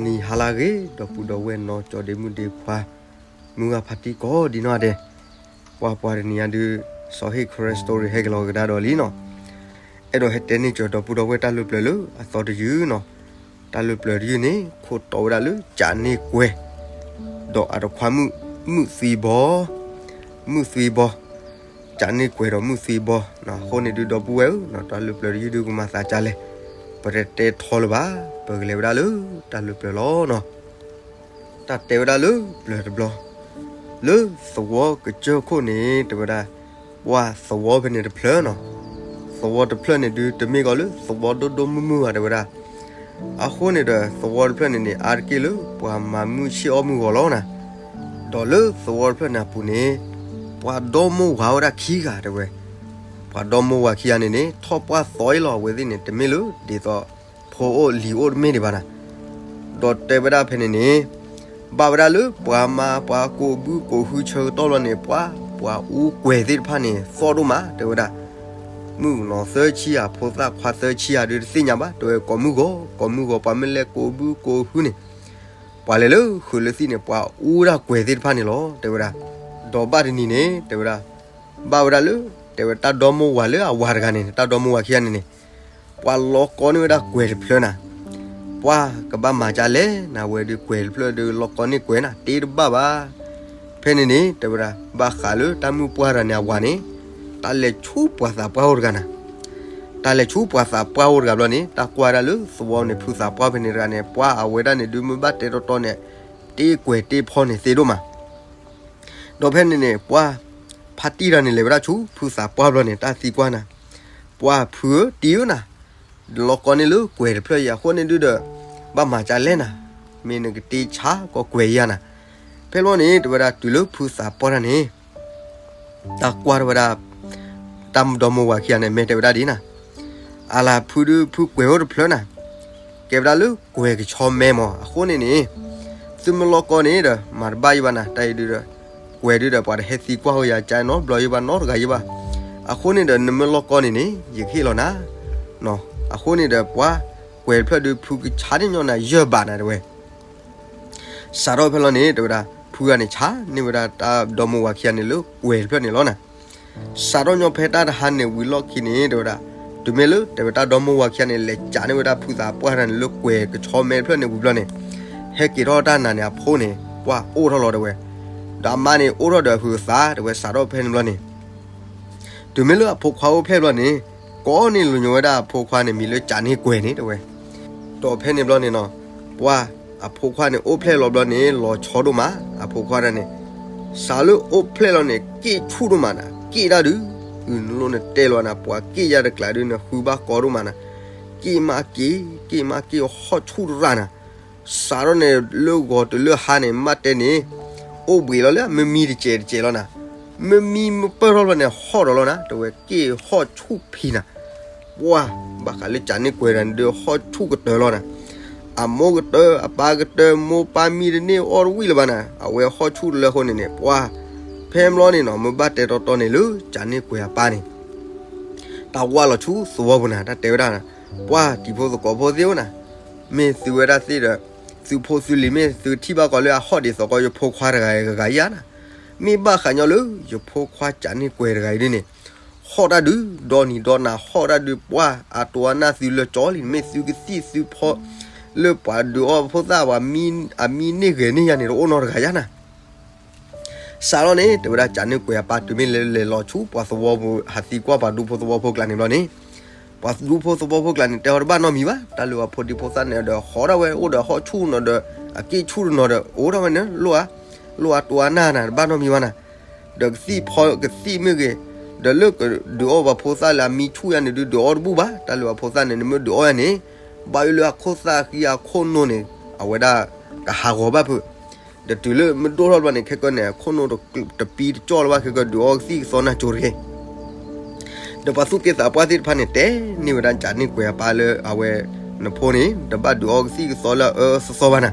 နံၤဟါလၢအဂ့ၤ ဒီပုၢ်ဒီဝဲၢ်နီၢ်ကၠီဒ့မုၣ်ဒ့ခွါ မုၢ်ဂၤဖါတံၢ်ကိးဒံနီၢ်ဒဲး, ပှၤပှၤတနံၤအံၤဒုး စီၤဟ့ၣ်ခရၢၣ် story ဟဲက့ၤလီၤကဒါဒီးလံနီၤ. အဲၣ်ဒိးဟဲတဲန့ၢ်ကၠီၤဒီပုၢ်ဒီဝဲၢ်တၢ်လၢပျၢၤလၢအသီတယုၢ်နီၤ. တၢ်လၢပျၢၤတယုၢ်န့ၣ် ခိၣ်တီဝဲဒၣ်လၢကးန့ၢ်ကွဲၤ ဒီးအတခွါမုၣ် မုၣ်သံဘီ မုၣ်သံဘီ ကးန့ၢ်ကွဲၤဒီးမုၣ်သံဘီ, အဃိန့ၣ်ဒုးဒီပုၢ်ဝဲၢ်ဧၢ, တၢ်လၢပျၢၤတယုၢ်ဒုးကမၤသးကလဲၣ်, ပတတဲထီလၢၤဘၣ်, ပကလဲၤဝဲဒၣ်လၢတၢ်လၢပျၢၤလီၤနီၤ. တၢ်တဲဝဲဒၣ်လၢပျၢၤတဘျီ, လၢသဝီကစၢၢ်ခိၣ်န့ၣ် တဲဝဲဒၣ်, ပှၤသဝီဖဲန့ၣ်တဖျၢၣ်နီၤ, သဝီတဖျၢၣ်န့ၣ်ဒုး တမ့ၢ်ကီးလၢသဝီဒိၣ်ဒိၣ်မုၢ်မုၢ်ဘၣ် တဲဝဲဒၣ်. အဃိန့ၣ်ဒီး သဝီတဖျၢၣ်န့ၣ်န့ၣ် အါတက့ၢ်လၢပှၤမၤမုၢ်ဆ့ၣ်အီၣ်မုၢ်ဂီၤလီၤနီၤ. ဒီးလၢသဝီတဖျၢၣ်န့ၣ်အပူၤန့ၣ် ပှၤဒီမိၢ်ဝၤဝဲဒၣ်ခံဂၤ တဲဝဲ, ပှၤဒီမိၢ်ဝၤခံဂၤန့ၣ်န့ၣ် ထီၣ်ပှၢ်သီအံၤလီၤ. အဝဲသ့ၣ်န့ၣ် တမ့ၢ်လၢဒ်သိး ဖိအိၣ်လံၤအိၣ်တမ့ၢ်ဒံးဘၣ်နီၤ, ဒီးတဲဝဲဒၣ်ဖဲန့ၣ်န့ၣ် ဘၣ်ဝဲဒၣ်လၢပှၤမၤပှၤကိးဘုကိးဟုဆၢကတီၢ်လီၤန့ၣ် ပှၤ ပှၤအူကွဲၤသ့ၣ်တဖၣ်န့ၣ် သီၣ်ဒိၣ်မး တဲဝဲဒၣ်. မုၣ်ကနီၤသၢဆံဧါ ဖိသၣ်ခွါသၢဆံဧါဒုးတသ့ၣ်ညါဘၣ် တဲဝဲ, ကိးမုၢ်ဂီၤ ကိးမုၢ်ဂီၤ ပှၤမ့ၢ်လဲၤကိးဘုကိးဟုန့ၣ် ပှၤလဲၤလၢဃုာ်လၢသံၣ်န့ၣ် ပှၤအူဝဲဒၣ်ကွဲၤသ့ၣ်တဖၣ်န့ၣ်လီၤ တဲဝဲဒၣ်. ဒီးဘၣ်တနံၤန့ၣ် တဲဝဲဒၣ်, ဘၣ်ဝဲဒၣ်လၢ တဲဝဲတၢ်ဒီမိၢ်ဝၤလၢအဝၤတဂၤန့ၣ် တၢ်ဒီမိၢ်ဝၤခံဂၤန့ၣ်န့ၣ် ပှၤလီၤကီန့ၢ်ဝဲဒၣ်ကွဲၤတဖျၢၣ်နီၤ. ပှၤကဘၣ်မၤကလဲၣ်နၤ ဝဲဒုးကွဲၤတဖျၢၣ်ဒုးလီၤကီန့ၢ်ကွဲၤနီၤ တ့တဘၣ်ဘၣ်. ဖဲန့ၣ်န့ၣ် တဲဝဲဒၣ် ဘၣ်ဃးလၢတၢ်မုၣ်ပှၢ်တဂၤန့ၣ်အဝၤန့ၣ် တၢ်လဲၤဆူပှၤသးပှၢ်အိၣ်တဂၤနီၤ. တၢ်လဲၤဆူပှၤသးပှၢ်အိၣ်တဂၤဘျီန့ၣ် တၢ်ကွၢ်ဝဲဒၣ်လၢသဝီန့ၣ် ဖုသးပှၢ်ဖဲန့ၣ်တဂၤန့ၣ် ပှၤအဝဲဒၣ်န့ၣ်ဒုးမ့ၢ်ဘၣ်တဲတီတီန့ၣ် တ့ကွဲၤတ့ဖီန့ၣ်သ့ဒိၣ်မး. ဒီးဖဲန့ၣ်န့ၣ် ပှၤဖါတံၢ်တဂၤန့ၣ် လဲၤဝဲဒၣ်ဆူဖုသးပှၢ်ဘျီန့ၣ် တၢ်သံကွၢ်နၤ, ပှၤဖုဧၢ တံၢ်ဧၢနၤ, လီၤကီန့ၢ်လၢကွဲၤတဖျၢၣ်အံၤအဃိန့ၣ်ဒုးဒီး ဘၣ်မၤကလဲၣ်နၤ, မ့ၢ်နကတ့ဆါကီးကွဲၤယၤနၤ. ဖဲလီၤန့ၣ် တဲဝဲဒၣ်တုၤလၢဖုသးပှၢ်တဂၤန့ၣ် တၢ်ကွၢ်ထီၣ်ဝဲဒၣ် တၢ်ဒီမိၢ်ဝၤခံဂၤန့ၣ် မ့ၢ်တဲဝဲဒၣ်ဒ်နၤ, အလၤဖုဒုးဖုကွဲၤအိၣ်တဖျၢၣ်နၤ, ကဲဝဲဒၣ်လၢကွဲၤကဆီမဲမး အဃိန့ၣ်န့ၣ် သုမ့ၢ်လီၤကီန့ၣ်ဒီး မၤတဘၣ်ယံၤဘၣ်နၤ, တၢ်အံၤဒုးဒီး ကွဲၤဒုးဒီး ပှၤတဟဲသံကွၢ်ဃီယၤကါနီတဘျီယံၤဘၣ် နီတဂၤယံၤဘၣ်. အဃိန့ၣ်ဒီး နမ့ၢ်လီၤကီန့ၣ်န့ၣ် ယကဟ့ၣ်လီၤနၤ. အဃိန့ၣ်ဒီး ပှၤကွဲၤတဖျၢၣ်ဒုး ဖုကဆါန့ၢ်ညီနၤ ယဲၢ်ဘးနၤ တဲဝဲ စးထီၣ်ဖဲလီၤန့ၣ် တဲဝဲဒၣ် ဖုဂၤန့ၣ် ဆါန့ၢ်ဝဲဒၣ်တၢ်ဒီမိၢ်ဝၤခံဂၤန့ၣ်လၢကွဲၤတဖျၢၣ်န့ၣ်လီၤနၤ. စးထီၣ်ညီဖဲတၢ်တဟါန့ၣ်ဝံၤလီၢ်ခံန့ၣ် တဲဝဲဒၣ် တုၤမ့ၢ်လၢ တဲဝဲတၢ်ဒီမိၢ်ဝၤခံဂၤန့ၣ် လဲၤကးန့ၢ်ဝဲဒၣ်ဖုသးပှၢ်တဂၤန့ၣ်လၢကွဲၤကဆီမဲတဖျၢၣ်န့ၣ်ဝံၤဘျီန့ၣ် ဟဲက့ၤထီၣ်တၢ်နၤန့ၣ် အဖိန့ၣ် ပှၢ်အိၣ်ထီၣ်လီၤ တဲဝဲ. ဒီးအမါန့ၣ်အိၣ်ထီၣ်ဒီးအဟုးအသး တဲဝဲ စးထီၣ်ဖဲန့ၣ်ဘျီန့ၣ် တုၤမ့ၢ်လၢအဖိခွါအိၣ်ဖျဲၣ်ဘျီန့ၣ် ကိးန့ၢ်လိာ်ညီဝဲဒၣ်အဖိခွါန့ၣ် မံၤလၢကးန့ၢ်ကွဲၤန့ၣ် တဲဝဲ. ဒီးဖဲန့ၣ်ဘျီန့ၣ်နီၤ ပှၤအဖိခွါန့ၣ် အိၣ်ဖျဲၣ်လီၤဘျီန့ၣ် လီၤဆီဒိၣ်မး အဖိခွါတဂၤန့ၣ် စးလၢအိၣ်ဖျဲၣ်လီၤန့ၣ် က့ၣ်ဆူၣ်ဒိၣ်မးနၤ, က့ၣ်တၢ်ဒုး နလိၣ်နတဲလီၤနၤ ပှၤက့ၣ်ယါတကျးဒုး နဃုဘၣ်ကီဒိၣ်မးနၤ, က့ၣ်မးက့ၣ် က့ၣ်မးက့ၣ် ဟီၣ်ဆူၣ်တရၣ်နၤ. စးထီၣ်န့ၣ် လၢဂီၤတုၤလၢဟါန့ၣ် မ့ၢ်တဲန့ၣ် အိၣ်ဘှံးလီၤလၢအမ့ၢ်မံတစဲးတစဲးလီၤနၤ, မ့ၢ်မံမ့ၢ်ပၢၢ်ထီၣ်လီၤန့ၣ် ဟီၣ်ဒီးလီၤနၤ တဲဝဲ က့ၣ်ဟီၣ်ဆူၣ်ဖံးနၤ. ပှၢ် ဘၣ်ဃးလၢကးန့ၢ်ကွဲၤတဂၤန့ၣ်ဒုး ဟီၣ်ဆူၣ်ကတၢၢ်လီၤနၤ, အမိၢ်ကတၢၢ်အပၢ်ကတၢၢ် မိၢ်ပၢ်မံတန့ၢ်အီၣ်တဝံၣ်လၢၤဘၣ်နၤ, အဝဲဟီၣ်ဆူၣ်တလၢအဃိန့ၣ်န့ၣ် ပှၢ် ဖဲဘျီန့ၣ်နီၤ မ့ၢ်ဘၣ်တဲတီတီန့ၣ်လၢကးန့ၢ်ကွဲၤအပၢ်န့ၣ် တၢ်ဝၢ်လီၤဆူသဝီပူၤနၤ တၢ်တဲဝဲဒၣ်, ပှၢ်တံၤဖိသကိးဖိသ့ၣ်ဧၢနၤ, မ့ၢ်သုဝဲဒၣ်သ့ၣ်ဒီး သုဖိသုလံၤ မ့ၢ်သုထံၣ်ဘၣ်ကီးလၢအဟီၣ်ဒ်သိးကီး ယဖိခွါတဂၤဂၤယၤနၤ, မ့ၢ်ဘၣ်ဃးညီလၢယဖိခွါကးန့ၢ်ကွဲၤတဂၤအံၤဒ်န့ၣ် ဟီၣ်တၢ်ဒုး ဒီနံၤဒီနၤ ဟီၣ်တၢ်ဒုး ပှၢ်အတိၤအနၢ်သုလၢာ်ကၠီလံ, မ့ၢ်သုကသံၣ်သုဖီ လၢပှၤဒုးအီၣ်ဖိသၣ် ပှၤအမံန့ၢ်ဂဲၤန့ၢ်ယၤန့ၣ် တအိၣ်နီတဂၤယၤနၤ. စးထီၣ်န့ၣ် တဲဝဲဒၣ်ကးန့ၢ်ကွဲၤအပၢ် တုၤမ့ၢ်လဲၤလဲၤလီၤဆူပှၤသဝီပူၤ ဟးသံကွၢ်ပှၤဒူဖိသဝီဖိကျါန့ၣ်ဘျီန့ၣ်, ပှၤဒူဖိသဝီဖိကျါန့ၣ် တဲအီၤတဘၣ်နီတမံၤဘၣ်, တၢ်လၢအဖိဒံဖိသၣ်န့ၣ်ဒီး ဟီၣ်ဒၣ်ဝဲ အိၣ်ဒီးဟီၣ်ဆူၣ်နီၤဒီး အက့ၣ်ဆူၣ်တနီၤဒီး အိၣ်ဒၣ်ဝဲန့ၣ် လိၣ်ဧါ, လိၣ်အတိၤအနၢ်နၤ တဘၣ်နီတမံၤဘၣ်နၤ. ဒီးကသံၣ်ဖီကသံၣ်မ့ၢ်ဂ့ၤ, ဒီးလၢကဒုးအီၣ်ပှၤဖိသၣ်လၢအမံဆူၣ်ယၤန့ၣ်ဒုး ဒုးအီၣ်တဘူၣ်ဘၣ်, တၢ်လၢအဖိသၣ်န့ၣ် နမ့ၢ်ဒုးအီၣ်ယၤန့ၣ် ဘၣ်ယိၣ်လၢအခိၣ်သၣ်ဃံအခိၣ်နူာ်န့ၣ် အဝဲဒၣ်ကဟးဂီၤဘၣ်ဖုး, ဒီးတုၤလၢမ့ၢ်ဒိၣ်ထီၣ်ဘျီန့ၣ် ခဲကနံၣ်န့ၣ် အခိၣ်နူာ်တပံတကၠီၣ်လၢၤဘၣ် ခဲကနံၣ်န့ၣ် ဒုးအီၣ်ကသံၣ်ကသီနၢ်ကၠိတဂ့ၤ ဒီးပှၤသူၣ်က့သးပှၢ်သ့ၣ်တဖၣ်န့ၣ် တဲန့ၢ်ဝဲဒၣ်ကးန့ၢ်ကွဲၤအပၢ်လၢအဝဲ နဖိန့ၣ် တဘၣ်ဒုးအီၣ်ကသံၣ်ကသီလၢအအၢသီသီဘၣ်နၤ,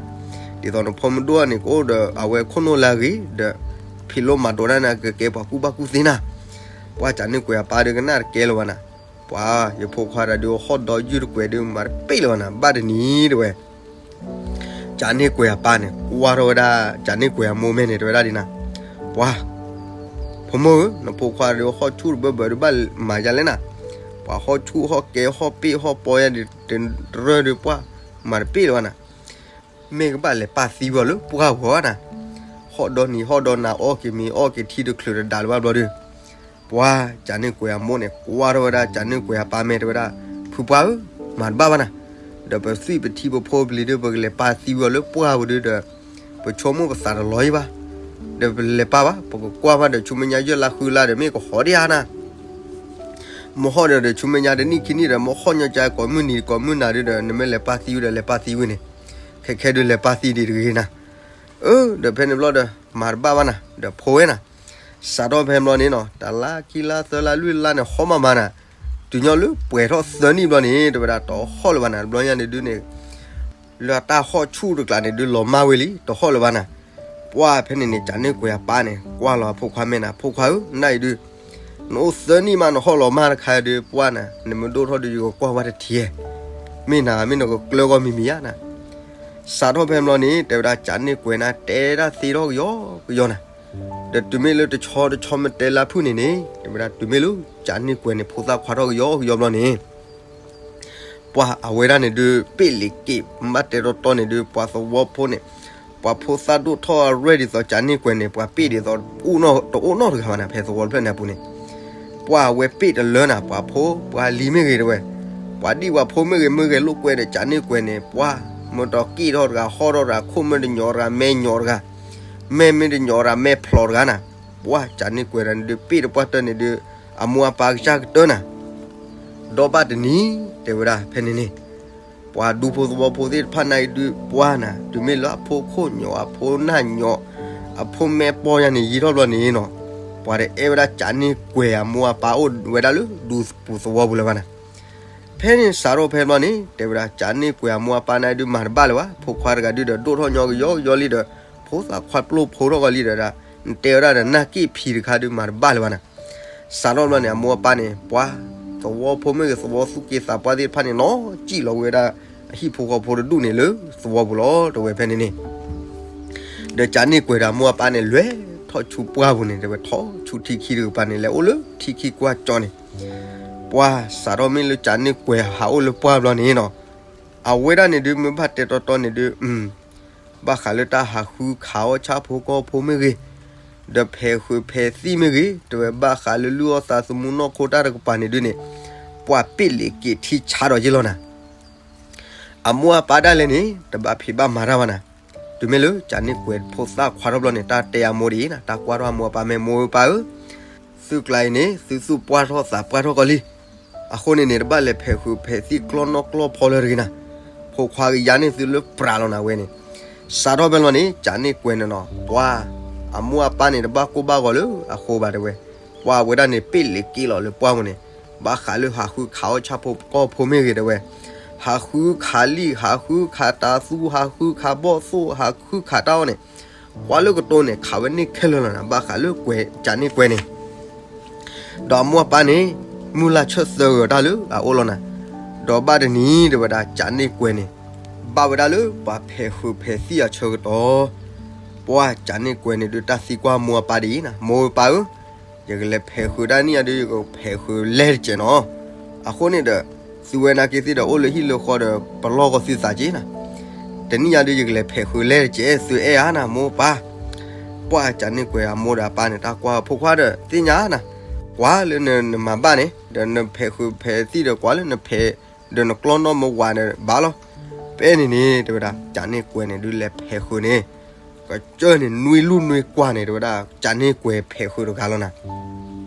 ဒ်သိးနဖိမ့ၢ်ဒိၣ်န့ၣ် ကအိၣ်ဒီးအဝဲခိၣ်နူာ်လၢအဂ့ၤ ဒီး ဖံးလိမၤဒိးတၢ်န့ၣ် ကကဲပှၤကူၣ်ဘၣ်ကူၣ်သ့နၤ, ပှၤကးန့ၢ်ကွဲၤအပၢ်ဒီးကနၣ်တကဲလၢၤဘၣ်နၤ, ပှၤယဖိခွါတဂၤဒုးဟီၣ်ဒီးယုၢ်တကွဲၤဒုးမၤတပ့ၢ်လၢၤဘၣ်နၤ, ဘၣ်တနံၤတဲဝဲ ဒီး ကၠးန့ၢ်ကွဲၤအပၢ်န့ၣ် ကွၢ်ထီၣ်ဝဲဒၣ် ကၠးန့ၢ်ကွဲၤအမိၢ်မဲာ်န့ၣ် တဲဝဲဒၣ်ဒ်နၤ, ပှၤ ဖိမုၣ်ဧၢ, နဖိခွါဒီးဟီၣ်ဆူၣ်တဘၢဘၢဒီးဘၣ်မၤယၤလဲၣ်နၤ, ပှၤဟီၣ်ဆူၣ်ဟီၣ်ကဲဟီၣ်ပ့ၣ်ဟီၣ်ပီယါဒီး တရၢဒီးပှၢ် မၤတပ့ၣ်လၢၤဘၣ်နၤ, မ့ၢ်ကဘၣ်လဲၤပာ်သံဝဲလၢပှၢ်ပူၤဧါနၤ, ဟီၣ်ဒီနံၤဟီၣ်ဒီနၤ အီၣ်က့ၤမ့ၤအီၣ်က့ၤထံတချုးတဒၣ်လၢၤဘၣ်ဘျီဒီး ပှၤ ကၠးန့ၢ်ကွဲၤအမိၢ်န့ၣ် ကွၢ်ထီၣ်ဝဲဒၣ် ကၠးန့ၢ်ကွဲၤအပၢ်မဲာ် တဲဝဲဒၣ်, ဖုပှၢ်ဧၢ, မၤတဘၣ်ဘၣ်နၤ, ဒီးပသွံၣ်ပထံပဖိပလံၤဒီး ပကလဲၤပာ်သံဝဲလၢပှၢ်ပူၤဒီး ပဆိကမိၣ်ပသးတလီၤအံၤဘၣ်, ဒီးပလဲၤပာ်ဘၣ် ပကကွၢ်ဘၣ်ဒီး ဆူမဲာ်ညါယဲၢ်လါဃုလါဒီး မ့ၢ်ကဟီၣ်ဒံးဧါနၤ, မ့ၢ်ဟီၣ်ဒီး ဆူမဲာ်ညါတနံၣ်ခံနံၣ်ဒီး မ့ၢ်ဟီၣ်ညီကၠါကိးမုၢ်နံၤကိးမုၢ်နၤဒီး နမ့ၢ်လဲၤပာ်သံဝဲဒီး လဲၤပာ်သံဝဲန့ၣ်, ခဲခဲဒုးလဲၤပာ်သံဒံးတဂ့ၤနၤ, အၢ ဒီးဖဲန့ၣ်ဘျီဒီး မၤတဘၣ်ဘၣ်နၤ ဒီးဖိဝဲနၤ, စးထီၣ်ဖဲဘျီန့ၣ်နီၤ တလါခံလါသၢလါလွံၢ်လါန့ၣ် ဟီၣ်မးမးနၤ, တုၤညီလၢပှဲၤထီၣ်သၢနံၣ်ဘျီန့ၣ် တဲဝဲဒၣ် တဟီၣ်လၢၤဘၣ်နၤ တဘျီညါန့ၣ်ဒုးန့ၣ် လၢအတၢ်ဟီၣ်ဆူၣ်တကျးန့ၣ်ဒုး လီၤမၢ်ဝဲလံ တဟီၣ်လၢၤဘၣ်နၤ, ပှၢ်ဖဲန့ၣ်န့ၣ် ကၠးန့ၢ်ကွဲၤအပၢ်န့ၣ် ကွၢ်လီၤအဖိခွါမဲာ်နၤ ဖိခွါဧၢ နအံၤဒုး နအိၣ်သၢနံၣ်မး နဟီၣ်လီၤမၢ်တခါဒီး ပှၢ်နၤ နမ့ၢ်ဒိၣ်ထီၣ်ဒီး ယကကွၢ်ဝဲတထံဧါ, မ့ၢ်နၤ မ့ၢ်နကကျၢၤဂီၢ်မံၤမံၤဧါနၤ, စးထီၣ်ဖဲဘျီန့ၣ် တဲဝဲဒၣ် ကၠးန့ၢ်ကွဲၤနၤ တဲဒၣ်သ့ထီၣ်ကယီကယီနၤ, ဒီးတုၤမ့ၢ်လၢတဆီတဆီမ့ၢ်တဲလၢဖုၣ်န့ၣ်န့ၣ် တဲဝဲဒၣ် တုၤမ့ၢ်လၢ ကၠးန့ၢ်ကွဲၤန့ၣ် ဖိသၣ်ခွါထီၣ်ကယီကယီဘျီန့ၣ် ပှၢ်အဝဲဒၣ်န့ၣ်ဒုး ပ့ၣ်လ့ၤက့ၤ ဘၣ်တဲတီတီန့ၣ်ဒုး ပှၤသဝီဖိန့ၣ် ပှၤဖိသၣ်ဒိၣ်ထီၣ်အရဲၣ်ဒ်သိး ကၠးန့ၢ်ကွဲၤန့ၣ် ပှၤပ့ၣ်ဒ်သိး တအိၣ်နီတဂၤဘၣ်နၤ ဖဲသဝီတဖျၢၣ်န့ၣ်အပူၤန့ၣ်, ပှၢ်အဝဲပ့ၣ်တလၢနၤ ပှၤဖိ ပှၤလံၤမ့ၢ်ဂ့ၤတဲဝဲ, ပှၤဒံၣ်ပှၤဖိမ့ၢ်ဂ့ၤ မ့ၢ်ဂဲၤလိာ်ကွဲဒီး ကၠးန့ၢ်ကွဲၤန့ၣ် ပှၢ် မ့ၢ်တက့ၢ်ထီၣ်တဂၤ ဟီၣ်ထီၣ်တဂၤ ခိၣ်မ့ၢ်တညီတဂၤ မဲညီတဂၤ မဲမ့ၢ်တညီတဂၤ မဲဖျိးတဂၤနၤ, ပှၢ် ကၠးန့ၢ်ကွဲၤတၢ်န့ၣ်ဒုး ပ့ၣ်တပှၢ်တၢၢ်န့ၣ်ဒုး အမိၢ်အပၢ်ကစၢ်ကတၢၢ်နၤ, ဒီးဘၣ်တနံၤ တဲဝဲဒၣ်ဖဲန့ၣ်န့ၣ် ပှၤဒူဖိသဝီဖိသ့ၣ်တဖၣ်န့ၣ်ဒုး ပှၢ်နၤ တုၤမ့ၢ်လၢအဖိခိၣ်ညီ အဖိနၢ်ညီ အဖိမဲပီယါန့ၣ် ယံာ်ထီၣ်ဘျီန့ၣ်နီၤ, ပှၤတအဲၣ်ဝဲဒၣ် ကၠးန့ၢ်ကွဲၤအမိၢ်အပၢ်အိၣ်ဝဲဒၣ်လၢ ဒူပူၤသဝီပူၤလၢၤဘၣ်နၤ, ဖဲန့ၣ်စးထီၣ်ဖဲဘျီန့ၣ် တဲဝဲဒၣ် ကၠးန့ၢ်ကွဲၤအမိၢ်အပၢ်န့ၣ်ဒုး မၤတဘၣ်လၢၤဘၣ် ဖိခွါတဂၤဒုးဒီး ဒိၣ်ထီၣ်ညီကယီကယီလံဒီး ဖိသၣ်ခွါပျိဖိထီၣ်ကီးလံဒီး နတဲဝဲဒၣ်ဒီး နၢ်က့ၣ်ဖံးတခါဒုး မၤတဘၣ်လၢၤဘၣ်နၤ, စးထီၣ်ဘျီန့ၣ် အမိၢ်အပၢ်န့ၣ် ပှၤ သဝီဖိမ့ၢ်ဂ့ၤ သဝီသူၣ်က့သးပှၢ်သ့ၣ်တဖၣ်န့ၣ် နီၢ်ကံၣ်လီၤဝဲဒၣ် အဟံၣ်ဖိဃီဖိတဒူၣ်န့ၣ်လၢ သဝီပူၤလီၤ တဲဝဲဖဲန့ၣ်န့ၣ်, ဒီးကၠးန့ၢ်ကွဲၤဒီးအမိၢ်အပၢ်န့ၣ် လဲၤထီၣ်ဆူပှၢ်ပူၤန့ၣ် တဲဝဲ ထီၣ်ဆူထံခံတကပၤန့ၣ် လဲၤအိၣ်လၢထံခံကွၢ်ကၠီန့ၣ်, ပှၢ်စးထီၣ်မ့ၢ်လၢကၠးန့ၢ်ကွဲၤဟးအိၣ်လၢပှၢ်ဘျီန့ၣ်နီၤ, အဝဲဒၣ်န့ၣ်ဒုး မ့ၢ်ဘၣ်တဲတီတီန့ၣ်ဒုး ဘၣ်ဃးလၢတၢ်ဟးဃုခးအီၣ်ဆၣ်ဖိကီၢ်ဖိမ့ၢ်ဂ့ၤ, ဒီးဖဲးဃုာ်ဖဲးသံၣ်မ့ၢ်ဂ့ၤ, တဲဝဲဘၣ်ဃးလၢလုၢ်အီၣ်သးသမူနီၢ်ခိတၢ်တကပၤန့ၣ်ဒုးန့ၣ်, ပှၢ်ပ့ၣ်လ့ၤက့ၤထံဆါဒီးယ့ၢ်လီၤနၤ, အမိၢ်အပၢ်ဒၣ်လဲာ်န့ၣ် တဘၣ်ဖံးဘၣ်မၤတၢ်ဘၣ်နၤ, တုၤမ့ၢ်လၢကၠးန့ၢ်ကွဲၤဖိသၣ်ခွါထီၣ်ဘျီန့ၣ် တၢ်တဲအမိၢ်ဒ်အံၤနၤ, တၢ်ကွၢ်ထီၣ်အမိၢ်အပၢ် မ့ၢ်မိၢ်ပၢ်ဧၢ, သုကျါအံၤန့ၣ် သုသူၣ်ပှၢ်ထီၣ်သးပှၢ်ထီၣ်ကီးလံ, အဃိန့ၣ်န့ၣ် တဘၣ်လဲၤဖဲးဃုာ်ဖဲးသံၣ်ကျီၢ်နီၢ်ကျီၢ်ဖီလၢၤတဂ့ၤနၤ, ဖိခွါကယါန့ၢ်သုလၢပြးလီၤနၤဝဲန့ၣ်, စးထီၣ်ဖဲလီၤန့ၣ် ကၠးန့ၢ်ကွဲၤန့ၣ်နီၤ, ပှၢ် အမိၢ်အပၢ်န့ၣ် တဘၣ်ကိၢ်ဘၣ်ဂီၤလၢအဃိဘၣ်တဲဝဲ, ပှၢ်ဝဲဒၣ်န့ၣ် ပ့ၣ်လ့ၤက့ၤလီၤလၢပှၢ်ပူၤန့ၣ်, ဘၣ်ဃးလၢဟးဃုခးအီၣ်ဆၣ်ဖိကီၢ်ဖိမ့ၢ်ဂ့ၤတဲဝဲ, ဟးဃုခးလံာ် ဟးဃုခးတၤသူ ဟးဃုခးဘီၣ်သိၣ် ဟးဃုခးတၢ်အီၣ်န့ၣ်, ကွၢ်လၢကတိၤန့ၣ် ခးဝဲန့ၢ်ခဲလၢာ်လီၤနၤ, ဘၣ်ဃးလၢကွဲၤ ကၠးန့ၢ်ကွဲၤန့ၣ် ဒီးအမိၢ်အပၢ်န့ၣ် မုၢ်လၢ်ဆၢၣ်သၢဂီၤတၢ်လၢအအိၣ်လီၤနၤ, ဒီးဘၣ်တနံၤတဲဝဲဒၣ် ကၠးန့ၢ်ကွဲၤန့ၣ် ဘၣ်ဝဲဒၣ်လၢပှၤဖဲးဃုာ်ဖဲးသံၣ်အဆၢကတီၢ်, ပှၢ်ကၠးန့ၢ်ကွဲၤန့ၣ်ဒုး တၢ်သံကွၢ်မိၢ်အပၢ်ဒ်အံၤနၤ, မိၢ်ပၢ်ဧၢ, ယကလဲၤဖဲးဃုာ်တၢ်နံၣ်အံၤဒုး ယကဖဲးဃုာ်လဲၢ်တစဲးနီၤ, အဃိန့ၣ်ဒီး သုဝဲနာ်က့သ့ၣ်ဒီး အိၣ်လၢဟံၣ်လၢဃီဒီး ပလီၢ်ကီၢ်သုသးက့နၤ, တနံၣ်အံၤဒုး ယကလဲၤဖဲးဃုာ်လဲၢ်တစဲး သုအဲၣ်ဧါနၤ မိၢ်ပၢ်, ပှၢ်ကၠးန့ၢ်ကွဲၤအမိၢ်ဒီးအပၢ်န့ၣ် တၢ်ကွၢ်ဖိခွါဒီး သ့ၣ်ညါနၤ, ကွၢ်လၢနမၤဘၣ်န့ၣ် ဒီးနဖဲးဃုာ်ဖဲးသံၣ်ဒီးကွၢ်လၢနဖဲး ဒီးနကျီၢ်နီၣ်မ့ၢ်ဝးဒီးဘၣ်လီၤ, ဖဲန့ၣ်န့ၣ် တဲဝဲဒၣ် ကၠးန့ၢ်ကွဲၤန့ၣ်ဒုး လဲၤဖဲးဃုာ်န့ၣ် ကစၢၢ်န့ၣ် နွံလူၢ်နွံကွၢ်န့ၣ် တဲဝဲဒၣ် ကၠးန့ၢ်ကွဲၤဖဲးဃုာ်တဂၤလီၤနၤ,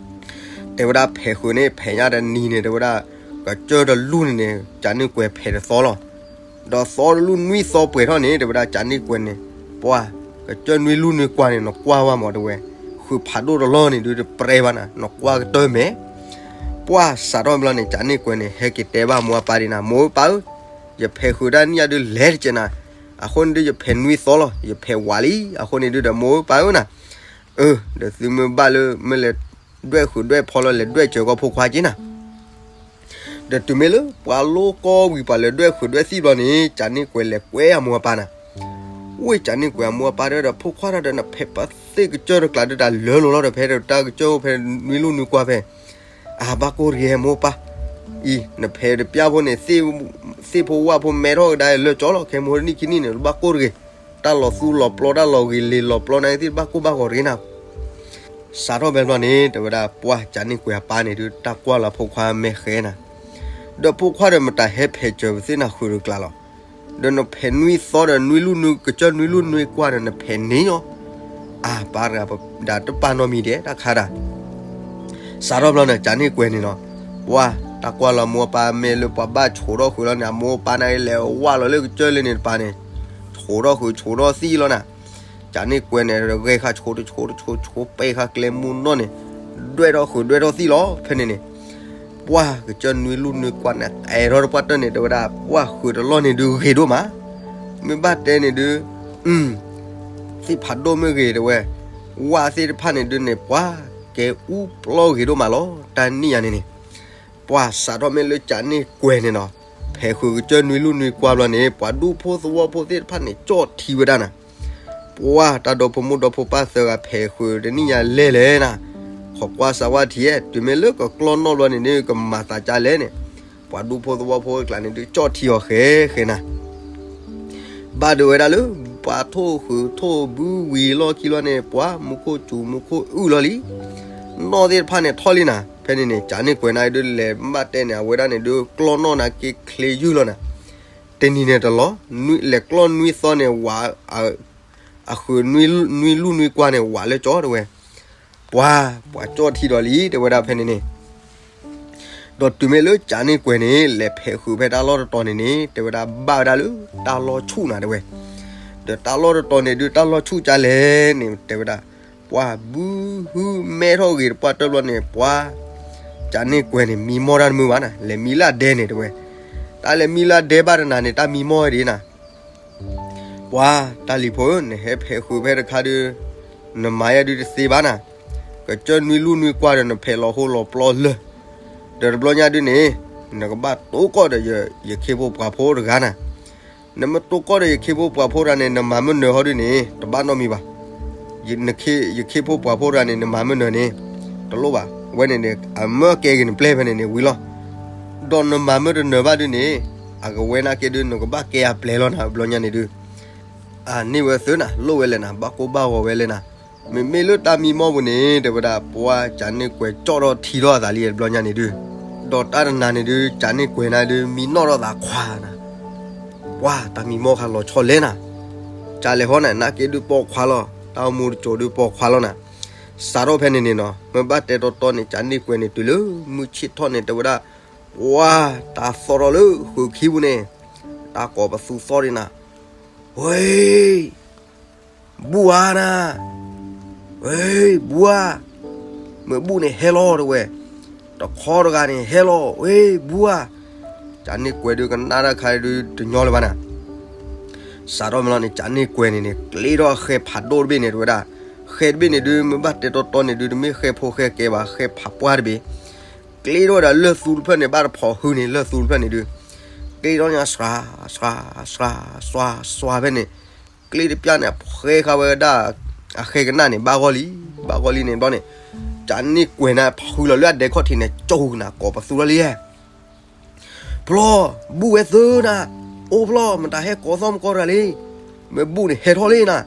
တဲဝဲဒၣ်ဖဲးဃုာ်န့ၣ် ဖဲးညါတနံၤန့ၣ် တဲဝဲဒၣ် ကစၢၢ်တလူၢ်န့ၣ်န့ၣ် ကၠးန့ၢ်ကွဲၤဖဲးတသီလီၤ, ဒီးသီတလူၢ်နွံသီပှဲၤထီၣ်န့ၣ် တဲဝဲဒၣ် ကၠးန့ၢ်ကွဲၤန့ၣ် ပှၢ် ကစၢၢ်နွံလူၢ်နွံကွၢ်န့ၣ် နကွၢ်ဝဲမး တဲဝဲ ဃုာ်ဖးဒိၣ်တလီၢ်န့ၣ်ဒုး တပြဲဘၣ်နၤ နကွၢ်ကတၢၢ်မဲာ်, ပှၢ်စးထီၣ်ဘျီန့ၣ် ကၠးန့ၢ်ကွဲၤန့ၣ် ဟဲက့ၤတဲဘၣ်မိၢ်အပၢ်ဒ်နၤ မိၢ်ပၢ်ဧၢ, ယဖဲးဃုာ်တၢ်နံၣ်အံၤဒုး လဲၤတကဲးနၤ, အဃိန့ၣ်ဒုး ယဖဲးနွံသီလီၤ ယဖဲးဝးလံ, အဃိန့ၣ်ဒုးဒီး မိၢ်ပၢ်ဧၢနၤ, အၢ ဒီးသုမ့ၢ်ဘၣ်လၢ မ့ၢ်လဲၤဒွဲၣ်ဃုာ်ဒွဲၣ်ဖီလီၤ လဲၤဒွဲၣ်စၢၤကီၢ်ဖိခွါက့နၤ, ဒီးတုၤမ့ၢ်လၢပှၤလိၣ်ကီၢ်ဝံၤ ပှၤလဲၤဒွဲၣ်ဃုာ်ဒွဲၣ်သံၣ်ဘျီန့ၣ် ကၠးန့ၢ်ကွဲၤလဲၤကွဲအမိၢ်အပၢ်နၤ ဝ့ၢ်ကးန့ၢ်ကွဲးအမိၢ်အပၢ်ဒီး ဖိခွါဒီး နဖဲးပသ့ၣ်ကစၢၢ်တကျးဒီး တၢ်လၢာ်လီၤလီၤဒီး ဖဲတၢ်ကစၢၢ်အိၣ်ဖဲနွံလူၢ်နွံကွၢ်ဖဲ အဘၣ်ကိၢ်တဂ့ၤ မိၢ်ပၢ်အံၤ နဖဲးတပျၢ်ဖိန့ၣ် သ့ၣ်ဖိဝၣ်ဖိမဲထီၣ်ကဒါလၢာ်ကၠီလီၤ. ခဲမိၢ်တနံၣ်ခံနံၣ်န့ၣ် တဘၣ်ကိၢ်တဂ့ၤ, တၢ်လီၤသူလီၤပျီ တၢ်လီၤဂ့ၤလ့ၤလီၤပျီန့ၣ်သ့ၣ် တဘၣ်ကိၢ်ဘၣ်ဂီၤတဂ့ၤနၤ. စးထီၣ်ဖဲဘျီန့ၣ် တဲဝဲဒၣ် ပှၢ်ကးန့ၢ်ကွဲးအပၢ်န့ၣ်ဒုး တၢ်ကွၢ်လၢဖိခွါမဲာ်ဃဲနၤ, ဒီးဖိခွါဒီး မတၤဟဲဖဲးစၢၤပသ့ၣ်နၤဃုာ်တကျးလီၤ. ဒီးနဖဲးနွံသီဒီး နွံလူၢ်နွံကစၢၢ် နွံလူၢ်နွံကွၢ်ဒီး နဖဲးန့ၢ်ညီ အပၢ်တဂၤဒၣ် တပာ်နီတမံၤဒဲး တၢ်ခါဒၣ် စးထီၣ်ဘျီန့ၣ် ကးန့ၢ်ကွဲးန့ၣ်နီၤ, ပှၢ် တၢ်ကွၢ်လၢမိၢ်ပၢ်မဲာ်လၢပှၤဘၣ်ဆိးထီၣ်ဃုာ်လီၤန့ၣ် အမိၢ်ပၢ်န့ၣ်လဲၤဝၢ်လီၤလၢကစၢၢ်လၢန့ၣ်တပၤန့ၣ်, ဆိးထီၣ်ဃုာ်ဆိးထီၣ်သံလီၤနၤ. ကးန့ၢ်ကွဲးန့ၣ် ဂဲၤဃာ်ဆိးတဆိးတဆိး ဆိးပဲာ်ဃာ်ကျဲမူနီၢ်န့ၣ် ဒွဲၣ်ထီၣ်ဃုာ်ဒွဲၣ်ထီၣ်သံလီၤ. ဖဲန့ၣ်န့ၣ် ပှၢ်ကစၢၢ်နွံလူၢ်နွံကွၢ်န့ၣ် တဲထီၣ်တပှၢ်တၢၢ်န့ၣ် တဲဝဲဒၣ် ပှၢ်ဃုာ်တလီၢ်န့ၣ်ဒုးဂ့ၤဒိၣ်မး, မ့ၢ်ဘၣ်တဲန့ၣ်ဒုး သ့ၣ်ဖးဒိၣ်မ့ၢ်ဂ့ၤတဲဝဲ, ဝၣ်သ့ၣ်တဖၣ်န့ၣ်ဒုးန့ၣ် ပှၢ်ကဲအူပျီဂ့ၤဒိၣ်မးလီၤ. တၢ်နံၣ်ယၤန့ၣ်န့ၣ် ပှၢ်စးထီၣ်မ့ၢ်လၢကးန့ၢ်ကွဲးန့ၣ်နီၤ, ဖဲးဃုာ်ကစၢၢ်နွံလူၢ်နွံကွၢ်ဘျီန့ၣ် ပှၤဒူဖိသဝီဖိသ့ၣ်တဖၣ်န့ၣ် ကၠီၣ်ထံဝဲဒၣ်နၤ. ပှၢ်တၢ်ဒီဖိမိၢ်ဒီဖိပၢ်သၢဂၤဖဲးဃုာ်တနံၣ်ညါလဲၢ်လဲၢ်နၤ, ခိးကွၢ်စးဝါထံဧဲ, တုၤမ့ၢ်လၢကကျီၢ်နီၣ်ဘျီန့ၣ်ဒုး ကမၤသးကါလဲၣ်န့ၣ်, ပှၤဒူဖိသဝီဖိအကျါန့ၣ်ဒုး ကၠီၣ်ထံအီၤဃဲဃဲနၤ ဘၣ်ဒိဝဲဒၣ်လၢ ပှၤထိၣ်ဃုာ်ထိၣ်ဘုဝံၤလီၢ်ခံလီၤန့ၣ် ပှၤမူခိၣ်စူၤမူခိၣ်အုၣ်လီၤလံ. နီၢ်သ့ၣ်တဖၣ်န့ၣ်ထီၣ်လံနၤ. ဖဲန့ၣ်န့ၣ် ကးန့ၢ်ကွဲးနၤဒုး လဲၤဘၣ်တဲန့ၣ် အဝဲဒၣ်န့ၣ်ဒုး ကျီၢ်နီၣ်နၤက့ချ့ယုၢ်လီၤနၤ. တနံၤန့ၣ်တလီၤ, လဲၤကျီၢ်နွံသီန့ၣ် ဝး အဃုာ်နွံလူၢ်နွံကွၢ်န့ၣ် ဝးလၢကၠီတဲဝဲ, ပှၤ ပှၤကၠီၣ်ထံဒီးလံ တဲဝဲဒၣ်ဖဲန့ၣ်န့ၣ် ဒီးတုၤမ့ၢ်လၢကးန့ၢ်ကွဲးန့ၣ် လဲၤဖဲးဃုာ်ဖဲတၢ်လီၢ်တတီၤန့ၣ်န့ၣ် တဲဝဲဒၣ်ဘၣ်ဝဲဒၣ်လၢတၢ်လီၢ်ဆူၣ်နၤတဲဝဲ, ဒီးတၢ်လီၢ်တတီၤန့ၣ်ဒုး တၢ်လီၢ်ဆူၣ်ကၢလဲၣ်န့ၣ် တဲဝဲဒၣ်, ပှၤဘုဟုမဲထီၣ်ဂ့ၤတပှၢ်တၢၢ်ဘျီန့ၣ် ပှၤ ကးန့ၢ်ကွဲးန့ၣ် မံမီၢ်တၢ်တမုာ်ဘၣ်နၤ, လဲၤမံလၢအဒဲန့ၣ်တဲဝဲ, တၢ်လဲၤမံလၢအဒဲဘၣ်တနၤန့ၣ် တၢ်မံမီၢ်ဝဲဒၣ်နၤ ပှၤတၢ်လံၤဖိဧၢ, နဟဲဖဲးဃုာ်ဖဲတခါဒုး နမၤယဲဒုးတသ့ဘၣ်နၤ, ကစၢၢ်နွံလူၢ်နွံကွၢ်ဒီး နဖဲးလီၤဟိလီၤပျီလၢာ်, ဒီးတဘျီညါဒုးန့ၣ် နကဘၣ်တိၢ်ကီၢ်ဒီးယခ့ဖိပှၤဖိတဂၤနၤ, နမ့ၢ်တိၢ်ကီၢ်ဒီးယခ့ဖိပှၤဖိတဂၤန့ၣ် နမၤမုၢ်နၢၤဟီဒုးန့ၣ် တဘၣ်နီတမံၤဘၣ်, ယခ့ဖိပှၤဖိတဂၤန့ၣ် နမၤမုၢ်နၢၤန့ၣ် တလိၣ်ဘၣ်, ဝဲန့ၣ်န့ၣ် အမၢကဲက့ၤနပျဲၢ်ဖဲန့ၣ်န့ၣ်ဝံၤလီၤ, ဒီးနမၤမုၢ်တနၢၤဘၣ်ဒုးန့ၣ် အကဝဲနာ်က့ဒုး နကဘၣ်ကဲအပျဲၢ်လီၤနၤ, တဘျီညါန့ၣ်ဒုး အန့ၢ်ဝဲသုနၤ, လိၣ်ဝဲလဲၣ်နၤ, ဘၣ်ကိၢ်ဘၣ်ဂီၤဝဲလဲၣ်နၤ, မ့မ့ၢ်လၢတၢ်မံမီၢ်ပူၤန့ၣ် တဲဝဲဒၣ် ပှၤကးန့ၢ်ကွဲးကၠီၣ်ထီၣ်ထံထီၣ်အသးလံ တဘျီညါန့ၣ်ဒုး, ဒီးတၢ်တနၤန့ၣ်ဒုး ကးန့ၢ်ကွဲးနၤဒုး မံနီၣ်ထီၣ်သးခွါနၤ, ပှၤတၢ်မံမီၢ်ခါလီၤဆီလဲၣ်နၤ, ကလဲၤဟီနၤ နာ်က့ဒုးပိာ်ခွါလီၤ, တၢ်အိၣ်မူတစိၤဒုးပိာ်ခွါလီၤနၤ, စးထီၣ်ဖဲန့ၣ်န့ၣ်နီၤ, မ့ၢ်ဘၣ်တဲတီတီန့ၣ် ကးန့ၢ်ကွဲးန့ၣ် တုၤလၢမုၢ်ဆ့ၣ်ထီၣ်န့ၣ် တဲဝဲဒၣ် ပှၤတၢ်သီၣ်ထီၣ်လၢဃုာ်ခံပူၤန့ၣ်, တၢ်ကိးပသူသီၣ်ဒံးနၤ, ဝ့ၢ် ဘူၣ်ဧါနၤ, ဝ့ၢ် ဘူၣ်ဧါ, မ့ၢ်ဘူၣ်န့ၣ်ဟဲလီၤတဲဝဲ, တခီတဂၤန့ၣ်ဟဲလီၤ ဝ့ၢ် ဘူၣ်ဧါ, ကးန့ၢ်ကွဲးဒုးကနၣ်တၢ်ခါဒုးတညီလၢၤဘၣ်နၤ, စးထီၣ်မ့ၢ်လီၤန့ၣ် ကးန့ၢ်ကွဲးန့ၣ်န့ၣ် ကျ့ထီၣ်ဃဲဖးဒိၣ်တဘ့ၣ်န့ၣ် တဲဝဲဒၣ်, ဃဲတဘ့ၣ်န့ၣ်ဒုး မ့ၢ်ဘၣ်တဲတီတီန့ၣ်ဒုး တမ့ၢ်ဃဲဖိဃဲကဲဘၣ် ဃဲဖးပှၢ်တဘ့ၣ်, ကျ့ထီၣ်ဝဲဒၣ်လၢၢ်သူတဖျၢၣ်န့ၣ် ဘၣ်တဖိးဟုန့ၣ် လၢၢ်သူတဖျၢၣ်န့ၣ်ဒုး, ကျ့ထီၣ်ညါ စှၤ စှၤ စှၤ စှၤ စှၤဖဲန့ၣ်, ကျ့တပျၢ်န့ၣ် ဖှဲဃာ်ဝဲဒၣ် အဃဲကနၣ်န့ၣ် ဘၣ်ဂီၢ်လံ, ဘၣ်ဂီၢ်လံန့ၣ်ဘျီန့ၣ်, ကးန့ၢ်ကွဲးနၤ ဖုလီၤလၢအဒဲခီၣ်ထံးန့ၣ် ကၠိနၤ ကိးပသူလီၤလံ, ဖျီၣ် ဘူၣ်ဝဲသုနၤ, အိၣ်ဖျီၣ် မတၤဟဲကိးသီၣ်မကီတဂၤလံ, မ့ၢ်ဘူၣ်န့ၣ် ဟဲထီၣ်လံနၤ,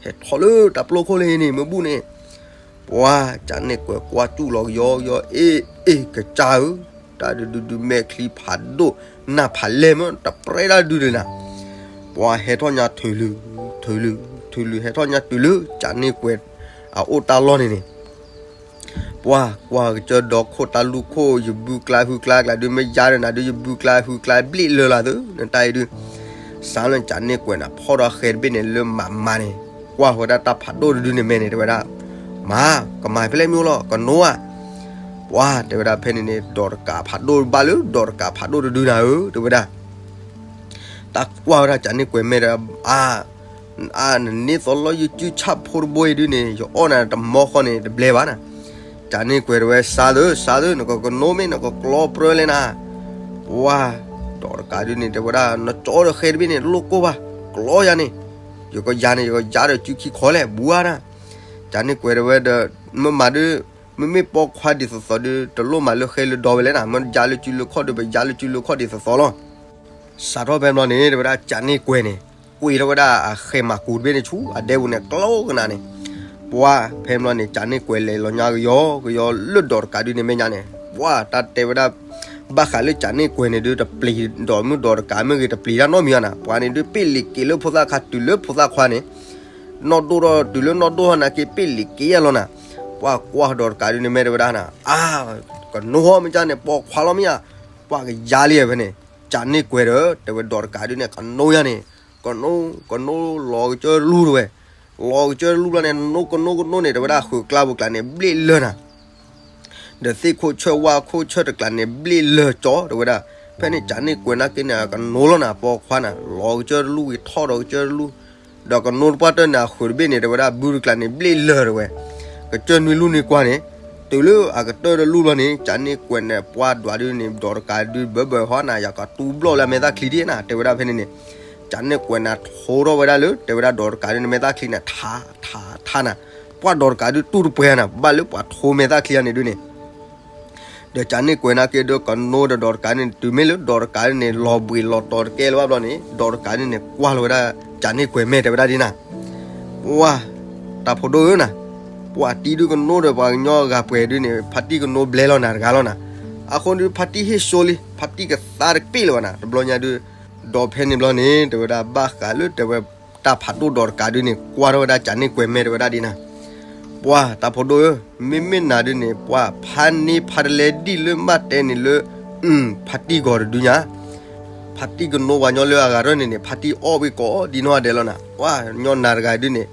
ဟဲထီၣ်လၢတၢ်ပျိခိၣ်လံန့ၣ် မ့ၢ်ဘူၣ်န့ၣ်, ပှၤ ကးန့ၢ်ကွဲးကွၢ်စူၣ်လီၤကယီကယီ အ့ၣ် အ့ၣ် ကစၢ်ဧၢ, တၢ်ဒုးဒုးဒုးမဲာ်ချံဖးဒိၣ် နၢ်ဖးလဲၢ်မ့ၢ်တပြဲတၢ်ဒုးဒုးနၤ, ပှၤဟဲထီၣ်ညါထုးလုာ် ထုးလုာ် ထုးလုာ် ဟဲထီၣ်ညါတုၤလၢ ကးန့ၢ်ကွဲး အအိၣ်တၢ်လီၢ်န့ၣ်န့ၣ် ပှၤကွၢ်ကစၢၢ်ဒီခိၣ်တၢ်လူၢ်ခိၣ် ယဘုကျါဟုကျါကျါဒုး မ့ၢ်ယါဒီးနၤဒုး ယဘုကျါဟုကျါဘျ့ၣ်လၢလာ်သု နတၢ်အံၤဒုး, စးလၢကးန့ၢ်ကွဲးနၤ ဖီၣ်ဒီးဃဲတဘ့ၣ်န့ၣ်လၢမးမးန့ၣ်, ကွၢ်ဝဲဒၣ်တၢ်ဖးဒိၣ်တဒုန့ၣ်မဲာ်န့ၣ် တဲဝဲဒၣ်, မၤ ကမၤဖဲလဲၣ်မ့ၢ်လီၤ ကနိဧါ, ပှၤတဲဝဲဒၣ်ဖဲန့ၣ်န့ၣ် ဒီးတကးဖးဒိၣ်ဘၣ်လၢ ဒီးတကးဖးဒိၣ်တဒုနၤဧၢ တဲဝဲဒၣ် တၢ်ကွၢ်ဝဲဒၣ်ကးန့ၢ်ကွဲးမဲာ်ဒီး အါ အါ နန့ၢ်သီလီၤယစုဆၣ်ဖိတဘိအံၤဒုးန့ၣ် ယအီၣ်နၤတမီၢ်ဃီန့ၣ် တဘျဲဘၣ်နၤ, ကးန့ၢ်ကွဲးတဲဝဲ စါသု စါသု နကကနိမ့ၢ်နကကျီပြၢလဲၣ်နၤ, ပှၤ ဒီးတကးဒုးန့ၣ် တဲဝဲဒၣ် နကၠီဒီးဃဲတဘ့ၣ်န့ၣ် တလိၣ်ကိၢ်ဘၣ် ကျီယၤန့ၣ်, ယကယၤန့ၣ် ယကယၤဒီးစုခံခီလဲၣ် ဘူးဧါနၤ. ကၠးန့ၢ်ကွဲးတဲဝဲဒီး မ့ၢ်မၤဒုး မ့မ့ၢ်ပိာ်ခွါဒ်သိးသိးဒုး တလိၣ်မၤလၢဃဲလၢဒီဝဲလဲၣ်နၤ, မ့ၢ်ယၤလၢစုလၢခီၣ်ဒုး ပယၤလၢစုလၢခီၣ်ဒုး ပယၤလၢစုလၢခီၣ်ဒ်သိးသိးလီၤ. စးထီၣ်ဖဲန့ၣ်ဘျီန့ၣ် တဲဝဲဒၣ်ကၠးန့ၢ်ကွဲးန့ၣ် ကွံာ်ထီၣ်ဝဲဒၣ်အဃဲးမၤကူးတဘ့ၣ်န့ၣ်ဆူ အဒဲပူၤန့ၣ် ကျိကနၣ်န့ၣ်, ပှၤဖဲန့ၣ်ဘျီန့ၣ် ကၠးန့ၢ်ကွဲးလဲၤလီၤညါကယီကယီလၢဒီးတကးဒုးန့ၣ်မဲာ်ညါန့ၣ်, ပှၤတၢ်တဲဝဲဒၣ် ဘၣ်ဃးလၢကၠးန့ၢ်ကွဲးန့ၣ်ဒုး တပျံၤဒီးမုၢ်ဒီးတကးမ့ၢ်ဂ့ၤ တပျံၤတၢ်နီတမံၤဘၣ်နၤ, ပှၤန့ၣ်ဒုး ပ့ၣ်လံၤက့ၤလၢဖိသၣ်ခါတုၤလၢဖိသၣ်ခွါန့ၣ် နီၢ်ဒိၣ်ထီၣ်တုၤလၢနီၢ်ဒိၣ်ထီၣ်နာ်က့ ပ့ၣ်လံၤက့ၤယါလီၤနၤ. ပှၤကွၢ်ဒီးတကးဒုးန့ၣ် မ့ၢ်တဲဝဲဒၣ်နၤ, အါ, ကနိမ့ၢ်ကၠါန့ၣ် ပိာ်ခွါလီၤမ့ၢ်ဧါ, ပှၤကယါလံဖဲန့ၣ်, ကၠးန့ၢ်ကွဲးဒီး တဲဝဲဒီးတကးဒုးန့ၣ် ကနိယါန့ၣ်, ကနိ, ကနိလီၤကစၢၢ်တလူၢ်တဝဲ, လီၤကစၢၢ်တလူၢ်ဘျီန့ၣ် နိကနိကနိန့ၣ် တဲဝဲဒၣ်ဃုာ်ကျါပူၤကျါန့ၣ် ဘျ့ၣ်လၢာ်နၤ ဒီးသ့ၣ်ခိၣ်ဆၢဝါခိၣ်ဆၢတကျးန့ၣ် ဘျ့ၣ်လၢာ်ကၠီ တဲဝဲဒၣ်, ဖဲန့ၣ်ကၠးန့ၢ်ကွဲးနာ်က့န့ၣ် ကနိလီၤနၤ ပိာ်ခွါနၤ, လီၤကစၢၢ်တလူၢ်ဝံၤထီၣ်ဒီးကစၢၢ်တလူၢ်, ဒီးကနိတပှၢ်တၢၢ်န့ၣ် အဃုာ်တဘ့ၣ်န့ၣ် တဲဝဲဒၣ် ဘုတကျးန့ၣ် ဘျ့ၣ်လၢာ်တဝဲ, ကစၢၢ်နွံလူၢ်နွံကွၢ်န့ၣ်, တုၤလၢအကတၢၢ်တလူၢ်ဘျီန့ၣ် ကၠးန့ၢ်ကွဲးန့ၣ် ပှၤဒွးဒုးန့ၣ် ဒီးတကးဒုးဘၢဘၢဟီနၤ ယကတူဘျီၣ်လၢအမဲာ်သၣ်ချံဒ်နၤ တဲဝဲဒၣ်ဖဲန့ၣ်န့ၣ်, ကၠးန့ၢ်ကွဲးနၤထိထီၣ်ဝဲဒၣ်လၢ တဲဝဲဒၣ်ဒီးတကးဒုးန့ၣ် မဲာ်သၣ်ချံနၤ ထးထးထးနၤ, ပှၤဒီးတကးဒုးတူၢ်တပှဲၤနၤ ဘၣ်လၢပှၤထိမဲာ်သၣ်ချံအန့ၣ်ဒုးန့ၣ် ဒီးကၠးန့ၢ်ကွဲးနာ်က့ဒီး ကနိဒီးဒီးတကးဒုးန့ၣ် တုၤမ့ၢ်လၢဒီးတကးဒုးန့ၣ် လီၤဘှံးလီၤတီၤတကဲလၢၤဘၣ်ဘျီန့ၣ် ဒီးတကးဒုးန့ၣ် ကွၢ်လီၤဝဲဒၣ် ကၠးန့ၢ်ကွဲးမဲာ်တဲဝဲဒၣ်ဒ်နၤ, ပှၤ, တၢ်ဖိဒိၣ်ဧၢနၤ, ပှၤတံၤဒုးကနိဒီးပှၤကညီဂၤပှဲၤဒုးန့ၣ် ဖါတံၢ်ကနိဘျဲလီၤနၤတဂၤလီၤနၤ, အဃိန့ၣ်ဒုး ဖါတံၢ်ဟ့ၣ်စိလံ ဖါတံၢ်ကသါတကပ့ၣ်လၢၤဘၣ်နၤ တဘျီညါဒုး, ဒီးဖဲန့ၣ်ဘျီန့ၣ် တဲဝဲဒၣ်ဘၣ်ဃးလၢတဲဝဲ တၢ်ဖးဒိၣ်ဒီးတကးဒုးန့ၣ် ကွၢ်ထီၣ်ဝဲဒၣ်ကၠးန့ၢ်ကွဲးမဲာ်တဲဝဲဒၣ်ဒ်နၤ, ပှၤတၢ်ဖိဒိၣ်ဧၢ, မ့မ့ၢ်နၤဒုးန့ၣ် ပှၤဖးန့ၢ်ဖးတလဲဒ်လၢဘၣ်တဲန့ၣ်လၢ ဖါတံၢ်ဂီၤတဒုညါ, ဖါတံၢ်ကနိပှၤကညီလၢအဂၤရၢၢ်န့ၣ်န့ၣ် ဖါတံၢ်အီၣ်ဘ့ၣ်ကိးဒ်နီၢ်ဂၤဒဲးလီၤနၤ, ပှၤကညီနၤတဂၤဒုးန့ၣ်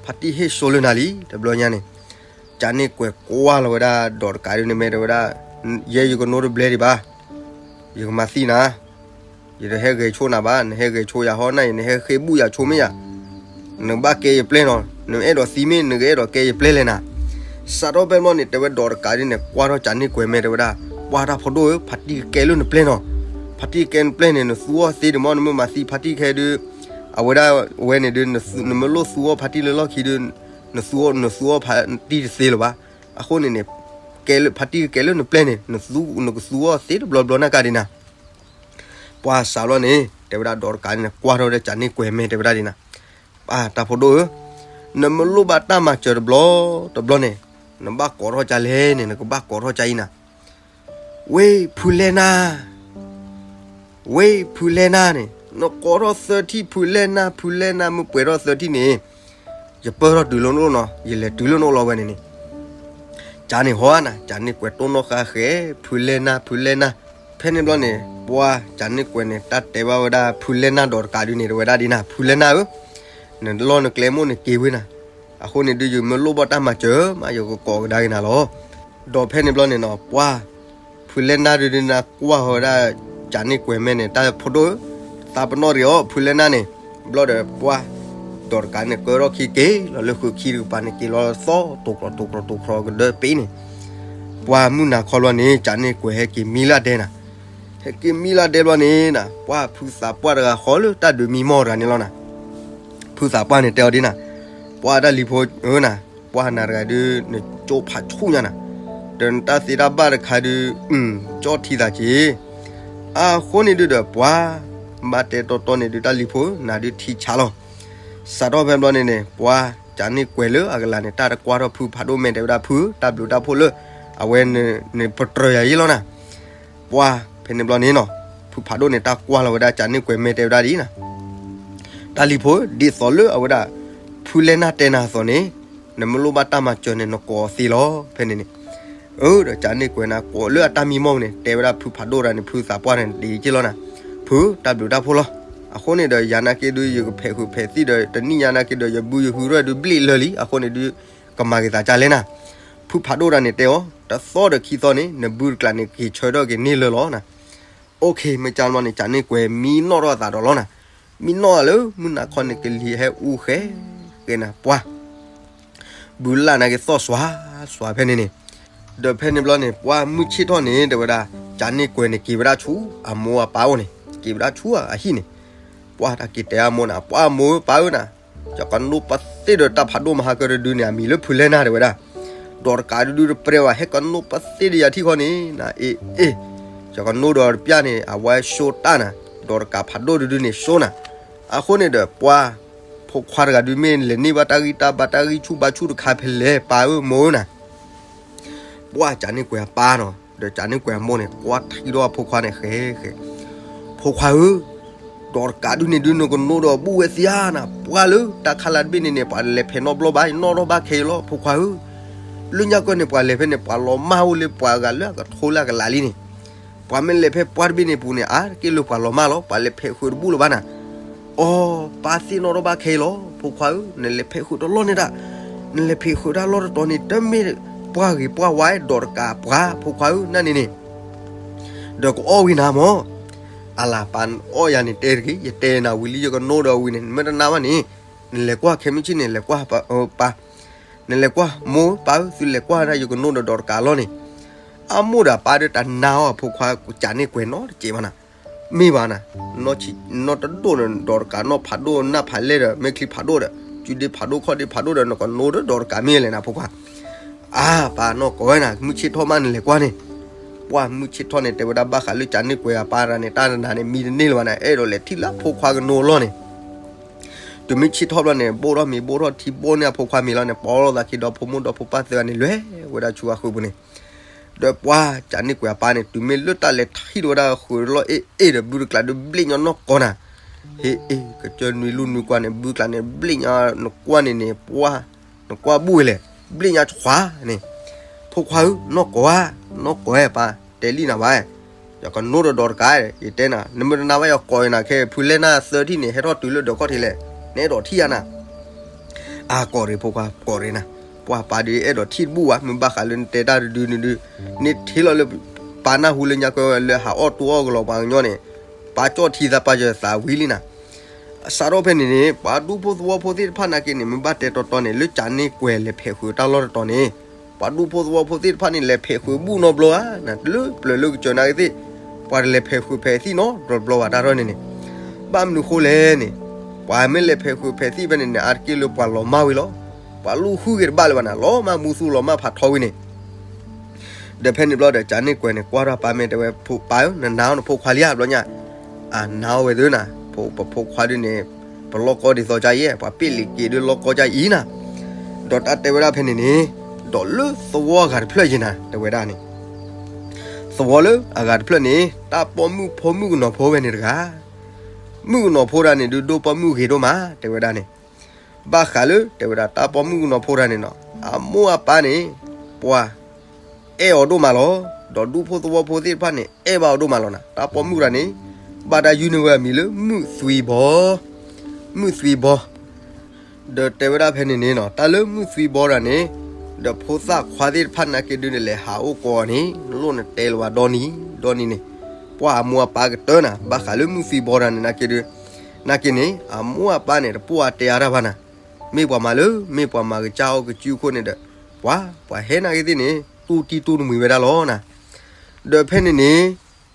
ဖါတံၢ်ဟ့ၣ်စိလၢနၤလံ တဘျီညါန့ၣ်, ကၠးန့ၢ်ကွဲးကွၢ်လီၤဝဲဒၣ်ဒီးတကးဒုးန့ၣ်မဲာ်တဲဝဲဒၣ်, ယဲယကနိတဘျဲဒံးဘၣ်, ယကမၤသံနၤ ယတဟဲဂဲၤဆိနၤဘၣ်, နဟဲဂဲၤဆိယၤဟီနၤအံၤ နဟဲဃ့ဘူၣ်ယၤဆိမ့ၢ်ယၤ, နဘၣ်ကဲယပျဲၢ်နီၤ, နအဲၣ်ဒိးသံမ့ၢ် နကအဲၣ်ဒိးကဲယပျဲၢ်လဲၣ်နၤ, စးထီၣ်ဖဲဘျီန့ၣ် တဲဝဲဒီးတကးဒုးန့ၣ် ကွၢ်ထီၣ်ကၠးန့ၢ်ကွဲးမဲာ်တဲဝဲဒၣ်, ပှၤတၢ်ဖိဒိၣ်ဧၢ, ဖါတံၢ်ကကဲလၢနပျဲၢ်နီၤ, ဖါတံၢ်ကကဲနပျဲၢ်န့ၣ် နသူအီၤသ့ဒံးမ့ၢ် နမ့ၢ်မၤသံဖါတံၢ်ခဲဒုး, အဝဲဒၣ်အဝဲန့ၣ်ဒုး နမ့ၢ်လိၣ်သူအီၤဖါတံၢ်လၢလီၢ်ခံဒုး, နသူအီၤ နသူအီၤဖါတံၢ်တသ့လၢၤဘၣ်, အဃိန့ၣ်န့ၣ် ကဲလၢ ဖါတံၢ်ကကဲလၢနပျဲၢ်န့ၣ် နကသူအီၤသ့တဘျီဘျီနၢ်ကါဒံးနၤ ပှၤစးဘျီန့ၣ် တဲဝဲဒၣ်ဒီးတကးန့ၣ် ကွၢ်ထီၣ်ဝဲဒၣ်ကၠးန့ၢ်ကွဲးမဲာ်တဲဝဲဒၣ်ဒ်နၤ, ပှၤတၢ်ဖိဒိၣ်ဧၢ, နမ့ၢ်လိၣ်ဘၣ်တၢ်မၤစၢၤတဘျီတဘျီန့ၣ် နဘၣ်ကိးထီၣ်ကၠါလဲၣ်န့ၣ် နကဘၣ်ကိးထီၣ်ကၠါအံၤနၤ, ဝ့ၢ်ဖုလဲၢ်နၢ် ဝ့ၢ်ဖုလဲၢ်နၢ်န့ၣ် နကိးထီၣ်သၢထံၣ် ဖုလဲၢ်နၢ် ဖုလဲၢ်နၢ် မ့ၢ်ပှဲၤထီၣ်သၢထံၣ်န့ၣ် ယပၢၢ်ထီၣ်တုၤလၢနအိၣ်နီၤ ယလဲၤတုၤလၢနအိၣ်လီၤဝဲန့ၣ်န့ၣ်, ကၠးန့ၣ်ဟီနၤ ကၠးန့ၢ်ကွဲးတိၢ်နီၣ်ဃာ်ဃဲ ဖုလဲၢ်နၢ် ဖုလဲၢ်နၢ်, ဖဲန့ၣ်ဘျီန့ၣ် ပှၤကၠးန့ၢ်ကွဲးန့ၣ် တၢ်တဲဘၣ်ဝဲဒၣ် ဖုလဲၢ်နၢ်ဒီးတကးဒုးန့ၣ် တဲဝဲဒၣ်ဒ်နၤ ဖုလဲၢ်နၢ်ဧၢ, နလီၢ်နကျဲမိၣ်နက့ၤဝ့ၢ်နၤ, အဃိန့ၣ်ဒုး ယမ့ၢ်လိၣ်ဘၣ်တၢ်မၤစၢၤမး ယကကိးကဒါက့ၤနၤလီၤ. ဒီးဖဲန့ၣ်ဘျီန့ၣ်နီၤ ပှၤ ဖုလဲၢ်နၢ်ဒုးဒုးနၤကွၢ်ဃီၤဝဲဒၣ် ကၠးန့ၢ်ကွဲးမဲာ်န့ၣ် တၢ်ဖိဒိၣ်ဧၢ, သးပနီၣ်တဂ့ၤအီၤ ဖုလဲၢ်နၢ်န့ၣ်, ဘျီဒီးပှၤ ဒီးတကးန့ၣ် ကၢထီၣ်ခံက့ၤလီၤလၢဃုာ်ခံတကပၤန့ၣ် က့ၤလီၤသီ တိၤကြီၤတိၤကြီၤတိၤကြီၤကဒၢပ့ၤန့ၣ်, ပှၤမုၢ်နၤခီဘျီန့ၣ် ကၠးန့ၢ်ကွဲးဟဲက့ၤမံလၢအဒဲနၤ, ဟဲက့ၤမံလၢအဒဲဘျီန့ၣ်နၤ ပှၤဖုသးပှၢ်တဂၤဃီလၢတၢ်ဒုးမံမီၢ်တဂၤန့ၣ်လီၤနၤ, ဖုသးပှၢ်န့ၣ်တဲအီၤဒ်နၤ, ပှၤတၢ်လံၤဖိဧၢနၤ, ပှၤနၤတဂၤဒုး နကၠိဖးဆူၣ်ညါနၤ, ဒီးနတၢ်သ့တၢ်ဘၣ်တခါဒုး ကၠီထံသးက့ၤ, အဃိန့ၣ်ဒုးဒီးပှၤ ဘၣ်တဲတီတီန့ၣ်ဒုး တၢ်လံၤဖိဧၢ နၤဒုးထံဆါလီၤ. စးထီၣ်ဖဲဘျီန့ၣ်န့ၣ် ပှၤကၠးန့ၢ်ကွဲးလၢအကလၤန့ၣ် တၢ်တကွၢ်ထီၣ်ဖုဖးဒိၣ်မဲာ်တဲဝဲဒၣ် ဖု တၢ်ဘျုးတၢ်ဖှိၣ်လၢ အဝဲန့ၣ်ပတြၢၤယၤယ့လီၤနၤ, ပှၤဖဲန့ၣ်ဘျီန့ၣ်နီၤ ဖုဖးဒိၣ်န့ၣ် တၢ်ကွၢ်လီၤဝဲဒၣ်ကၠးန့ၢ်ကွဲးမဲာ်တဲဝဲဒၣ်ဒ်နၤ, တၢ်လံၤဖိဧၢ ဒ်သိးလၢအဝဲဒၣ် ဖုလဲၢ်နၢ်တဲနၤအသိးန့ၣ် နမ့ၢ်လိၣ်ဘၣ်တၢ်မၤစၢၤန့ၣ် နကိးအီၤသ့လီၤ ဖဲန့ၣ်န့ၣ်, အၢ ဒီးကၠးန့ၢ်ကွဲးနၤ ကိးလၢအတၢ်မံမီၢ်န့ၣ် တဲဝဲဒၣ်ဖုဖးဒိၣ်တဂၤန့ၣ် ဖုသးပှၢ်န့ၣ် ဒ်က့လီၤနၤ, ဖု တၢ်ဘျုးတၢ်ဖှိၣ်လီၤ. အဃိန့ၣ်ဒီး ယၤနာ်က့ဒုး ယကဖဲးဃုာ်ဖဲးသံၣ်ဒီး တနံၣ်ညါနာ်က့ဒီး ယဘုယဟုရၢၢ်ဒုးဘျ့ၣ်လၢာ်လံ အဃိန့ၣ်ဒုး ကမၤက့ၤသးကၢ်လဲၣ်နၤ, ဖုဖးဒိၣ်တဂၤန့ၣ်တဲအီၤ တသီဒီးခံသီန့ၣ် နဘုတကျးန့ၣ် က့ၤဆၢထၢၣ်က့ၤန့ၢ်လၢာ်လီၤနၤ, အိၣ်ခ့ မ့ၢ်ကၢ်ဘျီန့ၣ် ကၠးန့ၢ်ကွဲးမံနီၣ်ထီၣ်အသးဒီးလီၤနၤ, မံနီၣ်လၢမုၢ်နၤခီန့ၣ် ကလံၤဟဲအူဃဲ ကဲနၤ ပှၤ ဘုလၢ်နာ်က့သီၣ်စွၤစွၤဖဲန့ၣ်န့ၣ်, ဒီးဖဲန့ၣ်ဘျီန့ၣ် ပှၤမုၢ်ဆ့ၣ်ထီၣ်န့ၣ် တဲဝဲဒၣ် ကၠးန့ၢ်ကွဲးန့ၣ် က့ၤဝဲဒၣ်ဆူအမိၢ်အပၢ်အိၣ်န့ၣ် က့ၤဝဲဒၣ်ဆူအဟံၣ်န့ၣ်, ပှၤတၢ်က့ၤတဲအမိၢ်နၤ ပှၤမိၢ်ပၢ်ဧၢနၤ, ယကနိးပသ့ၣ်ဒီးတၢ်ဖးဒိၣ်မဟါကတဒုန့ၣ် အမံၤလၢဖုလဲၢ်နၢ် တဲဝဲဒၣ်. ဒီးတကးဒုဒုတပြဲၤဘၣ် ဟဲကနိးပသ့ၣ်ဒီးယၤထံၣ်ဃီန့ၣ် နအ့ၣ်အ့ၣ်, ယကနိးဒီးတပျၢ်န့ၣ် အဝဲဆိတၢ်နၤ, ဒီးတကးဖးဒိၣ်တဒုန့ၣ်ဆိနၤ. အဃိန့ၣ်ဒီးပှၤ ဖိခွါတဂၤဒုမ့ၢ်လဲၤန့ၢ်ဘၣ်တၢ်ဂံၢ်တၢ်ဘါတၢ်ဂံၢ်ဆူၣ်ဘါဆူၣ်တခါဖဲလဲၣ် ပၢ်ဧၢမိၢ်ဧၢနၤ ပှၤကးန့ၢ်ကွဲၤအပၢ်နီၤ, ဒီးကးန့ၢ်ကွဲၤအမိၢ်န့ၣ် ကွၢ်ထံဒီးအဖိခွါန့ၣ် ဃဲဃဲ, ဖိခွါဧၢ, ဒီးတကးဒုန့ၣ်ဒု နကနိးဒီးဘူၣ်ဝဲသ့ဧါနၤ, ပှၤလၢတၢ်ခါလၢ်တဘ့ၣ်န့ၣ်န့ၣ် ပှၤလဲၤဖဲးနီတဘျီဘၣ်, ယနီၣ်ထီၣ်ဘၣ်ခဲအံၤလီၤ ဖိခွါဧၢ. လၢညါကီၢ်န့ၣ် ပှၤလဲၤဖဲန့ၣ် ပှၤလီၤမၢ်အိၣ်လၢပှၤဂၤလၢအကထိလၢအကလးလံန့ၣ်, ပှၤမ့ၢ်လဲၤဖဲးပှၢ်တဘ့ၣ်န့ၣ်ပူၤန့ၣ် အါတက့ၢ်လၢပှၤလီၤမၢ်လီၤ, ပှၤလဲၤဖဲးဃုာ်တဘူၣ်လၢၤဘၣ်နၤ. အီ, ပၢ်သ့ၣ်နီၣ်ထီၣ်ဘၣ်ခဲအံၤလီၤ ဖိခွါဧၢ, နလဲၤဖဲးဃုာ်တလီၢ်န့ၣ်ဒၣ်, နလဲၤဖဲးဃုာ်တၢ်လီၢ်တတီၤန့ၣ် တမ့ၢ်ပှၢ်ဂ့ၤပှၢ်ဝါ ဒီးတကးပှၤ ဖိခွါဧၢ နန့ၣ်န့ၣ် ဒီးကအီၣ်ဝံၤနၤမၢ်. အလၤပၢ်အီၣ်ယၤန့ၣ်တဲတဂ့ၤ, ယတဲနၤဝံၤလံ ယကနိးဒီးဝံၤန့ၣ် နမ့ၢ်တနာ်ဘၣ်န့ၣ်, နလဲၤကွၢ်ခဲမုၢ်ဆ့ၣ်န့ၣ် လဲၤကွၢ်ပၢ်, နလဲၤကွၢ်မိၢ်ပၢ်ဧၢ, သုလဲၤကွၢ်ဒၣ်ယကနိးဒီးဒီးတကးလီၢ်န့ၣ်. အမိၢ်ဒီးအပၢ်ဒီးတနာ်အီၤ ဖိခွါကးန့ၢ်ကွဲၤနီတစဲးဘၣ်နၤ, မ့ၢ်ဘၣ်နၤ, နီၢ်တဒိၣ်န့ၣ် ဒီးတကးနီၢ်ဖးဒိၣ်နၢ်ဖးလဲၢ်ဒီး မဲာ်ချံဖးဒိၣ်ဒီး စုဒ့ဖးဒိၣ်ခီၣ်ဒ့ဖးဒိၣ်ဒီး နကနိးဒီးဒီးတကးမ့ၢ်လဲၣ်နၤ ဖိခွါ. အါ, ပၢ်နီၢ်ကိးဝဲနၤ, မုၢ်ဆ့ၣ်ထီၣ်မးနလဲၤကွၢ်န့ၣ်. ပှၤမုၢ်ဆ့ၣ်ထီၣ်န့ၣ် တဲဝဲဒၣ်ဘၣ်ဃးလၢကးန့ၢ်ကွဲၤအပၢ်တဂၤန့ၣ် တၢ်နနၤန့ၣ် မံတန့ၢ်လၢၤဘၣ်နၤ, အဲၣ်ဒိးလဲၤထံၣ်လၢဖိခွါကနိးအလီၢ်န့ၣ် တုၤမုၢ်ဆ့ၣ်ထီၣ်ဘျီန့ၣ် ဘိၣ်ထီၣ်မ့ၤဘိၣ်ထီၣ်ထံဘိၣ်န့ၢ်အဖိခွါမ့ၤလီၤန့ၣ် ပိာ်လိာ်သးခံဒီးဖိမုၣ်ဒီးဖိပၢ်သၢဂၤန့ၣ် လဲၤဝဲဒၣ်ဆူအဃုာ်ပူၤန့ၣ်. ဒီးပှၤကးန့ၢ်ကွဲၤအပၢ်န့ၣ် တုၤမ့ၢ်လၢတၢ်လဲၤထံၣ်ဝဲဒၣ်ဃုာ်လီၤအ့ၣ်အ့ၣ်ဒီး ဘုတကျးဒုးဘျ့ၣ်ညီနီၢ်ကိးနၤ, ဟ့ၣ်အ့ၣ် ကစၢၢ်နွံလူၢ်နွံကွၢ်န့ၣ် ဘုတကျးန့ၣ် ဘျ့ၣ်ညီနကွၢ်န့ၣ်န့ၣ် ပှၤ နကွၢ်ဘူၣ်ဝဲလဲၣ်, ဘျ့ၣ်ညီဆှးန့ၣ်, ဖိခွါဧၢ နီၢ်ကိးဧါ, နီၢ်ကိးဝဲပၢ် တဲလံနၤဘၣ်, ယကနိးဒီးဒီးတကး, ယတဲနၤ နမ့ၢ်တနာ်ဘၣ် ယကိးနၤခဲ ဖုလဲၢ်နၢ်သၢထံၣ်န့ၣ် ဟဲထီၣ်တုၤလၢဒၢးခီၣ်ထံးလဲၣ်, နအဲၣ်ဒိးထံၣ်ဧါနၤ. အါ ကိးရ့ၣ်ဖိခွါ ကိးရ့ၣ်နၤ, ပှၤပၢ်ဒုးအဲၣ်ဒိးထံၣ်တဘူၣ်ဘၣ်, မ့ၢ်ဘၣ်ဃးလၢနတဲတၢ်တဒုန့ၣ်ဒုး, န့ၣ်ထံၣ်လီၤလၢ ပၢ်နၢ်ဟူလၢညါကီလၢဟးအီၣ်တူၢ်အီၣ်ကလီၤပှၤကညီန့ၣ်, ပၢ်ကၠီၣ်ထံသးပၢ်ယသးဝံၤလံနၤ. စးထီၣ်ဖဲန့ၣ်န့ၣ် ပှၤဒူဖိသဝီဖိသ့ၣ်တဖၣ်နာ်က့န့ၣ် မ့ၢ်ဘၣ်တဲတီတီန့ၣ် လၢကးန့ၢ်ကွဲၤလဲၤဖဲးဃုာ်တၢ်လီၢ်တတီၤန့ၣ်, ပှၤဒူဖိသဝီဖိသ့ၣ်တဖၣ်န့ၣ် လဲၤဖဲးဃုာ်ဘူၣ်နီတဘျီဧါ, နတလၢပျၢၤလၢကစၢၢ်နာ်က့သ့ၣ်, ပှၤတလဲၤဖဲးဃုာ်ဖဲးသံၣ်နီတဘျီဘၣ်တၢ်ထီၣ်န့ၣ်န့ၣ်, ဘၣ်မနုၤဃိလဲၣ်န့ၣ်, ပှၤမ့ၢ်လဲၤဖဲးဃုာ်ဖဲးသံၣ်ဖဲန့ၣ်န့ၣ် အါတက့ၢ်လၢပှၤလီၤမၢ်ဝံၤလီၤ. ပှၤလူၢ်ဃုဂ့ၤတဘၣ်လၢၤဘၣ်နၤ, လီၤမၢ်မူသူလီၤမၢ်ဖးထီဝံၤန့ၣ် ဒီးဖဲန့ၣ်ဘျီဒီး ကးန့ၢ်ကွဲၤန့ၣ် ကွၢ်ထီၣ်ပၢ်မ့ၢ်တဲဝဲ ဖိပၢ်ဧၢ နနာ်အီၤနဖိခွါလံဧါဘျီညါ, အနာ်အီၤဝဲသ့ၣ်နၤ, ပဖိခွါဒုန့ၣ် ပလီၢ်ကီဒ်သိးကါအံၤ, ပှၤပ့ၣ်လံၤက့ၤဒုးလီၢ်ကီကါအံၤနၤ, ဒီးတၢ်တဲဝဲဒၣ်ဖဲန့ၣ်န့ၣ်, ဒီးလၢသဝီအဂၤတဖျၢၣ်ယံၤနၤ တဲဝဲဒၣ်န့ၣ်, သဝီလၢအဂၤတဖျၢၣ်န့ၣ် တၢ်ပိာ်မုၣ်ဖိမုၣ်ကနီၤဖိဝဲန့ၣ်တဂၤ, မုၣ်ကနီၤဖိတဂၤန့ၣ်ဒုးဒိၣ်ပိာ်မုၣ်ဂ့ၤဒိၣ်မး တဲဝဲဒၣ်န့ၣ်, ဘၣ်ဃးလၢ တဲဝဲဒၣ် တၢ်ပိာ်မုၣ်ကနီၤဖိတဂၤန့ၣ်နီၤ, အမိၢ်အပၢ်န့ၣ် ပှၤ အဲၣ်အီၤဒိၣ်မးလီၤ. ဒီးဒူဖိသဝီဖိသ့ၣ်တဖၣ်န့ၣ် အဲၣ်ဘၣ်အီၤဒိၣ်မးလီၤနၤ. တၢ်ပိာ်မုၣ်တဂၤန့ၣ် ဘၣ်တၢ်ယုၢ်န့ၢ်ဝဲအမံၤလၢ မုၢ်သွံဘီ, မုၢ်သွံဘီ ဒီးတဲဝဲဒၣ်ဖဲန့ၣ်န့ၣ်နီၤ, တၢ်လၢမုၢ်သွံဘီတဂၤန့ၣ်, ဒီးဖိသၣ်ခွါသ့ၣ်တဖၣ်နာ်က့ဒုးန့ၣ် လဲၤဟးအိၣ်ကိးအီၤန့ၣ် နလိၣ်နတဲလၢၤဘၣ်ဒီနံၤ ဒီနံၤန့ၣ်, ပှၤအမိၢ်အပၢ်ကတၢၢ်နၤ, ဘၣ်ဃးလၢမုၢ်သွံဘီတဂၤန့ၣ်နာ်က့ဒုး, နာ်က့န့ၣ် အမိၢ်အပၢ်န့ၣ် တပိာ်အတဲအါတၢ်ဘၣ်နၤ, မ့ၢ်ပှၤမၤလၢ မ့ၢ်ပှၤမၤကစၢ်အီၣ်ကစုအခိၣ်န့ၣ်ဒီး, ပှၤ ပှၤဟဲနာ်က့သ့ၣ်န့ၣ် တူၢ်တံၢ်တူၢ်တမှံၤဝဲဒၣ်လီၤနၤ. ဒီးဖဲန့ၣ်န့ၣ်,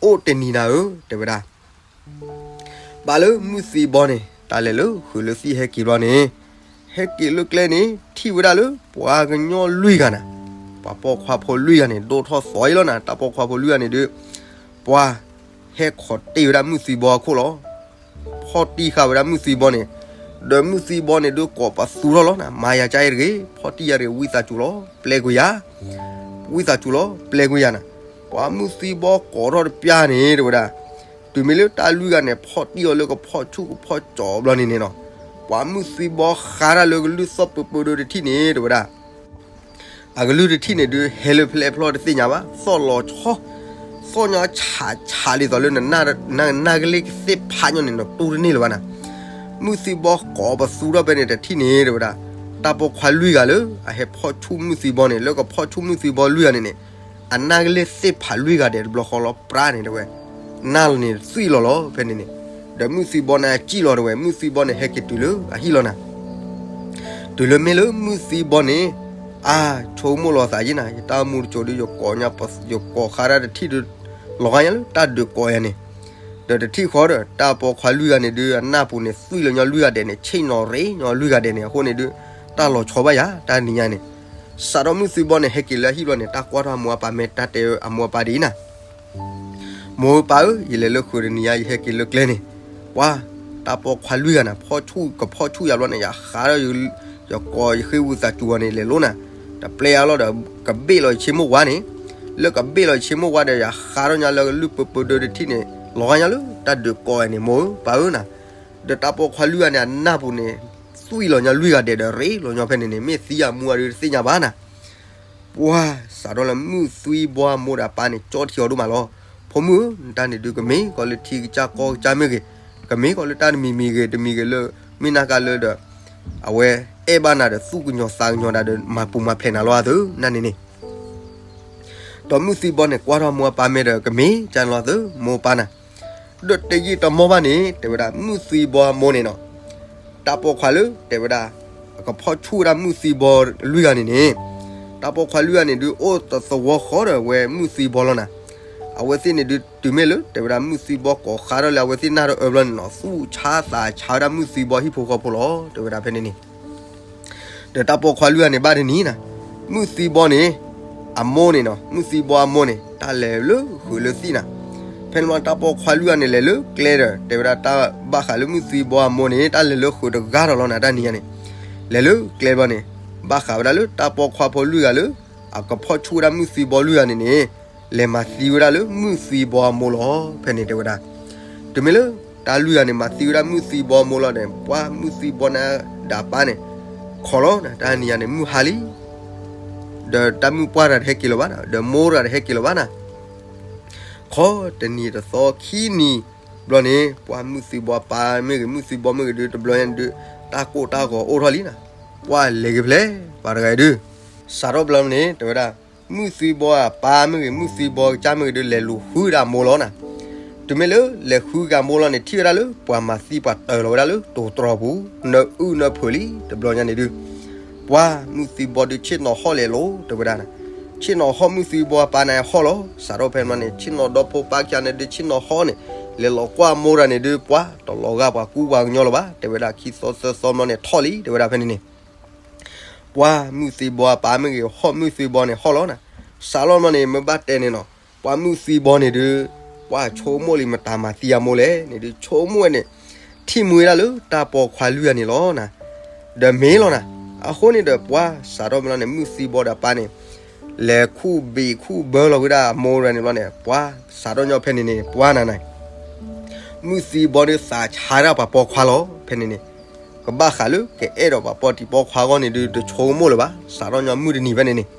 အိၣ်တနံၤနၤဧၢ, တဲဝဲဒၣ် ပၢ်လၢမုၢ်သွံဘီန့ၣ် တၢ်လဲၤလၢဃုာ်လၢသံၣ်ဟဲက့ၤဘျီန့ၣ်, ဟဲက့ၤလၢကျဲန့ၣ် ထံၣ်ဝဲဒၣ်လၢပှၤကညီလွံၢ်ဂၤနၤ, ပှၤပိာ်ခွါဖိလွံၢ်ဂၤန့ၣ် ဒိၣ်ထီၣ်သီအံၤလီၤနၤ, တၢ်ပိာ်ခွါဖိလွံၢ်ဂၤန့ၣ်ဒုး, ပှၤ ဟဲခိးတ့ၢ်ဝဲဒၣ်မုၢ်သွံဘီအခိၣ်လီၤ. ဖီၣ်တံၢ်ဃာ်ဝဲဒၣ်မုၢ်သွံဘီန့ၣ်, ဒီးမုၢ်သွံဘီန့ၣ်ဒုးကိးပသူထီၣ်လီၤနၤ, မၤယၤကါအံၤတဂ့ၤ, ဖီၣ်တံၢ်ယၤတဂ့ၤ, ဝံသးစူၤလီၤ, ပျဲကွံာ်ယၤ, ဝံသးစူၤလီၤ, ပျဲကွံာ်ယၤနၤ. ပှၤမုၢ်သွံဘီကိးထီၣ်တပျၢ်န့ၣ် တဲဝဲဒၣ်, တုၤမ့ၢ်လၢတၢ်လွံၢ်ဂၤန့ၣ် ဖီၣ်တံၢ်အီၤလၢကဖီၣ်ဆူၣ်ကဖီၣ်ကၠီၤဘျီန့ၣ်န့ၣ်နီၤ, ပှၤမုၢ်သွံဘီဃါတၢ်လၢကလုၢ်သီၣ်ပၢပၢဒိတထံၣ်န့ၣ် တဲဝဲဒၣ် အကလုၢ်တထံၣ်န့ၣ်ဒုး ဟဲလၢဖဲလဲၣ်ဖျီၣ်တသ့ၣ်ညါဘၣ်, သီၣ်လီၤဆီ, သီၣ်ညီဆးဆးဒ်သိးလၢနနၢ်ကလ့ကသ့ၣ်ဖးညီန့ၣ် နတူၢ်တန့ၢ်လၢၤဘၣ်နၤ. မုၢ်သွံဘီကိးပသူထီၣ်ဖဲန့ၣ်တထံၣ်န့ၣ် တဲဝဲဒၣ်, တၢ်ပိာ်ခွါလွံၢ်ဂၤလၢ အဟဲဖီၣ်ဆူၣ်မုၢ်သွံဘီန့ၣ် လၢကဖီၣ်ဆူၣ်မုၢ်သွံဘီလွံၢ်ဂၤန့ၣ်န့ၣ်, အနၢ်ကလ့သ့ၣ်ဖးလွံၢ်ဂၤဒဲးတဘျီဃီလီၤပြါန့ၣ် တဲဝဲ, နၢ်လီၤန့ၣ်သွံၣ်လီၤလီၤဖဲန့ၣ်န့ၣ်, ဒီးမုၢ်သွံဘီန့ၣ်အစံၣ်လီၤတဲဝဲ, မုၢ်သွံဘီန့ၣ်ဟဲက့ၤတုၤလၢအဟံၣ်လီၤနၤ. တုၤလၢမ့ၢ်လၢမုၢ်သွံဘီန့ၣ်, အါ, ဆိကမိၣ်လီၤသးယံၤနၤ, ယတၢ်အိၣ်မူတစိၤဒုး ယကိးညါ, ယကိးဃါတၢ်တထံၣ်ဒုး, လီၤဂာ်ညါလၢတၢ်ဒုးကိးယၤန့ၣ်, ဒီးတထံၣ်ဃီဒီး တၢ်ပိာ်ခွါလွံၢ်ဂၤန့ၣ်ဒုး အနၢ်ပူၤန့ၣ် သွံၣ်လီၤညီလွံၢ်ဂၤဒဲးန့ၣ် ဆ့ၣ်နီၤရ့ညီလွံၢ်ဂၤဒဲးန့ၣ် အဃိန့ၣ်ဒုး တၢ်လီၤဆီဘၣ်ယၤ တၢ်နံၤညါန့ၣ်. စးထီၣ်မုၢ်သွံၣ်ဘီန့ၣ် ဟဲက့ၤလၢအဟံၣ်ဘျီန့ၣ် တၢ်ကွၢ်ထီၣ်အမိၢ်အပၢ် မ့ၢ်တၢ်တဲအမိၢ်အပၢ်ဒ်အံၤနၤ, မိၢ်ဧၢပၢ်ဧၢ, ယလဲၤလၢဃုာ်တနံၤညါ ယဟဲက့ၤလၢကျဲန့ၣ်, ပှၤ တၢ်ပိာ်ခွါလွံၢ်ဂၤနၤ ဖီၣ်ဆူၣ် ကဖီၣ်ဆူၣ်ယၤဘျီန့ၣ် ယဃးဒီး ယကိးယဃ့ဝံသးစူၤအီၤန့ၣ် လဲၤလိၤနၤ, တပျဲအါလီၤဒီး ကဘ့ၣ်လီၤယဆ့မိၣ်ဝါန့ၣ်, လၢကဘ့ၣ်လီၤယဆ့မိၣ်ဝါဒီး ယဃးဒီးညါလၢကလုၢ်ပၢပၢဒၢတထံၣ်န့ၣ် လီၤဂာ်ညါလၢတၢ်ဒုးကိးဝဲန့ၣ် မိၢ်ဧၢပၢ်ဧၢနၤ. ဒီးတၢ်ပိာ်ခွါလွံၢ်ဂၤန့ၣ် အနၢ်ပူၤန့ၣ် သွံၣ်လီၤညီလွံၢ်ဂၤဒဲးဒီး ရ့လီၤညီဖဲန့ၣ်န့ၣ် မ့ၢ်သံယၤမူအဒုးတသ့ၣ်ညါဘၣ်နၤ. ပှၤ စးထီၣ်လၢမုၢ်သွံၣ်ဘီအမိၢ်ဒီးအပၢ်န့ၣ် ကၠီထံအီၤဒိၣ်မးလီၤ. ဖိမုၣ်ဧၢ, နတၢ်န့ၣ်ဒုးကမ့ၢ်ကီးလၢထံကစၢ်ကီၢ်ကစၢ်မ့ၢ်ဂ့ၤ, ကမ့ၢ်ကီးလၢတၢ်တမံၤမံၤဂ့ၤ တမံၤဂ့ၤလၢ မ့ၢ်နၢ်ကါလၢဒီး အဝဲအဲၣ်ဘၣ်နၤဒီး သူၣ်ကညီၤသးကညီၤနၤဒီး မၤပူၤမၤဖျဲးနၤလီၤအသး နန့ၣ်န့ၣ်. ဒီးမုၢ်သွံၣ်ဘီန့ၣ် ကွၢ်ထီၣ်မိၢ်အပၢ်မ့ၢ်ဒီး ကမ့ၢ်ကၢ်န့ၣ်လီၤသး မိၢ်ပၢ်နၤ. ဒီးတယံာ်တမီၢ်ဘၣ်န့ၣ် တဲဝဲဒၣ် မုၢ်သွံၣ်ဘီအမိၢ်န့ၣ်နီၤ, တၢ်ပိာ်ခွါလၢ တဲဝဲဒၣ် ကဖီၣ်ဆူၣ်ဝဲဒၣ်မုၢ်သွံၣ်ဘီလွံၢ်ဂၤန့ၣ်န့ၣ်, တၢ်ပိာ်ခွါလွံၢ်ဂၤန့ၣ်ဒုး အိၣ်သဝီဃီဒီးဝဲမုၢ်သွံၣ်ဘီလီၤနၤ. အဝဲသ့ၣ်န့ၣ်ဒုး တုၤမ့ၢ်လၢ တဲဝဲဒၣ် မုၢ်သွံၣ်ဘီကိးဃးထီၣ်လၢအဝဲသ့ၣ်နၢ်တအၢဘျီန့ၣ်နီၤ သူၣ်ဆါသးဆါဝဲဒၣ်မုၢ်သွံၣ်ဘီဟံၣ်ဖိဃီဖိလီၤ တဲဝဲဒၣ်ဖဲန့ၣ်န့ၣ်. ဒီးတၢ်ပိာ်ခွါလွံၢ်ဂၤန့ၣ်ဘၣ်တနံၤနၤ, မုၢ်သွံၣ်ဘီန့ၣ် အမိၢ်န့ၣ်နီၤ, မုၢ်သွံၣ်ဘီအမိၢ်န့ၣ် တၢ်လဲၤလၢဃုာ်လၢသံၣ်နၤ. ဖဲန့ၣ်ဘျီတၢ်ပိာ်ခွါလွံၢ်ဂၤန့ၣ် လဲၤလၢကျဲဒီး တဲဝဲဒၣ်တၢ်ဘၣ်ဃးလၢမုၢ်သွံၣ်ဘီအမိၢ်န့ၣ် တၢ်လဲၤလၢဃုာ်တဂၤဒီးလီၤနၤ တၢ်နံၤညါန့ၣ်. လဲၤလၢကျဲဘျီန့ၣ် ဘၣ်ဃးဝဲဒၣ်လၢတၢ်ပိာ်ခွါဖိလွံၢ်ဂၤလၢ အကဖီၣ်ဆူၣ်ဝဲဒၣ်မုၢ်သွံၣ်ဘီလွံၢ်ဂၤန့ၣ်န့ၣ် လဲၤမၤသံဝဲဒၣ်လၢမုၢ်သွံၣ်ဘီအမိၢ်လီၤ ဖဲန့ၣ်တဲဝဲဒၣ်. တုၤမ့ၢ်လၢ တၢ်လွံၢ်ဂၤန့ၣ် မၤသံဝဲဒၣ်မုၢ်သွံၣ်ဘီအမိၢ်လီၤန့ၣ် ပှၤမုၢ်သွံၣ်ဘီန့ၣ်ဒီးအပၢ်န့ၣ် ခိးလီၤနၤ တၢ်နံၤညါန့ၣ် မုၢ်ဟါလံ ဒီးတၢ်မုၢ်ပှၢ်တဂၤတဟဲက့ၤလၢၤဘၣ်နၤ, ဒီးမိၢ်တဂၤတဟဲက့ၤလၢၤဘၣ်နၤ. ခီတနံၤတသီခံနံၤဘျီန့ၣ် ပှၤမုၢ်သွံၣ်ဘီအပၢ်မ့ၢ်ဂ့ၤ မုၢ်သွံၣ်ဘီမ့ၢ်ဂ့ၤဒုး တဘျီညါန့ၣ်ဒုး တၢ်ကိၢ်တၢ်ဂီၤအိၣ်ထီၣ်လံနၤ. ပှၤလဲၤက့ၤဖဲလဲၣ် ပှၤတဂၤအံၤဒုး စးထီၣ်ဘျီန့ၣ် တဲဝဲဒၣ် မုၢ်သွံၣ်ဘီအပၢ်မ့ၢ်ဂ့ၤ မုၢ်သွံၣ်ဘီကစၢ်မ့ၢ်ဂ့ၤဒုး လဲၤလူၤဃုဒၣ်အမိၢ်လီၤနၤ. တုၤမ့ၢ်လၢလဲၤဃုက့ၤအမိၢ်လီၤန့ၣ် ထံၣ်ဝဲဒၣ်လၢ ပှၤမၤသံပှၤတၢၤလီၤဝဲဒၣ်လၢတိၤတြီၤပူၤ နၢအုၣ်နၢဖုးလံ တဘျီညါန့ၣ်ဒုး ပှၤမုၢ်သွံၣ်ဘီဒုး ဆ့ၣ်နီၤဟီၣ်လဲၤလိၤ တဲဝဲဒၣ်နၤ. ဆ့ၣ်နီၤဟီၣ်မုၢ်သွံၣ်ဘီအပၢ်န့ၣ်ဟီၣ်လီၤ. စးထီၣ်ဖဲန့ၣ်န့ၣ် ဆ့ၣ်နီၤဒီဖိပၢ်ကစၢ်န့ၣ်ဒုး ဆ့ၣ်နီၤဟီၣ်န့ၣ် လဲၤလီၤကွၢ်အမိၢ်တဂၤန့ၣ်ဒုး ပှၤတလီၤဂာ်ပှၤကူပှၤကညီလၢၤဘၣ် တဲဝဲဒၣ် ခံသီသၢသီဘျီန့ၣ်ထီၣ်လံ တဲဝဲဒၣ်ဖဲန့ၣ်န့ၣ် ပှၤမုၢ်သွံၣ်ဘီအပၢ်မ့ၢ်ဂ့ၤ ဟီၣ်မုၢ်သွံၣ်ဘီန့ၣ်ဟီၣ်လီၤနၤ. စးလီၤဘျီန့ၣ် မ့ၢ်ဘၣ်တဲန့ၣ်နီၤ ပှၤမုၢ်သွံၣ်ဘီန့ၣ်ဒုး ပှၤဆိကမိၣ်လံ မတၤမၤသံအမိၢ်လဲၣ်န့ၣ်ဒုး ဆိကမိၣ်ဝဲန့ၣ် ထံၣ်မှံဝဲဒၣ်လၢတၢ်ပိာ်ခွါလွံၢ်ဂၤန့ၣ်လီၤနၤ. ဒီးမ့ၢ်လီၤနၤ. အဃိန့ၣ်ဒီး ပှၤစးထီၣ်မ့ၢ်လီၤန့ၣ် မုၢ်သွံၣ်ဘီဒီးအပၢ်န့ၣ် လဲၤခူၣ်ဘံးခူၣ်ဘၢလီၤဝဲဒၣ်အမိၢ်တဂၤန့ၣ်ဘျီန့ၣ် ပှၤစးထီၣ်ညီဖဲန့ၣ်န့ၣ် ပှၤနၤန့ၣ် မုၢ်သွံၣ်ဘီဒုးသးဆါဒၣ်ပှၤပိာ်ခွါလီၤ ဖဲန့ၣ်န့ၣ်. ကဘၣ်ဃးလၢကအဲၣ်ဒိးပှၤပိာ်တံၤပိာ်ခွါအဂီၢ်န့ၣ်ဒုး တဆိကမိၣ်လၢၤဘၣ်. စးထီၣ်ညီမုၢ်တနံၤဖဲန့ၣ်န့ၣ်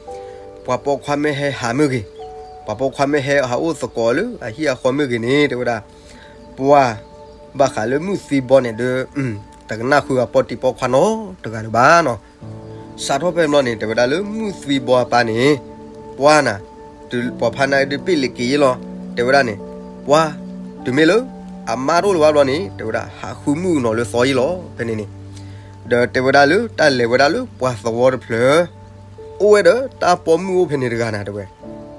ပှၤပိာ်ခွါမ့ၢ်ဟဲဟးမ့ၢ်ဂ့ၤ, ပှၤပိာ်ခွါမ့ၢ်ဟဲဟးအိၣ်သကိးလၢအဟံၣ်အဃီမ့ၢ်ဂ့ၤန့ၣ် တဲဝဲဒၣ် ပှၤ ဘၣ်ဃးလၢမုၢ်သွံၣ်ဘီန့ၣ်ဒုး တကနၣ်ဃုာ်အပိာ်တံၤပိာ်ခွါနီတဂၤလၢၤဘၣ်နီၤ. စးထီၣ်ဖဲန့ၣ်ဘျီန့ၣ် တဲဝဲဒၣ်လၢမုၢ်သွံၣ်ဘီအပၢ်န့ၣ် ပှၤနၤ တုၤပှၤဖးနါဒုးပ့ၣ်လံက့ၤယ့လီၤ တဲဝဲဒၣ်န့ၣ် ပှၤ တုၤမ့ၢ်လၢ အမါတအိၣ်လၢၤဘၣ်ဘျီန့ၣ် တဲဝဲဒၣ် ဟးဃုမုၣ်ကနီၤလၢသီယ့လီၤ ဖဲန့ၣ်န့ၣ်. ဒီးတဲဝဲဒၣ်လၢတၢ်လဲၤဝဲဒၣ်လၢပှၤသဝီတဖျၢၣ် အိၣ်ဝဲဒီးတၢ်ပိာ်မုၣ်အိၣ်ဖဲန့ၣ်တဂၤနၤ တဲဝဲ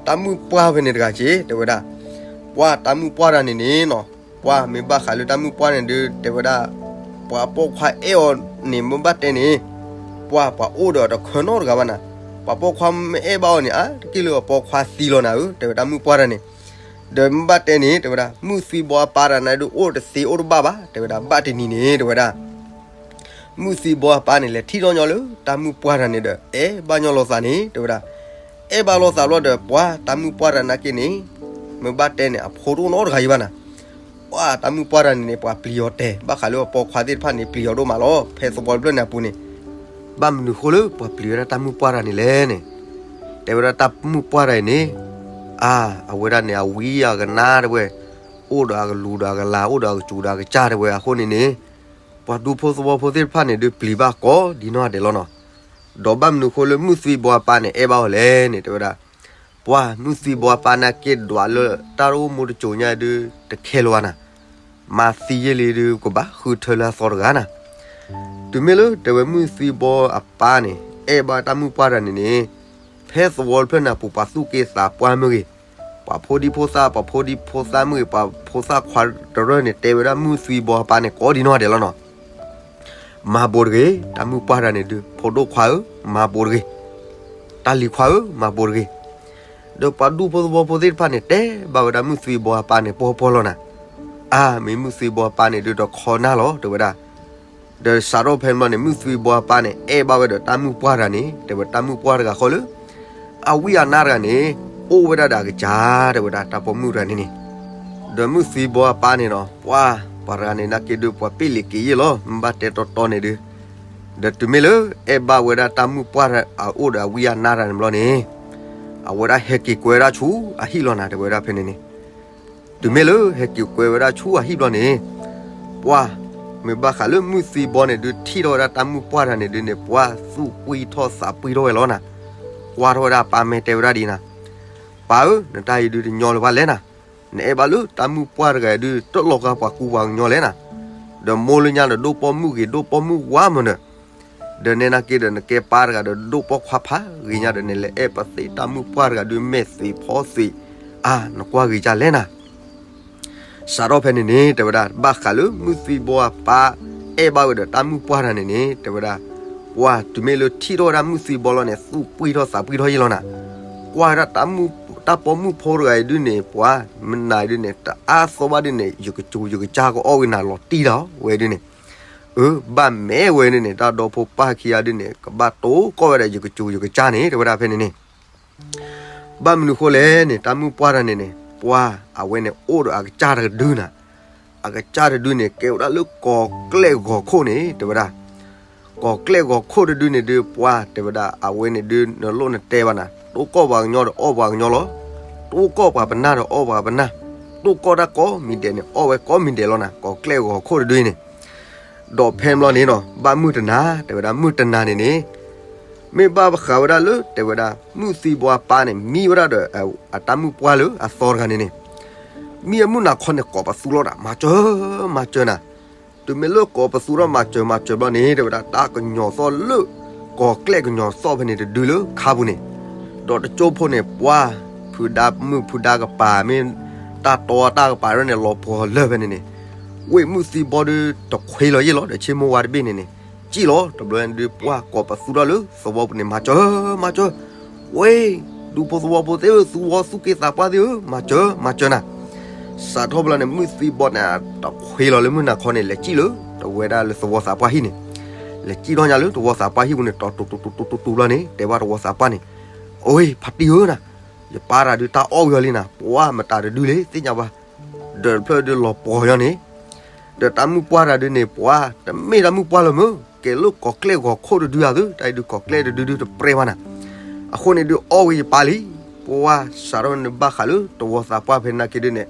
တၢ်မုၣ်ပှၢ်ဖဲန့ၣ်တဂၤက့ၤ တဲဝဲဒၣ် ပှၤတၢ်မုၣ်ပှၢ်တဂၤန့ၣ်န့ၣ်နီၤ ပှၤမ့ၢ်ဘၣ်ဃးလၢတၢ်မုၣ်ပှၢ်န့ၣ်ဒုး တဲဝဲဒၣ် ပှၤပိာ်ခွါအဲၣ်အီၤန့ၣ် မ့ၢ်ဘၣ်တဲန့ၣ် ပှၤ ပှၤအိၣ်ဒီးတခၢနီတဂၤဘၣ်နၤ. ပှၤပိာ်ခွါမ့ၢ်အဲၣ်ဘၣ်အီၤန့ၣ် အါတက့ၢ်လၢအပိာ်ခွါသံလီၤနၤဧၢ တဲဝဲတၢ်မုၣ်ပှၢ်တဂၤန့ၣ်. ဒီးမ့ၢ်ဘၣ်တဲန့ၣ် တဲဝဲဒၣ် မုၢ်သွံၣ်ဘီအပၢ်တဂၤန့ၣ်ဒုး အိၣ်တသ့အိၣ်တဘၣ်ဘၣ် တဲဝဲဒၣ် ဘၣ်တနံၤန့ၣ် တဲဝဲဒၣ် မုၢ်သွံၣ်ဘီအပၢ်န့ၣ် လဲၤထံၣ်ထီၣ်ညီလၢတၢ်မုၣ်ပှၢ်တဂၤန့ၣ်ဒီး အဲၣ်ဘၣ်ညီလိာ်သးန့ၣ် တဲဝဲဒၣ် အဲၣ်ဘၣ်လိာ်သးဘျီဒီး ပှၤတၢ်မုၣ်ပှၢ်တဂၤနာ်က့န့ၣ် မ့ၢ်ဘၣ်တဲန့ၣ် အဖိတအိၣ်နီတဂၤအံၤဘၣ်နၤ. ပှၤတၢ်မုၣ်ပှၢ်တဂၤန့ၣ်န့ၣ် ပှၤပျံၤအီၤတဲာ် ဘၣ်ဃးလၢအပိာ်ခွါသ့ၣ်တဖၣ်န့ၣ် ပျံၤအီၤဒိၣ်မးလီၤ ဖဲသဝီတဖျၢၣ်န့ၣ်အပူၤန့ၣ်. ဘၣ်မနုၤဃိလၢပှၤပျံၤဝဲဒၣ်တၢ်မုၣ်ပှၢ်တဂၤန့ၣ်လဲၣ်န့ၣ် တဲဝဲဒၣ်တၢ်မုၣ်ပှၢ်တဂၤအံၤန့ၣ် အါ အဝဲဒၣ်န့ၣ် အဝံအကနါတဝဲ အိၣ်ဒီးအကလူၤဒီးအကလၤ အိၣ်ဒီးအကစူၤဒီးအကစၢ်တဝဲအဃိန့ၣ်န့ၣ် ပှၤဒူဖိသဝီဖိသ့ၣ်တဖၣ်န့ၣ်ဒုးပျံၤဘၣ်ကိးဒ်နီၢ်ဂၤဒဲးလီၤနီၤ. ဒီးဘၣ်မနုၤဃိလၢမုၢ်သွံၣ်ဘီအပၢ်န့ၣ် အဲၣ်ဘၣ်အီၤလဲၣ်န့ၣ် တဲဝဲဒၣ် ပှၤမုၢ်သွံၣ်ဘီအပၢ်နာ်က့ဒွးလၢတၢ်တအိၣ်မူတစိၤညါဒုး တခဲလၢၤဘၣ်နၤ. မၤသံယ့ၢ်လံဒုး ကဘၣ်ဃုထၢလၢအသီတဂၤနၤ. တုၤမ့ၢ်လၢတဲဝဲမုၢ်သွံၣ်ဘီအပၢ်န့ၣ် အဲၣ်ဘၣ်တၢ်မုၣ်ပှၢ်တဂၤန့ၣ်န့ၣ် ဖဲသဝီတဖျၢၣ်န့ၣ်အပူၤ ပှၤသူၣ်က့သးပှၢ်မ့ၢ်ဂ့ၤ, ပ ပှၤဖိဒံဖိသၣ် ပှၤဖိဒံဖိသၣ်မုၣ်ဂ့ၤ ပှၤဖိသၣ်ခွါတရၢၢ်န့ၣ် တဲဝဲဒၣ်မုၢ်သံဘီအပၢ်န့ၣ် ကိးဒံနီၢ်ဒဲးလီၤနီၤ. မၤဘိးတဂ့ၤ, တၢ်မုၢ်ပှၢ်တဂၤန့ၣ်ဒုး ဖိဒိၣ်ခွါဧၢ, မၤဘိးတဂ့ၤ, တၢ်လံၤခွါဧၢ, မၤဘိးတဂ့ၤ. ဒီးပှၤဒူဖိသဝီဖိသ့ၣ်တဖၣ်န့ၣ် တဲဘၣ်ဝဲဒၣ်မုၢ်သံဘီအပၢ်န့ၣ် ပှီၢ်ပှီၢ်လီၤနၤ. အါ မ့ၢ်မုၢ်သံဘီအပၢ်န့ၣ်ဒုး တခီနၢ်လီၤ တဲဝဲဒၣ်. ဒီးစးထီၣ်ဖဲန့ၣ်ဘျီန့ၣ် မုၢ်သံဘီအပၢ်န့ၣ် အဲၣ်ဘၣ်ဝဲဒီးတၢ်မုၢ်ပှၢ်တဂၤန့ၣ် တဲဝဲတၢ်မုၢ်ပှၢ်တဂၤဃီလၢ အဝံအနါတဂၤန့ၣ် အိၣ်ဝဲဒၣ်ဒီးအကစၢ် တဲဝဲဒၣ်တၢ်ပိာ်မုၣ်တဂၤန့ၣ်န့ၣ်. ဒီးမုၢ်သံဘီအပၢ်န့ၣ်ဒီး ပှၤ ပှၤတဂၤန့ၣ် နာ်က့ဒုး ပှၤပ့ၣ်လံၤက့ၤယ့ၢ်လီၤ မ့ၢ်ဘၣ်တဲတီတီန့ၣ်ဒုး ဒီးတုၤမ့ၢ်လၢအဲၣ်ဘၣ်ဝဲဒၣ်တၢ်မုၢ်ပှၢ်အအိၣ်ဒီးအဝံအနါတဂၤန့ၣ်ဘျီန့ၣ် အဝဲဒၣ်ဟဲက့ၤကွဲဝဲဒၣ်ဆူအဟံၣ်လီၤနၤ တဲဝဲဒၣ်ဖဲန့ၣ်န့ၣ်. တုၤမ့ၢ်လၢဟဲက့ၤကွဲဝဲဒၣ်ဆူအဟံၣ်ဘျီန့ၣ် ပှၤ မ့ၢ်ဘၣ်ဃးလၢမုၢ်သံဘီန့ၣ်ဒုး ထံၣ်ထီၣ်ဝဲဒၣ်တၢ်မုၢ်ပှၢ်တဂၤန့ၣ်ဒုးန့ၣ် ပှၤသူၣ်ပှံၢ်ထီၣ်သးပှံၢ်ထီၣ်ဝဲလီၤနၤ. ကွၢ်ထီၣ်ဝဲဒၣ်အပၢ်မ့ၢ်တဲဝဲဒၣ်ဒ်နၤ, ပၢ်ဧၢ, နတၢ်အံၤဒုးတညီလၢၤဘၣ်လဲၣ်နၤ. နအဲၣ်ဘၣ်လၢတၢ်မုၢ်ပှၢ်တဂၤဒုး တလီၤဂာ်ပှၤကူပှၤကညီလဲၣ်နၤ. ဒီးမိၢ်လၢညါဒီးဒိၣ်ပိာ်မုၣ်ဂ့ၤ ဒိၣ်ပိာ်မုၣ်ဝါမနုၤ ဒီးနဲနာ်က့ဒီး နကဲပၢ်တဂၤဒီး ဒိၣ်ပိာ်ခွါဖးဂ့ၤညါဒီး နလဲၤအဲၣ်ပသ့ၣ်တၢ်မုၢ်ပှၢ်တဂၤဒုး မဲာ်သံးဖီသံး အါ နကွၢ်ဂ့ၤကၢ်လဲၣ်နၤ. စးထီၣ်ဖဲန့ၣ်န့ၣ် တဲဝဲဒၣ် ဘၣ်ဃးလၢမုၢ်သံဘီအပၢ် အဲၣ်ဘၣ်ဝဲဒီးတၢ်မုၢ်ပှၢ်တဂၤန့ၣ်န့ၣ် တဲဝဲဒၣ် ပှၤ တုၤမ့ၢ်လၢထံၣ်ထီၣ်ဝဲဒၣ်မုၢ်သံဘီလီၤန့ၣ် သူၣ်ပှံၢ်ထီၣ်သးပှံၢ်ထီၣ်ယ့ၢ်လီၤနၤ. ကွၢ်ဝဲဒၣ် တၢ်ပိာ်မုၣ်ဖိတဂၤအံၤဒုးန့ၣ် ပှၤ မနၤအံၤဒုးန့ၣ် တအါသီဘၣ်ဒုးန့ၣ် ယကစူၤယကစၢ်ကအီၣ်ဝဲနၤလီၤတံၢ်လီၤဝဲဒုးန့ၣ် အၢ ဘၣ်မဲာ်ဝဲန့ၣ်န့ၣ် တၢ်ဒီဖိပၢ်ခံဂၤဒုးန့ၣ် ကဘၣ်တိၢ်ကီၢ်ဝဲဒၣ် ယကစူၤယကစၢ်န့ၣ် တဲဝဲဒၣ်ဖဲန့ၣ်န့ၣ်. ဘၣ်မနုၤဃိလဲၣ်န့ၣ် တၢ်မုၢ်ပှၢ်တဂၤန့ၣ်န့ၣ် ပှၤ အဝဲန့ၣ်အိၣ်ဒီးအကစၢ်တကဒုနၤ. အကစၢ်တဒုန့ၣ် ကဲဝဲဒၣ်လၢကီၤကျဲၣ်ဂီၤခိၣ်န့ၣ် တဲဝဲဒၣ် ကီၤကျဲၣ်ဂီၤခိၣ်တဒုန့ၣ်ဒုး ပှၤ တဲဝဲဒၣ် အဝဲန့ၣ်ဒုး နလိၣ်နတဲဘၣ်နၤ တိၢ်ကီၢ်ပှၤကညီဒီးအီၣ်ပှၤကညီလီၤ. တိၢ်ကီၢ်ပှၤပနၢ်ဒီးအီၣ်ပှၤပနၢ်, တိၢ်ကီၢ်တၢ်ကိးမံၤဒဲးန့ၣ် အီၣ်ဝဲကိးမံၤဒဲးလီၤနၤ ကီၤကျဲၣ်ဂီၤခိၣ်တဒုအံၤန့ၣ်. ဒီးဖဲန့ၣ်ဘျီန့ၣ်နီၤ ဘၣ်မုၢ်တနၤ တဲဝဲဒၣ် မုၢ်တနၤန့ၣ်န့ၣ် မ့ၢ်ဘၣ်ဃးဝဲဒၣ်လၢ တဲဝဲဒၣ် မုၢ်သံဘီအပၢ်န့ၣ် မံဝဲဒၣ်ဒီး အတၢ်မုၢ်ပှၢ်လၢအသီတဂၤန့ၣ်န့ၣ် မံအမုၢ်နၤခီန့ၣ် ကိးပသူလီၤနၤ မၤစၢၤ မၤစၢၤနၤ. တုၤမ့ၢ်လၢကိးပသူထီၣ်မၤစၢၤ မၤစၢၤဘျီန့ၣ် တဲဝဲဒၣ် တၢ်ကညီၤသီၣ်လၢ ကီၤကျဲၣ်ကညီၤသီၣ်ဖဲန့ၣ်တဒုလၢခါပူၤန့ၣ် ဒီးတကၠိဖိန့ၣ် ပှၤ ဖုဒါမုၣ်ဖုဒါကပၤ မ့ၢ်တၢ်တီတၢ်ကပၤရၢန့ၣ် လီၤပှီၤလၢာ်ဖဲန့ၣ်န့ၣ် ဝ့ၢ်မုၢ်သံဘီဒုးတခွ့လီၤယ့ၢ်လီၤဒီး ဆ့မိၢ်ဝါတဘ့ၣ်န့ၣ်န့ၣ် စံၣ်လီၤ တဘျီန့ၣ်ဒုးပှၤကိးပသူထီၣ်လၢသဝီပူၤန့ၣ် မၤစၢၤ မၤစၢၤ ဝ့ၢ် ဒူဖိသဝီဖိသ့ၣ်ဧၢ သူဝီသူၣ်က့သးပှၢ်သ့ၣ်ဧၢ မၤစၢၤ မၤစၢၤနၤ. စးထီၣ်ဘျီန့ၣ် မုၢ်သံဘီန့ၣ် တခွ့လီၤလၢမုၢ်နၤခီန့ၣ် လဲၤစံၣ်လၢ တဝဲဒၣ်လၢသဝီသးပှၢ်ဟံၣ်န့ၣ် လဲၤစံၣ်ထီၣ်ညါလၢသဝီသးပှၢ်ဟံၣ်ပူၤန့ၣ် တီၤတူၤတူၤတူၤတူၤတူၤဘျီန့ၣ် တဲဘၣ်သဝီသးပှၢ်န့ၣ် အိ ဖါတံၢ်ဧၢနၤ ယပၢ်တၢ်ဒုးတၢ်အီၣ်ဝံၤအီၤလံနၤ ပှၤမတၤတဒုလံ သ့ၣ်ညါဘၣ် ဒီးတဖျၢၣ်ဒုးလီၤပှီၤညါန့ၣ် ဒီးတၢ်မုၢ်ပှၢ်တၢ်ဒုးန့ၣ် ပှၤ တမ့ၢ်တၢ်မုၢ်ပှၢ်လၢၤမ့ၢ် ကဲလၢကီၤကျဲၣ်ဂီၤခိၣ်တဒုဧါသု တၢ်အံၤဒုးကီၤကျဲၣ်တဒုဒုးတပြဲၢ်ဘၣ်နၤ အဃိန့ၣ်ဒုးအီၣ်ဝံၤယပၢ်လံ ပှၤစးထီၣ်န့ၣ်ဘၣ်ဃးလၢသဝီသးပှၢ်ဖဲနာ်က့ဒုးန့ၣ်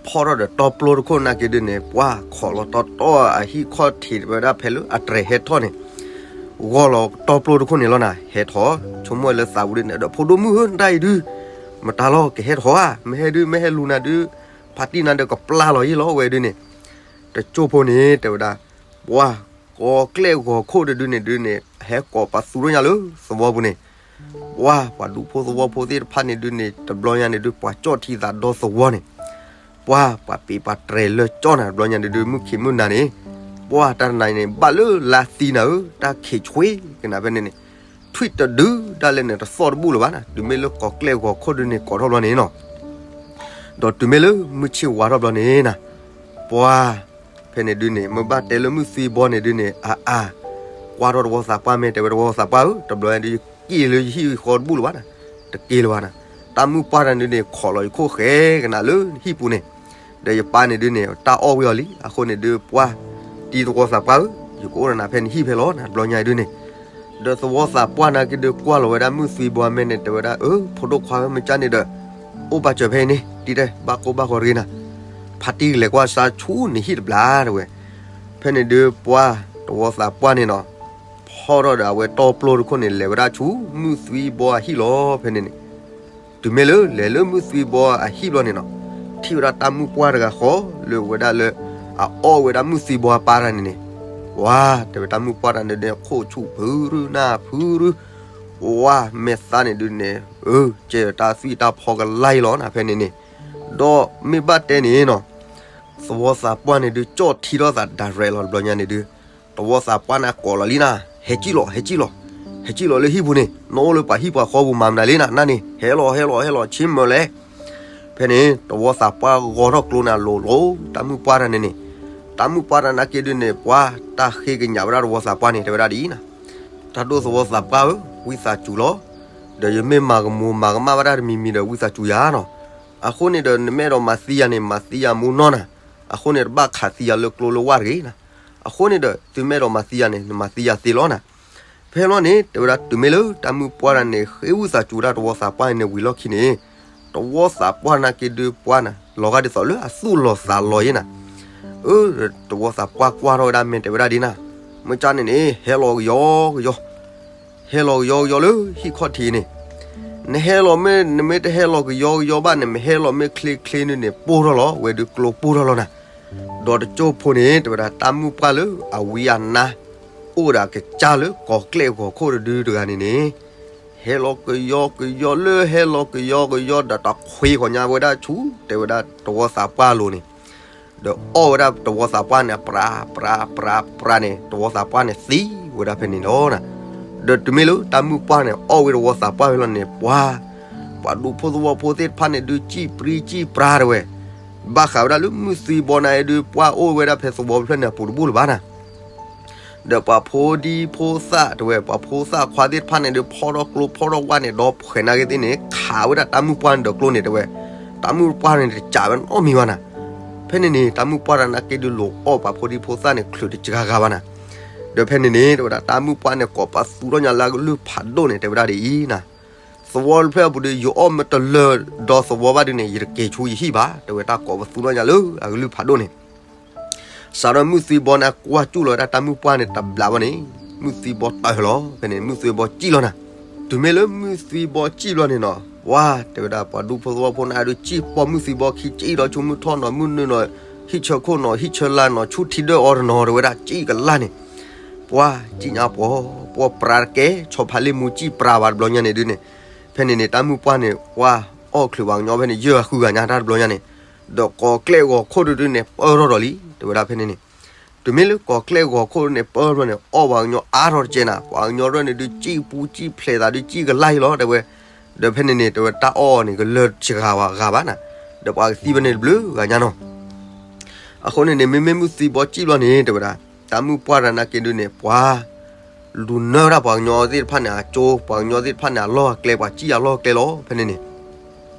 ဖီၣ်ထီၣ်ဒီးတီပျိတခိၣ်နာ်က့ဒုးန့ၣ် ပှၤခိးလီၤတီတီအဟံၣ်ခီၣ်ထံးဝဲဒၣ်ဖဲလၢအတြဲၤဟဲထီၣ်န့ၣ် ဂီၢ်လီၤတီပျိတခိၣ်န့ၣ်လီၤနၤ ဟဲထီၣ် ဆိကမိၣ်ဝဲလၢသးပူၤဒုးန့ၣ် ဒီးဖိဒိၣ်မုၣ်ဧၢ နတၢ်အံၤဒုး မတၤလီၤ ကဟဲထီၣ်ဧါ မ့ၢ်ဟဲဒုး မ့ၢ်ဟဲလူၤနၤဒုး ဖါတံၢ်နၤဒီးကပျၢ်လီၤယ့ၢ်လီၤဝဲဒုးန့ၣ် တကၠိဖိန့ၣ် တဲဝဲဒၣ် ပှၤ ကီၤကျဲၣ်ဂီၤခိၣ်တဒုန့ၣ်ဒုးန့ၣ် ဟဲကိးပသူထီၣ်ညါလၢသဝီပူၤန့ၣ် ပှၤ ပှၤဒူဖိသဝီဖိသ့ၣ်တဖၣ်န့ၣ်ဒုးန့ၣ် တဘျီညါန့ၣ်ဒုး ပှၤကၠီၣ်ထံသးဒီသဝီန့ၣ် ပှၤ ပှၤပ့ၤပှၤတြဲၤလၢကၠီၣ်နၤ တဘျီညါန့ၣ်ဒုး မုၢ်ခံးမုၢ်နၤန့ၣ် ပှၤတၢ်တနၤအံၤန့ၣ် ဘၣ်လၢလါသံနၤဧၢ တၢ်ခံးဆွ့ကနၤဖဲန့ၣ်န့ၣ် ထွံၣ်တဒုဒၣ်လဲာ်န့ၣ် တသီၣ်တဘူၣ်လၢၤဘၣ်နၤ တုၤမ့ၢ်လၢကီၤကျဲၣ်ဂီၤခိၣ်ဒုးန့ၣ် ကိးထီၣ်ဘျီန့ၣ်နီၤ ဒီးတုၤမ့ၢ်လၢမုၢ်ဆ့ၣ်ဝါထီၣ်ဘျီန့ၣ်နၤ ပှၤ ဖဲန့ၣ်ဒုးန့ၣ် မ့ၢ်ဘၣ်တဲလၢမုၢ်သံဘီန့ၣ်ဒုးန့ၣ် အါအါ ကွၢ်ထီၣ်သဝီသးပှၢ်မ့ၢ်တဲဝဲသဝီသးပှၢ်ဧၢ တဘျီန့ၣ်ဒုး ယက့ၤလၢယဟံၣ်ဃီတဘူၣ်လၢၤဘၣ်နၤ တက့ၤလၢၤဘၣ်နၤ တၢ်မုၢ်ပှၢ်တၢ်န့ၣ်ဒုးန့ၣ် ခိးလီၤယခိၣ်ဃဲကနၤလၢဟံၣ်ပူၤန့ၣ် ဒီးယပၢ်န့ၣ်ဒုးန့ၣ် တၢ်အီၣ်ဝံၤအီၤလံ အဃိန့ၣ်ဒုး ပှၤ တံၤသဝီသးပှၢ်ဧၢ ယကအိၣ်ဒီးနၤဖဲနဟံၣ်ဖဲလီၤနၤ တဘျီညါအံၤဒုးန့ၣ် ဒီးသဝီသးပှၢ်နာ်က့ဒုး ကွၢ်လီၤဝဲဒၣ်မုၢ်သံဘီအမဲာ်န့ၣ် တဲဝဲဒၣ် အၢ ဖိဒိၣ်ခွါဧၢ မ့ၢ်ကၢ်န့ၣ်ဒီး အိၣ်ဘၣ်စၢၤဖဲအံၤန့ၣ် တံၤတဲ ဘၣ်ကိၢ်ဘၣ်ဂီၤတဂ့ၤနၤ ဖါတံၢ်ကလဲၤကွၢ်စၢ်ဆူနဟံၣ်တဘျီ တဲဝဲ ဖဲန့ၣ်ဒုး ပှၤ သဝီသးပှၢ်န့ၣ်နီၤ ဖီၣ်ထီၣ်ဒီးအဝဲတီပျိတခိၣ်န့ၣ် လဲၤဝဲဒၣ်ဆူမုၢ်သံဘီအဟံၣ်လီၤ ဖဲန့ၣ်န့ၣ် တုၤမ့ၢ်လၢလဲၤလၢမုၢ်သံဘီအဟံၣ်ဘျီန့ၣ်နီၤ ထံၣ်ဝဲဒၣ်တၢ်မုၢ်ပှၢ်တဂၤဃီ လၢဝဲဒၣ်လၢ အအီၣ်ဝဲဒၣ်မုၢ်သံဘီအပၢ်တၢ်န့ၣ်န့ၣ် ဝါ တဲဝဲတၢ်မုၢ်ပှၢ်တၢ်န့ၣ်ဒုး ခိၣ်ဆူၣ်ဖုရူနၢ်ဖုရူ ဝါ မဲာ်သၣ်န့ၣ်ဒုးန့ၣ် အၢ ကဲတၢ်သွံၣ်တၢ်ဖီကလါအံၤလီၤနၤ ဖဲန့ၣ်န့ၣ် ဒီးမ့ၢ်ဘၣ်တဲန့ၣ်နီၤ, သဝီသးပှၢ်န့ၣ်ဒုး ကၠီၣ်ထံထီၣ်သး direct လီၤတဘျီညါန့ၣ်ဒုး, သဝီသးပှၢ်န့ၣ်ကိးလီၤလံနၤ, ဟဲကံၣ်လီၤ, ဟဲကံၣ်လီၤ, ဟဲကံၣ်လီၤလၢဟံၣ်ပူၤန့ၣ်, နအိၣ်လၢပှၤဟံၣ်ပှၤဃီပူၤမၤမနုၤလဲၣ်နၤ, နန့ၣ် ဟဲလီၤ ဟဲလီၤ ဟဲလီၤ ဆ့မၢၤလဲၣ်. ဖဲန့ၣ် သဝီသးပှၢ်ဂီၤထီၣ်ကျိန့ၣ် အလိၤလိၤ တၢ်မုၣ်ပှၢ်တဂၤန့ၣ်န့ၣ်, တၢ်မုၣ်ပှၢ်တဂၤန့ၣ်က့ၤဒုးန့ၣ် ပှၤတၢ်ဃ့ကညးဝဲဒၣ်သဝီသးပှၢ်န့ၣ် တဲဝဲဒၣ်ဒ်အံၤနၤ, တၢ်ဒိၣ်သဝီသးပှၢ်ဧၢ, ဝံသးစူၤလီၤ. ဒီးယမ့ၢ်မၤကမူၤမၤကမၣ်ဝဲဒၣ်တမံၤမံၤဒီး ဝံသးစူၤယၤနီၤ. အဃိန့ၣ်ဒီး နမ့ၢ်အဲၣ်ဒိးမၤသံယၤန့ၣ် မၤသံယၤမူနီၢ်နၤ, အဃိန့ၣ် တဘၣ်ခးသံယၤလၢကျိလၢဝၢ်တဂ့ၤနၤ. အဃိန့ၣ်ဒီး သုမ့ၢ်အဲၣ်ဒိးမၤသံယၤန့ၣ် နမၤသံယၤသ့လီၤနၤ. ဖဲလီၤန့ၣ် တဲဝဲဒၣ်တုၤမ့ၢ်လၢတၢ်မုၣ်ပှၢ်တဂၤန့ၣ် ဃ့ဝံသးစူၤဒၣ်သဝီသးပှၢ်န့ၣ်ဝံၤလီၢ်ခံန့ၣ်, သဝီသးပှၢ်နာ်က့ဒုးပှၢ်နၤ လီၤဂာ်ဒ်သိးလၢအသူၣ်လီၤသးလီၤယဲနၤ. အၢ, သဝီသးပှၢ်ကွၢ်ထီၣ်ဝဲဒၣ်မ့ၢ်တဲဝဲဒၣ်ဒ်နၤ, မ့ၢ်ကၢ်န့ၣ်န့ၣ် ဟဲလီၤကယီကယီ ဟဲလီၤကယီကယီလၢဟံၣ်ခီၣ်ထံးန့ၣ်, နဟဲလီၤမ့ၢ် နမ့ၢ်တဟဲလီၤကယီကယီဘၣ်န့ၣ် မ့ၢ်ဟဲလီၤမ့ၢ်ချ့ချ့န့ၣ်န့ၣ် ပိၢ်ထီၣ်လီၤ, ဝဲဒုးကျိပိၢ်ထီၣ်လီၤနၤ. ဒီးတကၠိဖိန့ၣ် တဲဝဲဒၣ်တၢ်မုၣ်ပှၢ်လၢအဝံအနါ အိၣ်ဝဲဒၣ်ကစၢ်လၢကိးကျဲၣ်ဂီၤခိၣ်တဒုတဂၤန့ၣ်န့ၣ်, ဟဲလီၤကယီကယီလၢဟဲလီၤကယီကယီဒီးတခွ့ဃီၤညါဝဲဒၣ်ဆူ တဲဝဲဒၣ်သဝီသးပှၢ်အလိၤန့ၣ်, ဒီးအီၣ်ဝဲဒၣ်သဝီသးပှၢ်န့ၣ် ပြး ပြး ပြး ပြးန့ၣ် သဝီသးပှၢ်န့ၣ်သံဝဲဒၣ်ဖဲန့ၣ်လီၤနၤ. ဒီးတုၤမ့ၢ်လၢတၢ်မုၣ်ပှၢ်န့ၣ် အီၣ်ဝဲသဝီသးပှၢ်ဖဲလီၤန့ၣ် ပှၤ ပှၤဒူဖိသဝီဖိသ့ၣ်တဖၣ်န့ၣ်ဒုး စံၣ်ပြံစံၣ်ပြါတဲဝဲ, ဘၣ်ဃးဝဲဒၣ်လၢမုၢ်သံဘီန့ၣ်ဒုး ပှၢ်အိၣ်ဝဲဒၣ်ဖဲသဝီဖျၢၣ်န့ၣ်အပူၤတဘူၣ်လၢၤဘၣ်နၤ. ဒီးပှၤဖိဒံဖိသၣ်တဲဝဲ ပှၤဖိသၣ်ခွါသ့ၣ်တဖၣ်န့ၣ်ဒုး ဖီၣ်ထီၣ်ကျိဖီၣ်ထီၣ်ဝၣ်န့ၣ် ဒီးဖှဲးနာ်က့သ့ၣ်န့ၣ် ခးဝဲဒၣ်တၢ်မုၣ်ပှၢ်န့ၣ်ဒီးကျိန့ၣ်တဲဝဲ, တၢ်မုၣ်ပှၢ်န့ၣ်တစးဝဲနီတမံၤဘၣ်နၤ. ဖဲန့ၣ်န့ၣ် တၢ်မုၣ်ပှၢ်တဂၤနာ်က့ဒုးလိၤအီၣ်ပှၤဖိဒံဖိသၣ်န့ၣ် ချုးတစှၤဂၤဘၣ်နၤ. ဒီးဖဲန့ၣ်န့ၣ် တဲဝဲဒၣ်တၢ်မုၣ်ပှၢ်န့ၣ် ကိးပသူထီၣ်ညါလၢအကလုၢ်ဖးဒိၣ်န့ၣ် တဲဝဲဒၣ်ဒ်အံၤနၤ, သဝီတဖျၢၣ်အပူၤဒီး ယအီၣ်မ့ၢ်တလၢာ်ဒီးသဝီဘၣ်ဒုးန့ၣ် ယတက့ၤဆူယဟံၣ်ဘၣ် တဲဝဲ, တၢ်ကိးပသူထီၣ်ညါလၢအကလုၢ်ဖးဒိၣ်န့ၣ် စးထီၣ်မုၢ်သံဘီန့ၣ် ကွၢ်ကၠူၣ်လီၤဝဲဒၣ်တၢ်မုၣ်ပှၢ်န့ၣ်တဘျီဘၣ်န့ၣ်, မုၢ်သံဘီတၢၢ်လီၤ. ဖဲန့ၣ် မုၢ်သံဘီစံၣ်လီၤနၤ. တုၤမ့ၢ်လၢမုၢ်သံဘီစံၣ်ဘျီန့ၣ်နီၤ, ပှၤတဲဝဲဒၣ် ပှၤဒူဖိသဝီဖိန့ၣ်ဒုး စံၣ်ပိာ်မုၢ်သံဘီခံ စံၣ်ဒီးဆူမုၢ်ထီၣ်နီၤ မုၢ်နုာ်နီၤ ဟံၣ်ဆၢခိၣ်နီၤ ဟံၣ်ဆၢလါနီၤ ဆူထံဒၢၣ်အီၤတနီၤ တဲဝဲဒၣ် စံၣ်ကလၢ်န့ၣ်, ပှၤစံၣ်ညါပှီၤ ပှၤပြးတကဲ ဆီဖါလ့ၣ်မူစံၣ်ပြးဘၣ်တဘျီညါန့ၣ်ဒုးန့ၣ်, ဖဲန့ၣ်န့ၣ် တၢ်မုၣ်ပှၢ်န့ၣ် ပှၤအီၣ်ချုးပှၤကညီဖဲန့ၣ် ယဲၢ်ဂၤဃုဂၤညါတၢ်တဘျီညါန့ၣ်, ဒီးကိးကျဲၣ်ဂီၤခိၣ်ဒုးန့ၣ် ပၢထီၣ်ဒီးလံ တဲဝဲဒၣ်ဖဲန့ၣ်န့ၣ်. တုၤမ့ၢ်လၢကိးကျဲၣ်ဂီၤခိၣ်ဒုးန့ၣ် ပၢထီၣ်န့ၣ် အီၣ်ပှၤကညီအါထီၣ်တကဲနၤ, ပှၤကညီဒၣ်န့ၣ်ဒုး စံၣ်ပူစံၣ်ဖျဲးသးဒုး စံၣ်ကလၢ်အံၤလီၤ တဲဝဲ. ဒီးဖဲန့ၣ်န့ၣ် တဲဝဲတၢ်အီၣ်အီၤန့ၣ် ကလၢာ်စှၤဝဲဂၤဘၣ်နၤ, ဒီးပှၤကသံဖဲန့ၣ်တဘျုးဂၤညါနီၤ. အဃိန့ၣ်န့ၣ် မ့မ့ၢ်မုၢ်သံဘီစံၣ်ဘျီန့ၣ် တဲဝဲဒၣ် တၢ်မုၣ်ပှၢ်တဂၤနာ်က့ဒုးန့ၣ် ပှၤလူၤနၢဝဲဒၣ်ပှၤကညီသ့ၣ်တဖၣ်န့ၣ်အကၠိ ပှၤကညီသ့ၣ်တဖၣ်န့ၣ်အလီၢ်အကျဲ ပှၤစံၣ်အလီၢ်အကျဲလီၤ ဖဲန့ၣ်န့ၣ်.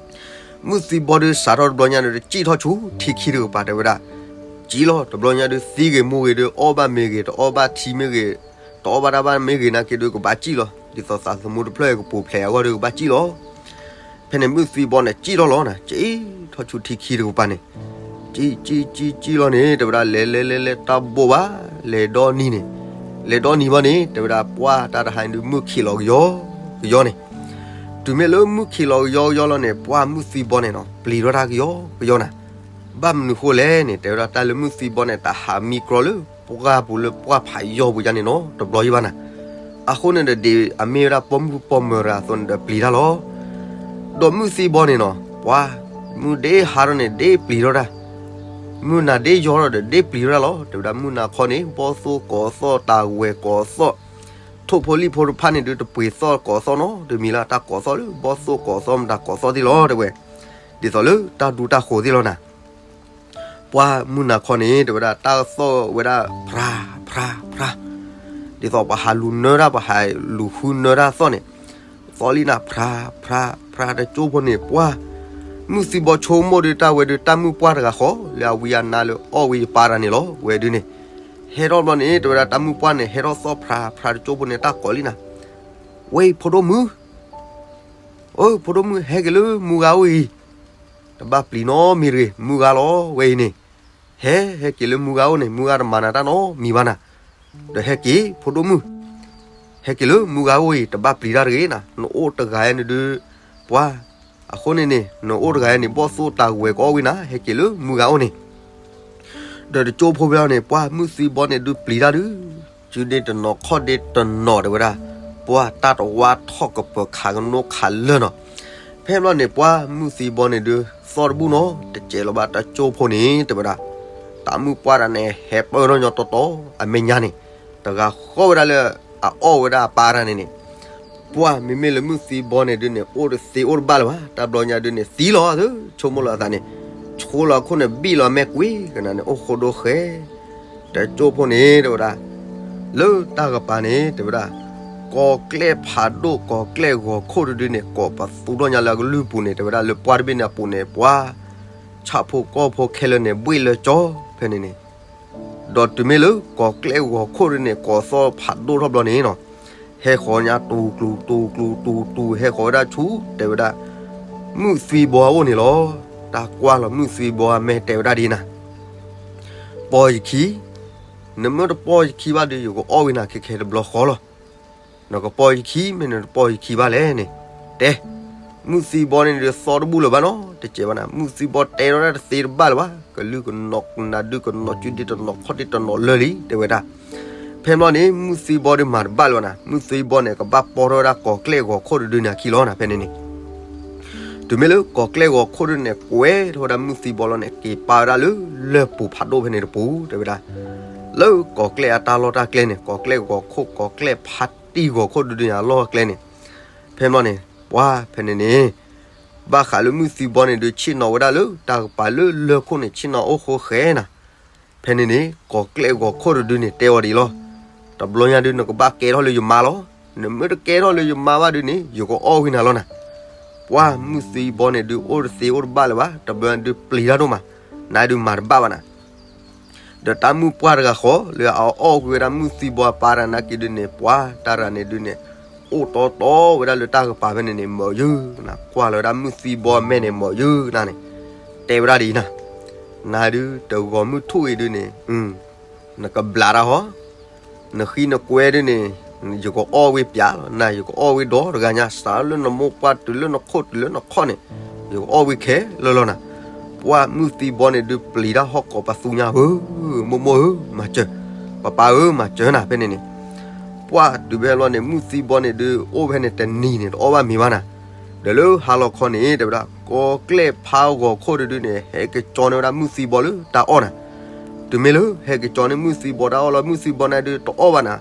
မုၢ်သံဘီဒုးစးထီၣ်တဘျီညါဒုး တစံၣ်ထီၣ်ဆူထံခံတကပၤ တဲဝဲဒၣ်, စံၣ်လီၤ တဘျီညါဒုး သံဂ့ၤမူဂ့ၤဒုး အီၣ်ဘၣ်မ့ၤဂ့ၤ တအီၣ်ဘၣ်ထံမ့ၢ်ဂ့ၤ တအီၣ်ဘၣ်တၢ်ဘၣ်မ့ၢ်ဂ့ၤနာ်က့ဒုး ကဘၣ်စံၣ်လီၤ ဒ်သိးသးသမူတဖျၢၣ်ကပူၤဖျဲးအဂီၢ်ဒုး ကဘၣ်စံၣ်လီၤ. ဖဲန့ၣ်မုၢ်သံဘီန့ၣ် စံၣ်ထီၣ်လီၤနၤ, စံၣ်ထီၣ်ဆူထံခံတကပၤန့ၣ်, စံၣ်စံၣ်စံၣ်စံၣ်လီၤန့ၣ် တဲဝဲဒၣ် လဲၤလဲၤလဲၤလဲၤတၢ်ဘိၣ်ဘၣ် လဲၤဒီနံၤန့ၣ်, လဲၤဒီနံၤဘၣ်န့ၣ် တဲဝဲဒၣ် ပှၤတၢ်တဟါန့ၣ်ဒုး မုၢ်ခံးလီၤကယီကယီန့ၣ်. တုၤမ့ၢ်လၢမုၢ်ခံးလီၤကယီကယီလီၤန့ၣ် ပှၤမုၢ်သံဘီန့ၣ်နီၤ ပျံၤထီၣ်တၢ်ကယီကယီနၤ. ဘၣ်မနုၤဃိလဲၣ်န့ၣ် တဲဝဲဒၣ် တၢ်လၢမုၢ်သံဘီန့ၣ် တဟးမံကြီလၢပှၢ်ပူၤလၢပှၢ်ဖးယီၤပူၤယါန့ၣ်နီၤ တဘျီယံၤဘၣ်နၤ. အဃိန့ၣ်ဒီး ဒ်အမ့ၢ်ဝဲဒၣ်ပိာ်မုၣ်ပိာ်မၢၤတဂၤအသိးန့ၣ်ဒီး ပျံၤတၢ်လီၤ. ဒီးမုၢ်သံဘီန့ၣ်နီၤ ပှၤ မုၢ်ဒ့ဟါထီၣ်န့ၣ် ဒ့ပျံၤထီၣ်တၢ်, မုၢ်နၤဒ့ယီၤထီၣ်ဒီး ဒ့ပျံၤထီၣ်တၢ်လီၤ. တဲဝဲဒၣ် မုၢ်နၤခီန့ၣ် ဘီၣ်သိၣ်ကိးသီၣ် တၢ်ဝဲၤကိးသီၣ်, ထိၣ်ဖိလံၣ်ဖိတဖၣ်န့ၣ်ဒုး တပှ့ၤသီၣ်ကိးသီၣ်နီတမံၤလၢ တၢ်ကိးသီၣ်လၢ ဘီၣ်သိၣ်ကိးသီၣ်မတၤကိးသီၣ်သ့ၣ်လီၤ တဲဝဲ. ဒ်သိးလၢတၢ်ဒူတၢ်ဃိးသ့ၣ်လီၤနၤ. ပှၤမုၢ်နၤခီန့ၣ် တဲဝဲဒၣ် တၢ်သီၣ်ဝဲဒၣ် ဖြါ ဖြါ ဖြါ, ဒ်သိးပှၤဟးလူၤနၢတၢ် ပှၤဟးလူၤဃုနၢတၢ်သီၣ်န့ၣ်, သီၣ်လံနၤ ဖြါ ဖြါ ဖြါ တကၠိဖိန့ၣ် ပှၤ မုၢ်သံဘီဆိကမိၣ်ဒုး တၢ်ဝဲဒုး တၢ်မုၢ်ပှၢ်တဂၤဃီ လၢအဝံအနါလၢအီၣ်ဝဲယပၢ်တဂၤန့ၣ်လီၤ. ဝဲဒုးန့ၣ် ဟဲထီၣ်ဘျီန့ၣ် တဲဝဲဒၣ် တၢ်မုၢ်ပှၢ်န့ၣ် ဟဲထီၣ်သီၣ် ဖြါ ဖြါ တကၠိဖိန့ၣ် တၢ်ကိးလံနၤ, ဝဲအံၤ ဖိဒိၣ်မုၣ် အိ ဖိဒိၣ်မုၣ် ဟဲက့ၤလၢမူဂၤအိၣ်အံၤ, တဘၣ်ပျံၤနီတမံၤတဂ့ၤ, မူဂၤလီၤ ဝဲအံၤန့ၣ်, ဟဲ ဟဲက့ၤလၢမူဂၤအိၣ်န့ၣ် မူဂၤတမၤနၤတၢ်နီတမံၤဘၣ်နၤ, ဒီးဟဲက့ၤ ဖိဒိၣ်မုၣ်, ဟဲက့ၤလၢမူဂၤအိၣ်အံၤ တဘၣ်ပျံၤတၢ်တဂ့ၤနၤ, နအိၣ်တဂၤအံၤန့ၣ်ဒုး, ပှၤ, အဃိန့ၣ်န့ၣ် နအိၣ်တဂၤအံၤန့ၣ် ဘီၣ်သိၣ်တၢ်ဝဲၤကအီၣ်ဝံနၤ, ဟဲက့ၤလၢမူဂၤအိၣ်န့ၣ် ဒီးတကၠိဖိဖဲလီၤန့ၣ် ပှၤမုၢ်သံဘီန့ၣ်ဒုးပျံၤတၢ်ဒုး, စုဒ့တနီၤခီၣ်ဒ့တနီၤတဲဝဲဒၣ်, ပှၤတၢ်တဝါထီၣ်ကပၢၤခးကနိခးလၢာ်နီၤ, ဖဲဘျီန့ၣ် ပှၤမုၢ်သံဘီန့ၣ်ဒုး သီတဘူၣ်နီၤ တစဲးလီၤဘၣ်တၢ်ကၠိဖိန့ၣ် တဲဝဲဒၣ်, တၢ်မုၣ်ပှၢ်တဂၤန့ၣ် ဟဲပၢၢ်ထီၣ်ညီတီတီ အမဲာ်ညါန့ၣ်, တဂၤဃီဝဲဒၣ်လၢ အအီၣ်ဝဲဒၣ်အပၢ်တဂၤန့ၣ်န့ၣ်, ပှၢ်မ့မ့ၢ်လၢမုၢ်သံဘီန့ၣ်ဒုးန့ၣ် အိၣ်တသ့အိၣ်တဘၣ်လၢၤဘၣ်, တၢ်ဘျီညါဒုးန့ၣ် သံလီၤသၢ ဆိကမိၣ်လီၤအသးန့ၣ်, ဆိလီၤအခိၣ်န့ၣ် ဘံၣ်လီၤမဲာ်ကွံာ်ကနၤန့ၣ် အိၣ်ဃိဒိဃဲ တၢ်ကၠိဖိန့ၣ် တဲဝဲဒၣ်, လၢတၢ်ကပၤန့ၣ် တဲဝဲဒၣ်, ကီၤကျဲၣ်ဖးဒိၣ် ကီၤကျဲၣ်ဂီၤခိၣ်တဒုန့ၣ် ကိးပသူထီၣ်ညါလၢအကလုၢ်ပူၤန့ၣ် တဲဝဲဒၣ် လၢပှၢ်တဘ့ၣ်န့ၣ်အပူၤန့ၣ် ပှၤ ဆၣ်ဖိကီၢ်ဖိခဲလၢာ်န့ၣ် ဘှ့ၣ်လၢကၠီ ဖဲန့ၣ်န့ၣ်, ဒီးတုၤမ့ၢ်လၢကီၤကျဲၣ်ဂီၤခိၣ်ဒုန့ၣ် ကိးသီၣ်ဖးဒိၣ်ထီၣ်ဘျီန့ၣ်နီၤ, ဟဲဃီၤညါတူၤကျူၤတူၤကျူၤတူၤတူၤ ဟဲဃီၤဝဲဒၣ်ဆူ တဲဝဲဒၣ် မုၢ်သံဘီအအိၣ်န့ၣ်လီၤ. တၢ်ကွၢ်လီၤမုၢ်သံဘီအမဲာ် တဲဝဲဒၣ်ဒ်နၤ, ပိာ်ယခံ, နမ့ၢ်တပိာ်ယခံဘၣ်ဒီး ယကအီၣ်ဝံၤနၤခဲခဲတဘျီဃီလီၤ. နကပိာ်ယခံ မ့ၢ်နတပိာ်ယခံဘၣ်လဲၣ်န့ၣ်, တဲ, မုၢ်သံဘီန့ၣ်ဒုးသီတဘူၣ်လၢၤဘၣ်နီၤ တစဲးဘၣ်နၤ, မုၢ်သံဘီတဲထီၣ်ဒၣ်တသ့တဘၣ်လၢၤဘၣ်, ကလုၢ်ကနီၤနၤဒုးကနီၤစုဒ့တနီၤခီၣ်ဒ့တနီၤလၢာ်လံ တဲဝဲဒၣ်. ဖဲဘျီန့ၣ် မုၢ်သံဘီဒုးမၤတဘၣ်လၢၤဘၣ်နၤ, မုၢ်သံဘီန့ၣ် ကဘၣ်ပိာ်ထီၣ်ဝဲဒၣ်ကီၤကျဲၣ်ဂီၤခိၣ်တဒုန့ၣ်အခံလီၤနၤ ဖဲန့ၣ်န့ၣ် တုၤမ့ၢ်လၢကီၤကျဲၣ်ဂီၤခိၣ်ဒုန့ၣ် ကွဲထီၣ်ဝဲဒၣ်မုၢ်သံဘီလီၤန့ၣ် က့ၤပာ်ဝဲဒၣ်လၢလၢၢ်ပူၤဖးဒိၣ်ဖဲန့ၣ်တပူၤ တဲဝဲဒၣ်, လၢကီၤကျဲၣ်အတၢ်လီၢ်တၢ်ကျဲန့ၣ် ကီၤကျဲၣ်ဂီၤခိၣ် ကီၤကျဲၣ်ဖးတံၢ်ဂီၤခိၣ်ဒုဒုန့ၣ် အလီၢ်အကျဲန့ၣ်, ဖဲဘျီန့ၣ် ပှၤဖဲန့ၣ်န့ၣ် ဘၣ်ဃးလၢမုၢ်သံဘီန့ၣ်ဒုး ဆ့ၣ်နီၤဝဲဒၣ်လၢတၢ်ကပၤလၢလၢၢ်ခိၣ်န့ၣ် ဆ့ၣ်နီၤအိၣ်ဃိဃဲနၤ ဖဲန့ၣ်န့ၣ် ကီၤကျဲၣ်ဂီၤခိၣ်တဒုန့ၣ် တဲအီၤဒ်အံၤလီၤ. တဘျီညါဒုး နကဘၣ်ကဲထီၣ်လၢယမါလီၤ. နမ့ၢ်တကဲထီၣ်လၢယမါဘၣ်ဒုးန့ၣ် ယကအီၣ်ဝံၤနၤလီၤနၤ. ပှၢ်မုၢ်သံဘီန့ၣ်ဒုး အိၣ်တသ့အိၣ်တဘၣ်လၢၤဘၣ်, တဘျီညါဒုးပျံၤတၢ်ဒိၣ်မး, နဒုးမၤတဘၣ်ဘၣ်နၤ. ဒီးတၢ်မုၣ်ပှၢ်တဂၤဃီ လၢအအီၣ်ကွံာ်ဝဲဒၣ်မုၢ်သံဘီအပၢ်တဂၤနာ်က့ဒုးန့ၣ် ပှၢ်တၢ်တဂၤန့ၣ်ဒုးန့ၣ် အိၣ်တီတီဝဲဒၣ်လၢတၢ်ကပၤဖဲန့ၣ်န့ၣ် မၤယုၤနၤ, ကွၢ်လီၤဝဲဒၣ်မုၢ်သံဘီအမဲာ်န့ၣ် မၤယုၤနၤန့ၣ် တဲဝဲဒၣ်ဒ်အံၤနၤ, နၤဒုးတဂီၤမုၢ်ထူၣ်အံၤဒုးန့ၣ် နကဘျးတၢ်ဟီ, နဃံနကွဲဒုးန့ၣ် ယကအီၣ်ဝံၤပျးလီၤ, နၤယကအီၣ်ဝံၤဒီတဂၤညါ, စးလၢနမိၢ်ပှၢ်တုၤလၢနခိၣ်တုၤလၢနခီၣ်န့ၣ် ယကအီၣ်ဝံၤခဲလၢာ်လီၤနၤ. ပှၢ်မုၢ်သံဘီန့ၣ်ဒုးပျံၤတၢ်ဟီၣ်ကိးပသူညါဧၢ, မိၢ်မိၢ်ဧၢ, မၤစၢၤ, ပၢ်ပၢ်ဧၢ မၤစၢၤနၤ ဖဲန့ၣ်န့ၣ်. ပှၢ်တုၤဖဲလီၤန့ၣ် မုၢ်သံဘီန့ၣ်ဒုး အိၣ်ဖဲန့ၣ်တနံၤန့ၣ် တအီၣ်ဘၣ်မ့ၤဘၣ်နၤ. ဒီးလၢဟါလီၤခီန့ၣ် တဲဝဲဒၣ် ကီၤကျဲၣ်ဖးဂီၤခိၣ်တဒုန့ၣ် ဟဲက့ၤကၠီန့ၢ်ဝဲဒၣ်မုၢ်သံဘီလၢတၢ်အီၣ်နၤ. တုၤမ့ၢ်လၢဟဲက့ၤကၠီန့ၢ်မုၢ်သံဘီတၢ်အီၣ်လီၤ မုၢ်သံဘီန့ၣ်ဒုးတအီၣ်ဘၣ်နၤ,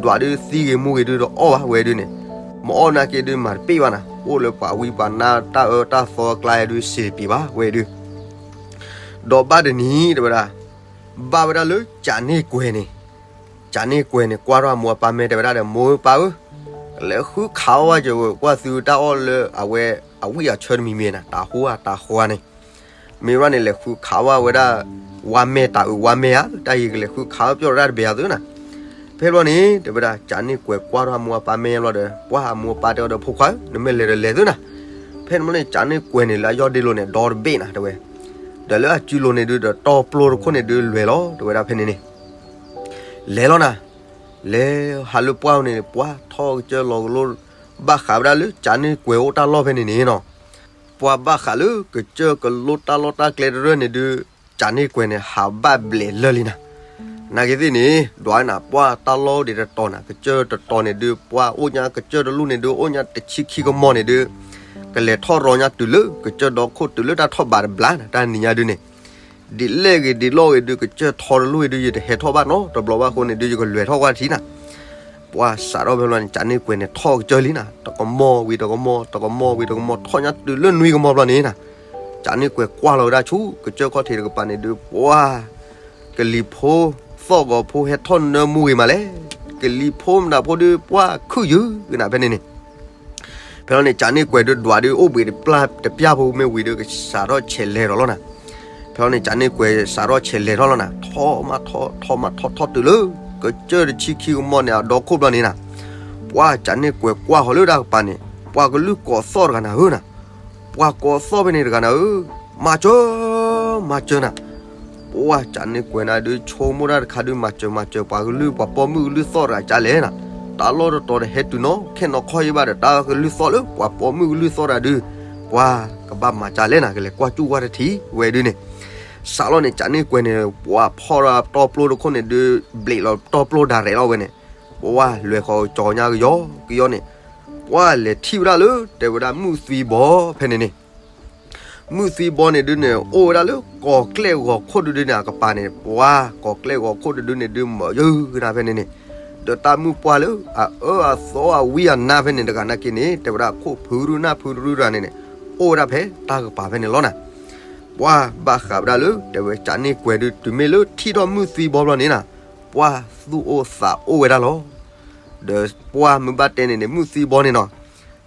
ဒွးဒုးသံဂ့ၤမူဂ့ၤဒုးတအီၣ်ဘၣ် ဝဲဒုးန့ၣ်, မ့ၢ်အီၣ်နာ်က့ဒုးမၤတပ့ၢ်ဘၣ်နၤ, အိၣ်လၢပှၤဝံပှၤနါတၢ်အၢတၢ်သီအကျါဒုးစံးတပ့ၤဘၣ် ဝဲဒုး. ဒီးဘၣ်တနံၤ တဲဝဲဒၣ် ဘၣ်ဝဲဒၣ်လၢကးန့ၢ်ကွဲၤန့ၣ်, ကးန့ၢ်ကွဲၤန့ၣ် ကွၢ်ထီၣ်အမိၢ်အပၢ်မဲာ် တဲဝဲဒၣ်ဒီး မိၢ်ဧၢပၢ်ဧၢ, ကလဲၤဃုခးအီၣ်ဝဲ ကွၢ်သုတၢ်အီၣ်လၢအဝဲအဝံၣ်အဆၢတမံၤမံၤနၤ, တၢ်ဟူဧါတၢ်ဃီဧါန့ၣ် မ့ၢ်ဘၣ်န့ၣ် လဲၤဃုခးဝဲဒၣ် ဝါမဲာ်တၢ်အုးဝါမဲာ်ဧါ, တၢ်အံၤကလဲၤဃုခးဝဲပျီၢ်တၢ်တဘ့ၣ်ဧါသုနၤ. ဖဲဘျီန့ၣ် တဲဝဲဒၣ် ကးန့ၢ်ကွဲၤကွၢ်ထီၣ်အမိၢ်အပၢ်မဲာ်ဘျီဒီး ပှၢ်အမိၢ်အပၢ်တဲအီၤဒီး ဖိခွါဧၢ နမ့ၢ်လဲၤဒီးလဲၤသုနၤ. ဖဲန့ၣ်ဘျီန့ၣ် ကးန့ၢ်ကွဲၤန့ၣ် လၢအယီၢ်ဒ့လိၤန့ၣ် ဒီတဘ့ၣ်နၤ တဲဝဲ, ဒီးလၢအစုလိၤန့ၣ်ဒုးဒီး တီပျိတခိၣ်န့ၣ်ဒုးလွဲၤလီၤ တဲဝဲဒၣ်ဖဲန့ၣ်န့ၣ် လဲၤလီၤနၤ, လဲၤဟးလၢပှၢ်န့ၣ် ပှၢ်ထီၣ်ကစၢၢ်လီၤကလိ ဘၣ်ဃးဝဲဒၣ်လၢကးန့ၢ်ကွဲၤအိၣ်တၢ်လီၢ်ဖဲန့ၣ်န့ၣ်နီၤ, ပှၢ်ဘၣ်ဃးလၢကစၢၢ်ကလိတၢ်လီၢ်တၢ်ကျဲတရၢၢ်န့ၣ်ဒုး ကးန့ၢ်ကွဲၤန့ၣ် ဟးဘၣ်ဘျဲးလၢာ်လံနၤ. နာ်က့သ့ၣ်န့ၣ် ဒွးနၤ ပှၢ်တၢ်လီၢ်ဒံးတတီၤနၤ, ကစၢၢ်တတီၤန့ၣ်ဒုး ပှၢ်အိၣ်ညါကစၢၢ်တလူၢ်န့ၣ်ဒုး အိၣ်ညါတဆံခံကမီၤန့ၣ်ဒုး ကလဲၤထီၣ်ရီညါတုၤလၢကစၢၢ်ဒီခိၣ်တုၤလၢတၢ်ထီၣ်ဘးတဘျီနၤ, တၢ်နံၤညါဒုးန့ၣ် ဒ်လဲၣ်ဂ့ၤဒ်လဲၣ်ဂ့ၤဒုး ကစၢၢ်ထီတလူၢ်အံၤဒုး ယတဟဲထီၣ်ဘၣ်နီတဘျီဘၣ်အဃိန့ၣ်ဒုး ယကလွဲၤထီၣ်ကွၢ်ထံနၤ. ပှၢ်စးထီၣ်ဖဲဘျီန့ၣ် ကးန့ၢ်ကွဲၤန့ၣ် ထီၣ်ကစၢၢ်လံနၤ, တကမီၤဝံၤတကမီၤ တကမီၤဝံၤတကမီၤ ထီၣ်ညါတုၤလၢနွံကမီၤဘျီန့ၣ်နၤ, ကးန့ၢ်ကွဲၤကွၢ်လီၤဝဲဒၣ်ဆူ ကစၢၢ်ခီၣ်ထံးတကပၤန့ၣ်ဒုး ပှၢ် ကလံၤဖိ သီၣ်ဂီၤဖိဟဲထီၣ်နၢမူဂ့ၤမးလဲၣ်, ကလံၤဖိမနုၤဖိဒုး ပှၢ်ခုၣ်ယုၢ်ကနၤဖဲန့ၣ်န့ၣ် ဖဲလီၤန့ၣ် ကးန့ၢ်ကွဲၤဒုး ဒွးဒုး အိၣ်ဘှံးတပျၢ်ဖိမ့ၢ်ဝံၤဒီး ကစးထီၣ်ဆဲးလဲၤထီၣ်လီၤနၤ. ဖဲလီၤန့ၣ် ကးန့ၢ်ကွဲၤစးထီၣ်ဆဲးလဲၤထီၣ်လီၤနၤ, ထီၣ်မးထီၣ် ထီၣ်မးထီၣ် ထီၣ်တုၤလၢ ကစၢၢ်တဆံခံကမီၤန့ၣ် အဒီခိၣ်ဘျီန့ၣ်နၤ, ပှၢ်ကးန့ၢ်ကွဲၤကွၢ်ဃီၤလၢတၢ်ကပၤန့ၣ် ပှၤကလုၢ်ကိးသီၣ်တဂၤနၤဧၢနၤ, ပှၤကိးသီၣ်ဖဲန့ၣ်တဂၤနၤဧၢ, မၤစၢၤ မၤစၢၤနၤ. ပှၢ်ကးန့ၢ်ကွဲၤနၤဒုး ဆိကမိၣ်တၢ်တခါဒုး မၤစၢၤ မၤစၢၤ ပှၤကလုၢ် ပှၤပိာ်မုၣ်ကလုၢ်သီၣ်တဂၤကလဲၣ်နၤ, တၢ်လီၢ်တတီၤဒီး ဟဲတုၤနီၢ်ခဲနီၢ်ခီၣ်ဟံၣ်ဘၣ်ဒီး တၢ်ကလုၢ်သီၣ်လၢ ပှၤပိာ်မုၣ်ကလုၢ်သီၣ်တဂၤဒုး ပှၢ်ကဘၣ်မၤကလဲၣ်နၤ, ကလဲၤကွၢ်ကၠူၣ်ကွၢ်တထံၣ်ဝဲဒုးန့ၣ်, စးလီၤန့ၣ် ကးန့ၢ်ကွဲၤန့ၣ် ပှၢ်ဖီၣ်ဒီးတီပျိတခိၣ်န့ၣ်ဒုး ဘျးလီၤတီပျိဒၣ်ရဲၣ်လီၤဝဲန့ၣ်, ပှၢ်လွဲၤဃီၤကၠီညါကယီကယီန့ၣ်, ပှၢ်လဲၤထံၣ်ဝဲဒၣ်လၢ တဲဝဲဒၣ်မုၢ်သံဘီဖဲန့ၣ်န့ၣ် မုၢ်သံဘီန့ၣ်ဒုန့ၣ် အိၣ်ဝဲဒၣ်လၢကီၢ်ကျဲၣ်ဂီၤခိၣ်တဒုန့ၣ် အကပၤန့ၣ် ပှၤကီၢ်ကျဲၣ်ဂီၤခိၣ်တဒုန့ၣ်ဒု မၢယုၢ်ကနၣ်ဖဲန့ၣ်န့ၣ်, ဒီးတၢ်မုၢ်ပှၢ်လၢအအၢအသီအဝံအနါဖဲန့ၣ်တဂၤနာ်က့န့ၣ် တဲဝဲဒၣ်ခိၣ်ဖုရူနၢ်ဖုရူရၤန့ၣ်န့ၣ် အိၣ်ဝဲဒၣ်ဖဲတၢ်ကပၤဖဲန့ၣ်လီၤနၤ. ပှၤဘၣ်ဃးဝဲဒၣ်လၢ တဲဝဲကၠးန့ၢ်ကွဲၤဒု တုၤမ့ၢ်လၢထံၣ်ထီၣ်မုၢ်သံဘီဘျီန့ၣ်နၤ, ပှၤသူၣ်အိၣ်သးအိၣ်ဝဲဒၣ်လီၤ. ဒီးပှၤမုၢ်ဘၣ်တဲန့ၣ်န့ၣ် မုၢ်သံဘီန့ၣ်နီၤ,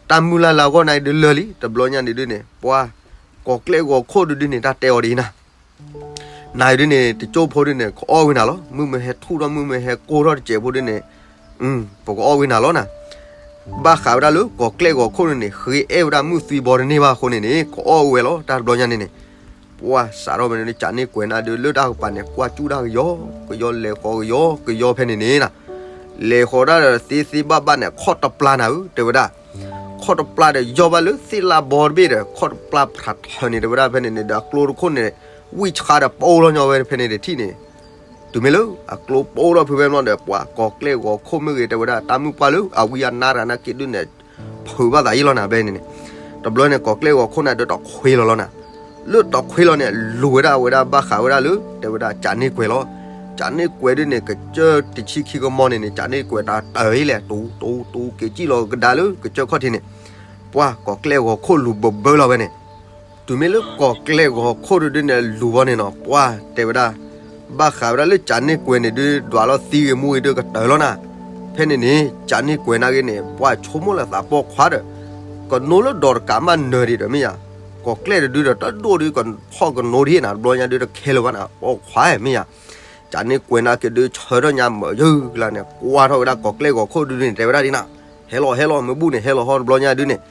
တၢ်မုၢ်လၢ်လၢအဂီၢ်နၤဒုလၢာ်လံ တဘျီညါန့ၣ်ဒုန့ၣ် ပှၤကီၢ်ကျဲၣ်ဂီၤခိၣ်ဒုဒုန့ၣ် တၢ်တဲအီၤဒ်အံၤနၤ, နၤဒုန့ၣ် တကၠိဖိဒုန့ၣ် ကအီၣ်ဝံနၤလီၤ. မုၢ်မ့ၢ်ဟဲထူၣ်ထီၣ် မုၢ်မ့ၢ်ဟဲကိၢ်ထီၣ်တစဲးဖိဒုန့ၣ် ပကအီၣ်ဝံနၤလီၤနၤ. ဘၣ်ဃးဝဲဒၣ်လၢကီၢ်ကျဲၣ်ဂီၤခိၣ်ဒုန့ၣ် ဃ့အဲၣ်ဝဲဒၣ်မုၢ်သံဘီတန့ၢ်ဘၣ်အဃိန့ၣ်န့ၣ် ကအီၣ်ဝဲလီၤ တၢ်တဘျီညါန့ၣ်န့ၣ်. ပှၤစးထီၣ်ဖဲန့ၣ် ကၠးန့ၢ်ကွဲၤနၤဒုလၢတၢ်ကပၤန့ၣ် ကွၢ်ကၠူၣ်တၢ်ကယီကယီ လဲၤဃီကယီကယီဖဲန့ၣ်န့ၣ်နၤ, လဲၤဃီဒၣ်ဒီးသ့သ့ဘၣ်ဘၣ်န့ၣ် ခီၣ်တပျၢ်နၤဧၢ တဲဝဲဒၣ် ခီၣ်တပျၢ်ဒီးယီၢ်ဘၣ်လၢသ့ၣ်လၣ်ဘီတဘ့ၣ်ဒီး ခီၣ်တပျၢ်ဖးထၢၣ်န့ၣ် တဲဝဲဒၣ်ဖဲန့ၣ်န့ၣ်ဒီး အကျိတခိၣ်န့ၣ် ဝံၣ်ဆါဒီးပအိၣ်လီၤညီဝဲဖဲန့ၣ်တထံၣ်န့ၣ်, တုၤမ့ၢ်လၢအကျိပအိၣ်ထီၣ်ဖုဖဲမ့ၢ်ဒီး ပှၤကီၢ်ကျဲၣ်ဂီၤခိၣ်မ့ၢ်ဂ့ၤ တဲဝဲဒၣ် တၢ်မုၢ်ပှၢ်လၢအဝံအနါတဂၤနာ်က့ဒုန့ၣ် ဖုးဘၣ်သးယံာ်လီၤနၤ ဖဲန့ၣ်န့ၣ်. တဘျီန့ၣ် ကီၢ်ကျဲၣ်ဂီၤခိၣ်နၤဒုတခွ့လီၤလီၤနၤ, လၢတခွ့လီၤန့ၣ် လူၤဝဲဒၣ်ဝဲဒၣ်ဘၣ်ဃးဝဲဒၣ်လၢ တဲဝဲဒၣ်ကၠးန့ၢ်ကွဲၤလီၤ. ကၠးန့ၢ်ကွဲၤဒုန့ၣ် ကစၢၢ်တဆံခံကမီၤန့ၣ်န့ၣ် ကၠးန့ၢ်ကွဲၤတၢ်တၢၢ်အံၤလဲၣ် တူတူတူ က့ၤစံၣ်လီၤကဒါလၢကစၢၢ်ခီၣ်ထံးန့ၣ်, ပှၤကီၢ်ကျဲၣ်ဂီၤခိၣ်လူၤဘၢဘၢလီၤဝဲန့ၣ်. တုၤမ့ၢ်လၢကီၢ်ကျဲၣ်ဂီၤခိၣ်ဒုဒုန့ၣ် လူၤဘီန့ၣ်နီၤ ပှၤတဲဝဲဒၣ် ဘၣ်ဃးဝဲဒၣ်လၢကၠးန့ၢ်ကွဲၤန့ၣ်ဒု ဒွးလီၤသံဂ့ၤမူဂ့ၤဒုကတၢၢ်လီၤနၤ. ဖဲန့ၣ်န့ၣ် ကၠးန့ၢ်ကွဲၤနာ်က့န့ၣ် ပှၤဆိကမိၣ်လၢသးပိာ်ခွါဒီး ကနိလၢဒီးတကးမးနၢၤဒံးဒီးမ့ၢ်ယါ, ကီၢ်ကျဲၣ်တဒုဒီးတဒိၣ်ဒုကဟီၣ်ကနိဒံးနၤ တဘျီညါဒုတခဲလၢာ်ဘၣ်နၤ ပိာ်ခွါမ့ၢ်ယါ. ကၠးန့ၢ်ကွဲၤနာ်က့ဒုဆၢထၢၣ်ညါမၢယုၢ်ကလါန့ၣ် ကွၢ်ထီၣ်ဝဲဒၣ်ကီၢ်ကျဲၣ်ဂီၤခိၣ်ဒုဒုန့ၣ် တဲဝဲဒၣ်ဒ်နၤ, ဟဲလီၤဟဲလီၤ မ့ၢ်ဘူၣ်န့ၣ် ဟဲလီၤဟီတဘျီညါဒုန့ၣ်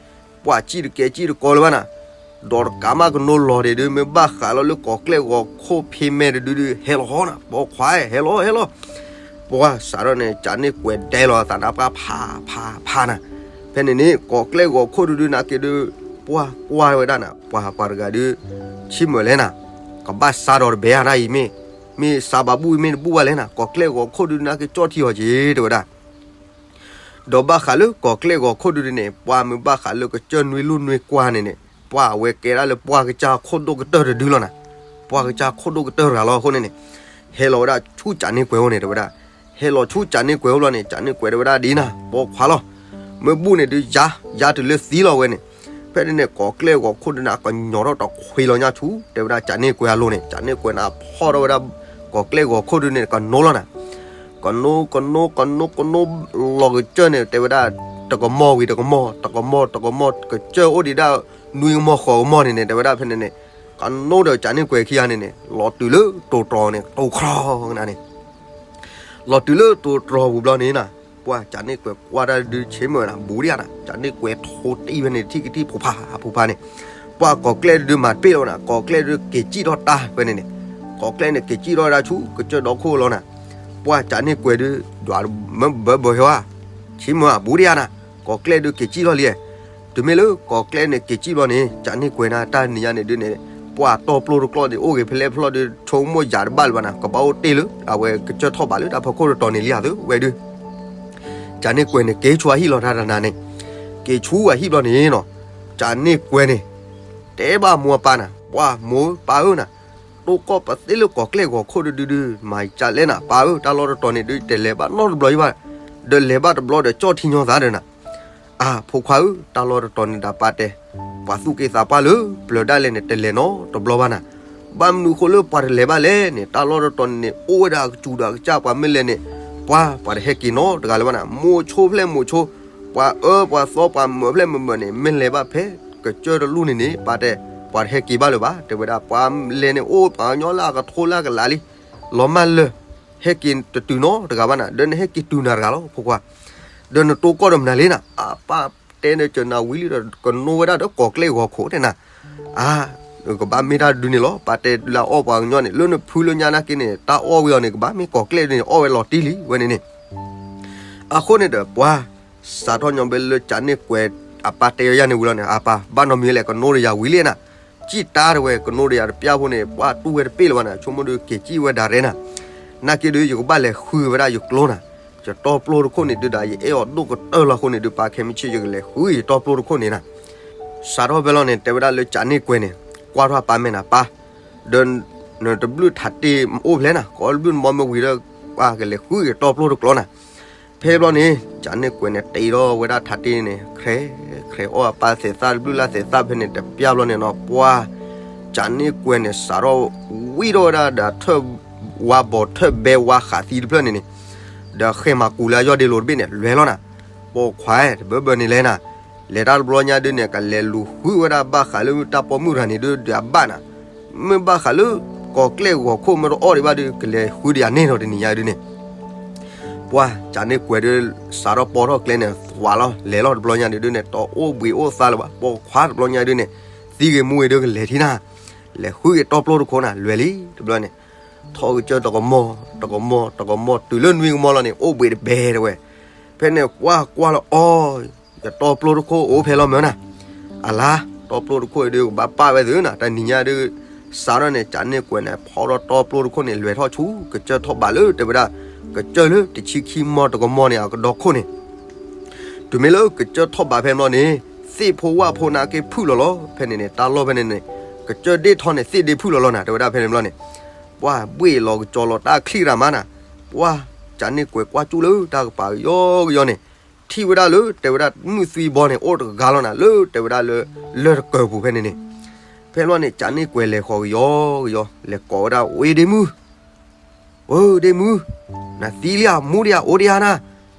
ပှၤစံၣ်တကဲစံၣ်တကီလၢၤဘၣ်နၤ, ဒီးတကးမးကနိလီၤဒံးဒု မ့ၢ်ဘၣ်ဃးလီၤလၢကီၢ်ကျဲၣ်ဂီၤခိၣ်ဖံးမဲာ်တဒုဒု ဟဲလီၤဟီနၤ ပိာ်ခွါ ဟဲလီၤဟဲလီၤ. ပှၤစးထီၣ်န့ၣ်ကၠးန့ၢ်ကွဲၤဒဲလီၤအသးနါပှၢ်ဖးဖးဖးနၤ. ဖဲန့ၣ်န့ၣ် ကီၢ်ကျဲၣ်ဂီၤခိၣ်ဒုဒုနာ်က့ဒု ပှၤကွၢ်ဝဲဒၣ်နၤ ပှၤပှၤတဂၤဒု ဆံမၢလဲၣ်နၤ, ကဘၣ်စးဒီးတဘဲဧါနၤအံၤမ့ၢ်, မ့ၢ်စးဘးဘူၣ်အံၤမ့ၢ်တဘူၣ်ဘၣ်လဲၣ်နၤ ကီၢ်ကျဲၣ်ဂီၤခိၣ်ဒုဒုနာ်က့ကၠီၣ်ထံအီၤက့ၤ တဲဝဲဒၣ် ဒီးဘၣ်ဃးလၢကီၢ်ကျဲၣ်ဂီၤခိၣ်ဒုဒုန့ၣ် ပှၤမ့ၢ်ဘၣ်ဃးလၢကစၢၢ်နွံလူၢ်နွံကွၢ်န့ၣ်န့ၣ် ပှၤအဝဲကဲဒၣ်လၢပှၤကစၢ်ခိၣ်ဒိၣ်ကတၢၢ်တဒုလီၤနၤ, ပှၤကစၢ်ခိၣ်ဒိၣ်ကတၢၢ်တဂၤလီၤအဃိန့ၣ်န့ၣ်, ဟဲလီၤဝဲဒၣ်ဆူကၠးန့ၢ်ကွဲၤအိၣ်န့ၣ် တဲဝဲဒၣ်, ဟဲလီၤဆူကၠးန့ၢ်ကွဲၤအိၣ်လီၤန့ၣ် ကၠးန့ၢ်ကွဲၤတဲဝဲဒၣ်ဒ်နၤ ပိာ်ခွါလီၤ, မ့ၢ်ဘူၣ်န့ၣ်ဒုယါ, ယါတုၤလၢသံလီၤဝဲန့ၣ်, ဖဲန့ၣ်န့ၣ် ကီၢ်ကျဲၣ်ဂီၤခိၣ်ဒုနၤ ကညီၤထီၣ်တခွ့လီၤညါဆူ တဲဝဲဒၣ်ကၠးန့ၢ်ကွဲၤအလိၤန့ၣ် ကၠးန့ၢ်ကွဲၤနၤဖီၣ်ထီၣ်ဝဲဒၣ် ကီၢ်ကျဲၣ်ဂီၤခိၣ်ဒုန့ၣ် ကနိလီၤနၤ, ကနိကနိကနိကနိ လီၤကစၢၢ်န့ၣ် တဲဝဲဒၣ် တကမီၤဝံၤတကမီၤ တကမီၤတကမီၤ ကစၢၢ်အိၣ်ဒံးဒၣ် နွံကမီၤဃိးကမီၤန့ၣ်န့ၣ် တဲဝဲဒၣ်ဖဲန့ၣ်န့ၣ်, ကနိဒီးကၠးန့ၢ်ကွဲၤခံဂၤန့ၣ်န့ၣ် လီၤတုၤလၢတိၤတြီၤန့ၣ် တိၤခရီကနၤန့ၣ် လီၤတုၤလၢတိၤတြီၤပူၤဘျီန့ၣ်နၤ, ပှၤကၠးန့ၢ်ကွဲၤကွၢ်တၢ်ဒုဆ့မၢနၤ ဘူးဒံးဧါနၤ, ကၠးန့ၢ်ကွဲၤထိတံၢ်ဖဲန့ၣ် ထံၣ်ကထံၣ်ဖိဖးဖိဖးန့ၣ်, ပှၤကီၢ်ကျဲၣ်ဒုမၤတပ့ၢ်လီၤနၤ, ကီၢ်ကျဲၣ်ဒုက့ၤစံၣ်ထီၣ်တၢ်ဖဲန့ၣ်န့ၣ်, ကီၢ်ကျဲၣ်န့ၣ် က့ၤစံၣ်ထီၣ်တၢ်ဆူကစၢၢ်ဒီခိၣ်လီၤနၤ, ပှၤကၠးန့ၢ်ကွဲၤဒု ဒွးမၢဘၢဘၢဟဲဝဲ, ဆ့မၢအဘူးဒံးဧါနၤ, ကီၢ်ကျဲၣ်ဒုက့ၤစံၣ်ထီၣ်လံ, တုၤမ့ၢ်လၢကီၢ်ကျဲၣ်န့ၣ် က့ၤစံၣ်ဘျီန့ၣ် ကၠးန့ၢ်ကွဲၤနၤတၢ်နံၤညါန့ၣ်ဒုန့ၣ်, ပှၤတီပျိတကျီၢ်န့ၣ် အိၣ်ဂ့ၤဖဲလဲၣ်ဖဲလဲၣ်ဒု ဆိကမိၣ်ယၤတဘၣ်လၢၤဘၣ်နၤ, ကဘၣ်အိၣ်တ့ၢ်လၢ အဝဲကစၢၢ်ထီၣ်ဘးလၢတၢ်ဖီခိၣ်တတီၤန့ၣ်လံဧါသုဝဲဒု ကၠးန့ၢ်ကွဲၤန့ၣ် က့ၤဆူအဟံၣ်လီၤတၢ်တနၤန့ၣ်, က့ၤဆူအဟံၣ်ဘျီန့ၣ်နီၤ, ကၠးန့ၢ်ကွဲၤန့ၣ် တဲဘၣ်မိၢ်အပၢ်နၤ, ပှၤမိၢ်ပၢ်ဧၢနၤ, တိၢ်ကီၢ်ပသ့လၢကီၢ်ကျဲၣ်ဂီၤခိၣ်ဒုဒုဒု မၤကလဲၣ်နၤ ပၢ်ဧၢ, တၢ်လီၢ်တတီၤန့ၣ်ဒု တလဲၤဘၣ်နီတဘျီယဘၣ်, ဒီးလဲၤဘၣ်တဘျီဒီးကၠီၣ်ထံညီသးဒီးနၤ အါ ဖိခွါဧၢ, တၢ်လီၢ်တတီၤန့ၣ်ဒၣ်ပၢ်တဲ, ပှၤသူၣ်က့သးပှၢ်လၢပျၢၤဒၣ်လဲာ်န့ၣ် တလဲၤနီတဘျီဘၣ်နၤ, ဘၣ်မနုၤဃိလၢပှၤတလဲၤဘၣ်လဲၣ်န့ၣ် တၢ်လီၢ်တတီၤန့ၣ်န့ၣ် အိၣ်ဝဲဒၣ်အကစူၤဒီးအကစၢ် ပှၤမ့ၢ်လဲၤန့ၣ် ပှၤ ပှၤတဟဲက့ၤနီတဂၤလၢၤဘၣ်နၤ, မိၢ်ဆိဖဲလဲၣ်မိၢ်ဆိ, ပှၤအၢပှၤသီပှၤမၢဖဲလဲၣ်မၢမၢန့ၣ် မ့ၢ်လဲၤဘၣ်ဖဲကစၢၢ်တလူၢ်န့ၣ်န့ၣ် ပၢ်တဲ, ပှၤတဟဲက့ၤဘၣ်လၢၤဘၣ်, တဲဝဲဒၣ် ပှၤလဲၤန့ၣ် အိၣ်ပှၤကညီလၢအကထိလၢအကလးလံ, လီၤမၢ်လၢာ် ဟဲက့ၤတတုၤနီတဂၤဘၣ်နၤ, ဒီးနဟဲက့ၤတုၤနၤတဂၤလီၤ ဖိခွါ, ဒီးနတိၢ်ကီၢ်ဒီးမနုၤလဲၣ်နၤ, အပၢ်တဲန့ၣ် စၢၤနၤဝံၤလံဒီး ကနိဝဲဒၣ်ဒီးကီၢ်ကျဲၣ်ဂီၤခိၣ်တဲနၤ, အါ ကဘၣ်မ့ၢ်တၢ်ဒုန့ၣ်လီၤ, ပၢ်တဲလၢအီၣ်ပှၤကညီန့ၣ် လၢနဖုလၢညါနာ်က့န့ၣ် တၢ်အီၣ်ဝံၤအီၤန့ၣ် ကဘၣ်မ့ၢ်ကီၢ်ကျဲၣ်ဒုန့ၣ် အီၣ်ဝဲလီၤတံၢ်လံဝဲန့ၣ်န့ၣ်, အဃိန့ၣ်ဒီး ပှၤ စးထီၣ်ညီဘဲလၢကၠးန့ၢ်ကွဲၤ အပၢ်တဲယၤန့ၣ်ဝံၤလီၤန့ၣ် အပၢ် ဘၣ်နီတမံၤလဲၣ် ကနိဒီးယၤဝံၤလံနၤ, စံၣ်တၢ်တဝဲ ကနိဒီးယၤတပျၢ်ဖိန့ၣ် ပှၤတူၢ်ဝဲတပ့ၢ်လၢၤဘၣ်နၤ, ဆိကမိၣ်ဒုးက့ၤစံၣ်ဝဲဒၣ်ရဲနၤ, နာ်က့ဒုး ယကဘၣ်လဲၤဃုဝဲဒၣ်ယကျိနၤ, ယတီပျိတခိၣ်န့ၣ်ဒုးဒၣ် ယအဲၣ်အီၤဒိၣ်ကတၢၢ်လီၤအဃိန့ၣ်ဒုး ပၢ်ခဲမုၢ်ဆ့ၣ် ယကလဲၤဃုယတီပျိတခိၣ်န့ၣ်နၤ, စးထီၣ်ဖဲလီၤန့ၣ် တဲဝဲဒၣ်လၢကၠးန့ၢ်ကွဲၤန့ၣ်, ကွၢ်ထီၣ်အပၢ်မဲာ်နၤ ပၢ်, ဒီးနတဘျုးထးတ့ၢ်အိၣ်ဖျဲၣ်နၤ, ကိးဘျုးနမီမ့ၢ်ဝံၤဒီး ပၢ်ကလဲၤဃုက့ၤတီပျိၢ်တကျီနၤ. ဖဲဘျီန့ၣ် ကးန့ၢ်ကွဲၤန့ၣ်တ့ထီၣ်ဝဲဒၣ်ထးတ့ၢ်န့ၣ် ခြဲးခြဲးအီၣ်အပၢ်သဲးသၣ်တဘျုးလၢ်သဲးသၣ်ဖဲန့ၣ်တပျၢ်ဘျီန့ၣ်နီၤ ပှၢ် ကးန့ၢ်ကွဲၤန့ၣ် စးထီၣ်ဝံထီၣ်ဝဲဒၣ်ဒီးထၢၣ်ဝါဘီၣ် ထၢၣ်ဘဲဝါဃးသံတဖျၢၣ်န့ၣ်န့ၣ်, ဒီးဃဲမၤကူၤလၢအယီၢ်ဒ့လိၤတဘ့ၣ်န့ၣ် လဲၤလီၤနၤ, ပိာ်ခွါတဘၢဘၢန့ၣ်လဲၤနၤ, လဲၤတၢ်တဘျီညါဒုန့ၣ် ကလဲၤလူၤဃုဝဲဒၣ်ဘၣ်ဃးလၢတၢ်ပိာ်မုၣ်တဂၤန့ၣ်ဒုဒီးအဘၣ်နၤ, မ့ၢ်ဘၣ်ဃးလၢ ကီၤကျဲၣ်ဂီၤခိၣ်မ့ၢ်တအီၣ်ဒံးဘၣ်ဒု ကလဲၤဃုဒံးအန့ၣ်နီၤတနံၤညါဒုန့ၣ် ပှၢ် ကးန့ၢ်ကွဲၤဒု စးထီၣ်ပိာ်ထီၣ်ကျဲန့ၣ် သွးလီၤ လဲၤလီၤတဘျီညါဒုန့ၣ် တအိၣ်ဘှံးအိၣ်သါလၢၤဘၣ် ပိာ်ခွါတဘျီညါဒုန့ၣ်, သံဂ့ၤမူဂ့ၤဒုကလဲၤထံနၤ, လဲၤဃုက့ၤတီပျိၢ်တခိၣ်နၤ လဲၤလံတဘျီန့ၣ်, ထီၣ်ကစၢၢ်တကမီၤ တကမီၤ တကမီၤ တုၤလၢနွံကမီၤလီၤန့ၣ် အိၣ်ဘှံးတဘဲတဝဲ, ဖဲန့ၣ်ကွၢ်ကွၢ်လီၤအီၤ ယတီပျိၢ်တခိၣ်အိၣ်ဖဲလီၤမၢနၤ, အလါ တီပျိၢ်တခိၣ်အံၤဒုကဘၣ်ပာ်ဝဲသုနၤ တနံၤညါဒု စးထီၣ်န့ၣ် ကးန့ၢ်ကွဲၤန့ၣ် ဖီထီၣ်တီပျိၢ်တခိၣ်န့ၣ် လဲၤထီၣ်ဆူ ကစၢၢ်ထီၣ်ဘးလၢတဲဝဲဒၣ် ကစၢၢ်လၢတဆံခံမီၤတကမီၤန့ၣ် အကဒီခိၣ်န့ၣ်, တုၤမ့ၢ်လၢကစၢၢ်ထီၣ်ဘးဖဲန့ၣ်ဘျီန့ၣ် သ့ၣ်ဖိဝၣ်ဖိနာ်က့ဖုၣ်လီၤလီၤ ဖဲန့ၣ်န့ၣ် တၢ်လီၢ်ဖဲန့ၣ်န့ၣ် ကစၢၢ်ဒ့ၣ်ထီန့ၣ် သ့ၣ်ဒ့ဖုၣ်လီၤလီၤနၤ တဲဝဲဒၣ်ဖဲန့ၣ်ဘျီန့ၣ်, ပှၢ်ဘှ့ၣ်လီၤကစီၤလီၤတၢ်ချံၣ်ရၤမးနၤ, ပှၢ် ကးန့ၢ်ကွဲၤကွၢ်ကၠူၣ်လၢတၢ်ကပၤကယီကယီန့ၣ် ထံၣ်ဝဲဒၣ်လၢတဲဝဲဒၣ်မုၢ်သံဘီန့ၣ် အိၣ်တဂၤလီၤနၤ လၢတဲဝဲဒၣ်လၢ လၢၢ်တကၢၤပူၤဖဲန့ၣ်န့ၣ်, ဖဲလီၤန့ၣ် ကးန့ၢ်ကွဲၤလဲၤဃီၤကယီကယီ လဲၤကိးဝဲဒၣ် ဝ့ၢ်ဒ့မုၢ် ဝ့ၢ်ဒ့မုၢ်, နသံလံဧါ မူဒံဧါ အိၣ်ဒံဧါနၤ,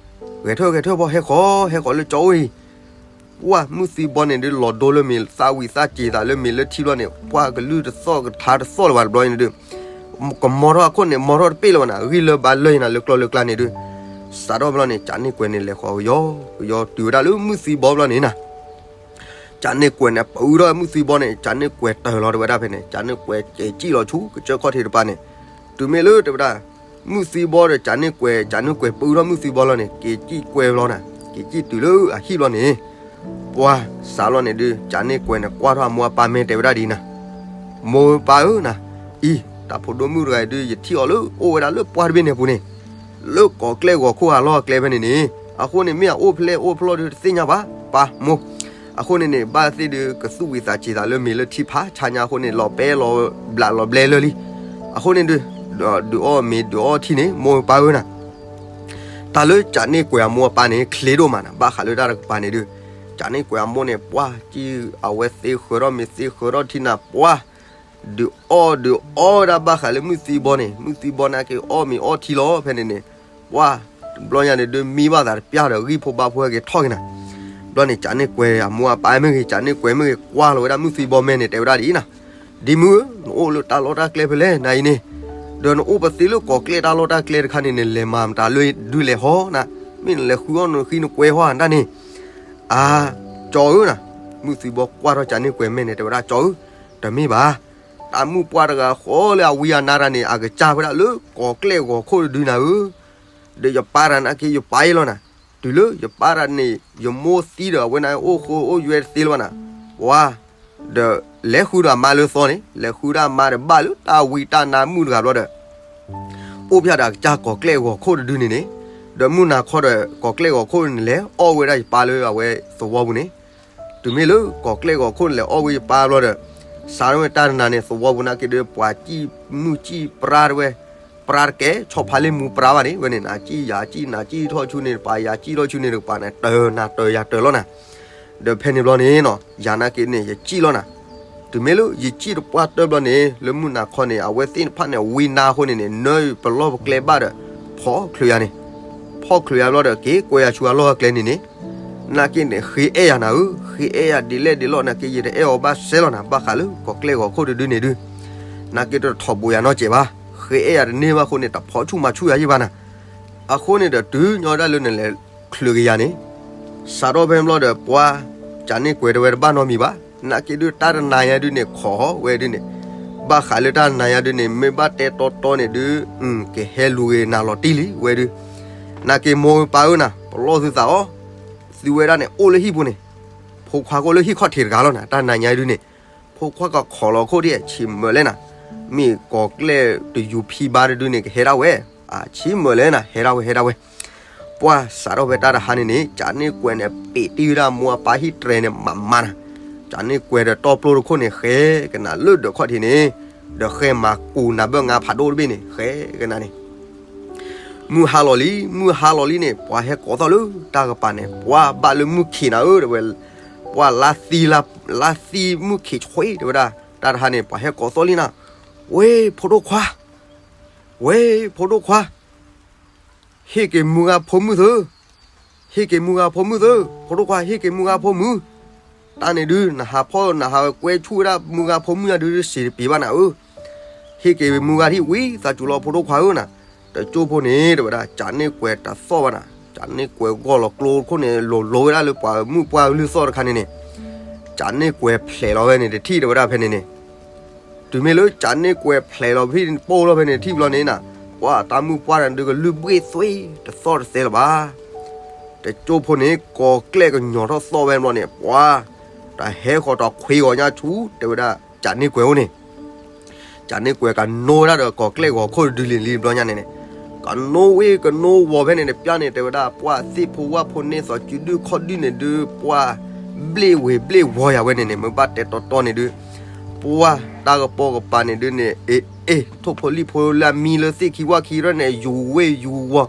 ဂဲၤထၢၣ်ဂဲၤထၢၣ်ဘီ ဟဲဃီၤ ဟဲဃီၤလၢကၠီအိၣ်အံၤ, ပှၢ်မုၢ်သံဘီန့ၣ်ဒု လီၤဒိလၢမ့ၤ သးဝံၤသးစ့ၤသးလၢမ့ၤလၢထံဘျီန့ၣ် ပှၢ်ကလုၢ်တသီၣ်ကထါတသီၣ်လၢၤဘၣ်တဘျီန့ၣ်ဒု ကမီထီၣ်အခိၣ်န့ၣ် မီထီၣ်တပ့ၣ်လၢၤဘၣ်နၤ ဂံၢ်လၢဘါလၢယနၤ လၢကျီလၢကျါန့ၣ်ဒု, စးထီၣ်ဘျီန့ၣ် ကးန့ၢ်ကွဲၤန့ၣ် လဲၤဃီၤကယီကယီ တုၤဝဲဒၣ်လၢမုၢ်သံဘီဘျီန့ၣ်နၤ ကးန့ၢ်ကွဲၤန့ၣ် ပအုထီၣ်မုၢ်သံဘီန့ၣ် ကးန့ၢ်ကွဲၤတၢၢ်လီၤတဲဝဲဒၣ်ဖဲန့ၣ် ကးန့ၢ်ကွဲၤက့ၤစံၣ်လီၤဆူ ကစၢၢ်ခီၣ်ထံးတပၤန့ၣ်, တုၤမ့ၢ်လၢတဲဝဲဒၣ် မုၢ်သံဘီဒီးကးန့ၢ်ကွဲၤ ကးန့ၢ်ကွဲၤပအုထီၣ်မုၢ်သံဘီလီၤန့ၣ် က့ၤစံၣ်ကွဲၤလီၤနၤ က့ၤစံၣ်တုၤလၢအဟံၣ်ဘျီန့ၣ်, ပှၢ်စးလီၤန့ၣ်ဒု ကးန့ၢ်ကွဲၤန့ၣ် ကွၢ်ထီၣ်အမိၢ်အပၢ်မဲာ်တဲဝဲဒၣ်ဒ်နၤ, မိၢ်ပၢ်ဧၢနၤ, အံၤ တၢ်ဖိဒိၣ်မုၣ်တဂၤအံၤဒု ယထံၣ်အီၤလၢအိၣ်ဝဲဒၣ်လၢပှၢ်တဘ့ၣ်န့ၣ်အပူၤန့ၣ် လၢကီၤကျဲၢ်ဂီၤခိၣ်အလီၢ်အကျဲဖဲန့ၣ်န့ၣ် အဃိန့ၣ် မ့ၢ်အအိၣ်ဖျဲၣ်အိၣ်ဖျီၣ်ဒုတသ့ၣ်ညါဘၣ် ပၢ်မိၢ်, အဃိန့ၣ်န့ၣ် ဘၣ်သ့ၣ်ဒုကသူၣ်ဝံၤသးစ့ၤသးလၢမ့ၤလၢထံဖးဆါညါအဃိန့ၣ် လီၤပဲလီၤဘျးလီၤဘျဲလၢလံ, အဃိန့ၣ်ဒု ဒုးအီၣ်မ့ၤဒုးအီထံန့ၣ် မိၢ်ပၢ်ဧၢနၤ တၢ်လၢကးန့ၢ်ကွဲၤအမိၢ်အပၢ်န့ၣ် ချ့ဒိၣ်မးနၤ ဘၣ်ဃးလၢတၢ်တကပၤန့ၣ်ဒု, ကးန့ၢ်ကွဲၤအမိၢ်န့ၣ် ပှၢ်ကံ အဝဲသ့ဃၢၤထီၣ်မ့ၤသ့ဃၢၤထီၣ်ထံနၤ ပှၢ် ဒုးအီၣ်ဒုးအီဝဲဒၣ်ဘၣ်ဃးလၢမုၢ်သံဘီန့ၣ် မုၢ်သံဘီနာ်က့အီၣ်မ့ၤအီထံလီၤ ဖဲန့ၣ်န့ၣ်, ပှၢ် တဘျီညါန့ၣ်ဒုးမံဘၣ်သးတပျၢ်ဒီး ဂံၢ်ဖိဘါဖိဟဲက့ၤထီၣ်က့ၤနၤ, ဘျီန့ၣ် ကးန့ၢ်ကွဲၤအမိၢ်အပၢ်မ့ၢ်ဂ့ၤ ကးန့ၢ်ကွဲၤမ့ၢ်ဂ့ၤ ကွၢ်လီၤဝဲဒၣ်မုၢ်သံဘီမဲာ်န့ၣ် တဲဝဲဒၣ်ဒ်အံၤနၤ, ဒ်မုၢ်ဧၢ နအိၣ်လၢတၢ်လီၢ်တၢ်ကျဲဖဲလဲၣ်နၤအံၤန့ၣ်, ဒီးနအိၣ်ပသ့လၢကီၤကျဲၢ်တၢ်လီၢ်တၢ်ကျဲတခါန့ၣ် နလဲၤမၤမတၤလၢဒုးလဲၤဟီနၤ, မ့ၢ်နလဲၤဃုအီၣ်နဃံနကွဲဟီနၤန့ၣ်, အါ, ကၠီဧၢနၤ, မုၢ်သံဘီကွၢ်ထီၣ်ကးန့ၢ်ကွဲၤမဲာ်န့ၣ် တဲဝဲဒၣ်ကၠီဧၢ, တမ့ၢ်ဘၣ် တၢ်မုၣ်ပှၢ်တဂၤဃီလၢအဝံအနါတၢ်န့ၣ် အကစၢ်ဝဲဒၣ်လၢကီၤကျဲၢ်ဂီၤခိၣ်တဒုနၤဧၢ, ဒီးယပၢ်တၢ်နာ်က့ယပၢ်အံၤလီၤနၤ, တုၤလၢယပၢ်တၢ်န့ၣ် ယမိၢ်သံဒီးအဝဲန့ၣ်အိၣ်ဃိအိၣ်ယွဲတသ့လၢၤဘၣ်နၤ, ပှၤ ဒီးလဲၤဃုဒီးအမါလၢသီန့ၣ် လဲၤဃုဒၣ်အမါဒီးဘၣ်လၢတၢ်ဝံတၢ်နါမုၣ်တဂၤဘျီဒီး အိၣ်ဖျဲၣ်ဒီးအကစၢ်ကီၤကျဲၢ်ဂီၤခိၣ်တဒုန့ၣ်န့ၣ်, ဒီးမုၢ်နၤခီဒီးကီၤကျဲၢ်ဂီၤခိၣ်န့ၣ် လဲၤအီၣ်ဝဲဒၣ်ယပၢ်လၢအဝဲသဝီပူၤန့ၣ်, တုၤမ့ၢ်လၢကီၤကျဲၢ်ဂီၤခိၣ်န့ၣ် လဲၤအီၣ်ဝဲယပၢ်ဘျီဒီး စးထီၣ်ဝဲတၢ်တနၤန့ၣ် သဝီပူၤနာ်က့ဒီး ပှၤစံၣ်မုၢ်စံၣ်ပြါတဝဲ, ပြါတကဲ ဆီဖါလ့ၣ်မူပြါဘၣ်န့ၣ် ဝဲန့ၣ် နၤစံၣ်ယၤစံၣ် နၤစံၣ်ထီၣ်ဆူန့ၣ်တပၤ ယၤစံၣ်ထီၣ်ဆူန့ၣ်တကပၤန့ၣ် တၢၤနၤတၢၤယၤတၢၤလီၤနၤ, ဒီးဖဲန့ၣ်ဘျီန့ၣ်နီၤ ယၤနာ်က့န့ၣ် ယစံၣ်လီၤနၤ, တုၤမ့ၢ်လၢယစံၣ်တပှၢ်တၢၢ်ဘျီန့ၣ် လၢမုၢ်နၤခီန့ၣ် အဝဲသ့ၣ်တဖၣ်န့ၣ် ဝံနါအဃိန့ၣ်န့ၣ် နၢပလီၢ်ပကျဲဘၣ်ဒီး ဖီၣ်ချုးယၤန့ၣ်, ဖီၣ်ချုးယၤဘျီဒီး က့ၤကွဲးယၤဆူအလီၢ်အကျဲန့ၣ်န့ၣ်, နာ်က့န့ၣ် ဃ့အဲၣ်ယၤနၤဧၢ, ဃ့အဲၣ်ယၤဒ်လဲၣ်ဒ်လဲၣ် နာ်က့ယတအဲၣ်အီၤဘၣ်စဲလီၤနၤ ဘၣ်ဃးလၢကီၤကျဲၢ်ဂီၤခိၣ်တဒုန့ၣ်ဒု နာ်က့တထီၣ်ဘိးယၤနီတစဲးဘၣ်, ဃ့အဲၣ်ယၤတန့ၢ်ဘၣ်အဃိန့ၣ် တဖီၣ်ဆူၣ်မၤဆူၣ်ယၤယံၢ်ဘၣ်နၤ, အဃိန့ၣ်ဒီးတုၤညီဒၣ်လၢနလဲၤချုးက့ၤယၤန့ၣ်, စးထီၣ်ဖဲန့ၣ်ဘျီဒီး ပှၤ ကးန့ၢ်ကွဲးတဝဲတဘၣ်နီတမံၤဘၣ်, နာ်က့ဒုးတၢ်တနၤညါဒုးန့ၣ် ခိးဝဲဒုးန့ၣ်, ဘၣ်ဃးလၢတၢ်တနၤညါဒုးန့ၣ် မ့ၢ်ဘၣ်တဲတီတီန့ၣ်ဒုး, ကဟဲလူၤဂ့ၤနၤလီၤတံၢ်လံဝဲဒုး, နာ်က့မိၢ်ပၢ်ဧၢနၤ ပလီၢ်သုသးအီၤ, သုဝဲဒၣ်န့ၣ် အိၣ်လၢဟံၣ်ပူၤန့ၣ်, ဖိခွါကအိၣ်လၢဟံၣ်ခီၣ်ထံးတဂၤလီၤနၤ တၢ်နၤညါဒုးန့ၣ်, ဖိခွါကခိးလီၤခိၣ်ဒ်အဆံးမၢာ်လဲၣ်နၤ, မ့ၢ်ကီၤကျဲၢ်တယူၤဖံဘါတဒုးန့ၣ် ကဟဲဒၣ်ဝဲ, အဆံးမၢာ်လဲၣ်နၤ ဟဲဒၣ်ဝဲ ဟဲဒၣ်ဝဲ ပှၤစးထီၣ်ဖဲတၢ်တဟါန့ၣ်န့ၣ် ကးန့ၢ်ကွဲးန့ၣ် ပ့းတံၢ်ဝဲဒၣ်မိၢ်အပၢ်ဟံၣ်တြဲၤန့ၣ် မးမးနၤ, ကၠးန့ၢ်ကွဲၤဒီးတီပျိတခိၣ်န့ၣ် ဃဲကနၣ်လၢဒၢးခီၣ်ထံးန့ၣ်, ဒီးဃဲမၤကူးနၤဘၢၣ်ငါဖးဒိၣ်တဘ့ၣ်န့ၣ် ဃဲကနၣ်န့ၣ် မုၢ်ဟါလီၤလံ, မုၢ်ဟါလီၤလံန့ၣ် ပှၤဟဲကိးသီၣ်လၢတၢ်ကပၤန့ၣ် ပှၤဘၣ်လၢမုၢ်ခံးနၤဧၢ တဲဝဲ, ပှၤလါသံ, လါသံမုၢ်ခံးဆွ့ တဲဝဲဒၣ်, တၢ်တဟါန့ၣ် ပှၤဟဲကိးသီၣ်လံနၤ, ဝဲဖိဒိၣ်ခွါ, ဝဲဖိဒိၣ်ခွါ ဟ့ၣ်က့ၤမုၢ်ဂၤဖိမုၣ်သု, ဟ့ၣ်က့ၤမုၢ်ဂၤဖိမုၣ်သု, ဖိဒိၣ်ခွါ ဟ့ၣ်က့ၤမုၢ်ဂၤဖိမုၣ်, တၢ်န့ၣ်ဒုး နဟးဖီၣ်နဟးကွဲဆူၣ်ဝဲဒၣ်မုၢ်ဂၤဖိမုၣ်ညါဒုး စံးတပ့ၤဘၣ်နၤဧၢ, ဟ့ၣ်က့ၤမုၢ်ဂၤထံၣ်ဝံသးစူၤလီၤ ဖိဒိၣ်ခွါဧၢနၤ, တကၠိဖိန့ၣ် တဲဝဲဒၣ် ကၠးန့ၢ်ကွဲၤတသီၣ်ဘၣ်နၤ, ကၠးန့ၢ်ကွဲၤဂီၢ်လီၤကျိတခိၣ်န့ၣ် လိၤလိၤဝဲဒၣ်လၢပှၤမုၣ်ပှၢ်လုၢ်သီၣ်တခါန့ၣ်န့ၣ်, ကၠးန့ၢ်ကွဲၤဖျဲးလီၤဝဲန့ၣ်တထံၣ် တဲဝဲဒၣ်ဖဲန့ၣ်န့ၣ် တုၤမ့ၢ်လၢကၠးန့ၢ်ကွဲၤဖျဲးလီၤဖဲန့ၣ် ပိၢ်လီၤဖဲန့ၣ်ထံၣ်ဘျီန့ၣ်နၤ, ပှၤတၢ်မုၢ်ပှၢ်တဒုကလုၢ်ဘှ့ၣ်သွ့ တသီၣ်တသဲလၢၤဘၣ်, တကၠိဖိန့ၣ် ကိးကျဲၣ်ကညီၤထီၣ်သီၣ်ဝဲဘျီန့ၣ် ပှၤ တၢ်ဟဲဃီၤတခွ့ဂီၤညါဆူ တဲဝဲဒၣ် ကၠးန့ၢ်ကွဲၤအိၣ်န့ၣ် ကၠးန့ၢ်ကွဲၤကနိဝဲဒၣ်ဒီးကိးကျဲၣ်ဂီၤခိၣ်တဒုလံၤလံၤဘျီညါန့ၣ်န့ၣ်, ကနိဝ့ကနိဝီၤဖဲန့ၣ်တပျၢ်န့ၣ် တဲဝဲဒၣ် ပှၤသ့ၣ်ဖိဝၣ်ဖိန့ၢ်သီစုဒုၣ်ခီၣ်ဒုၣ်န့ၣ်ဒုး ပှၤဘျ့ၣ်ဝ့ၤဘျ့ၣ်ဝီၤယၤဝဲန့ၣ်န့ၣ် မ့ၢ်ဘၣ်တဲတီတီန့ၣ်ဒုး ပှၤတၢ်ကပိာ်ကပၤန့ၣ်ဒုးန့ၣ် အ့ၣ်အ့ၣ် ထိၣ်ဖိလံၣ်ဖိလၢအမံလၢသ့ၣ်ခံဝၣ်ခံရဲၣ်န့ၣ် ယူၤဝ့ၢ်ယူၤဝီၤ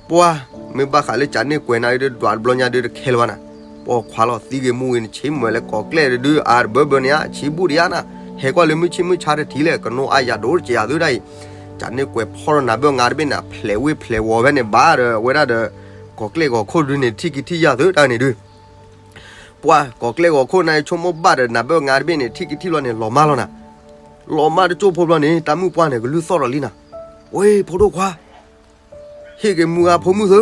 ပှၤ မ့ၢ်ဘၣ်ဃးလၢကၠးန့ၢ်ကွဲၤနၤဒုး ဒွးတဘျီညါဒုးတခဲလၢၤဘၣ်နၤ, ပှၤခွါလီၤသံဂ့ၤမူဂ့ၤန့ၣ် ဆ့မုၢ်ဝဲလၢကိးကျဲၣ်တဒုး အါတဘၢဘၢန့ၣ်ဧါ ဆံးဘူၣ်ဒံးဧါနၤ, ဟဲကွၢ်လၢမုၢ်ဆ့ၣ်မုၢ်ဆါတထံၣ်လဲၣ် ကနိအါယၤဒိၣ်တက့ၢ်ယၤသုဒၣ်အံၤ, ကၠးန့ၢ်ကွဲၤဖီၣ်ထီၣ်နၤဘၢၣ်ငါတဘ့ၣ်န့ၣ် ဖျဲးဝ့ၢ်ဖျဲးဝီၤဖဲန့ၣ် ဘၣ်ဒီးဝဲဒၣ်ဒီး ကိးကျဲၣ်ဂီၤခိၣ်ဒုးန့ၣ် ထံၣ်က့ၤထံၣ်ယၤသုတၢ်န့ၣ်ဒုး ပှၤကိးကျဲၣ်ဂီၤခိၣ်နၤဆိကမိၣ်ဘၣ်ဒီးနၤဘၢၣ်ငါတဘ့ၣ်န့ၣ် ထံၣ်က့ၤထံၣ်လီၤန့ၣ် လီၤမၢ်လီၤနၤ, လီၤမၢ်တကၠိဖိဘျီန့ၣ် တၢ်မုၢ်ပှၢ်န့ၣ် ကလုၢ်သီၣ်ဒီးလံနၤ, ဝဲဖိဒိၣ်ခွါ ဟ့ၣ်က့ၤမုၢ်ဂၤဖိမုၣ်သု,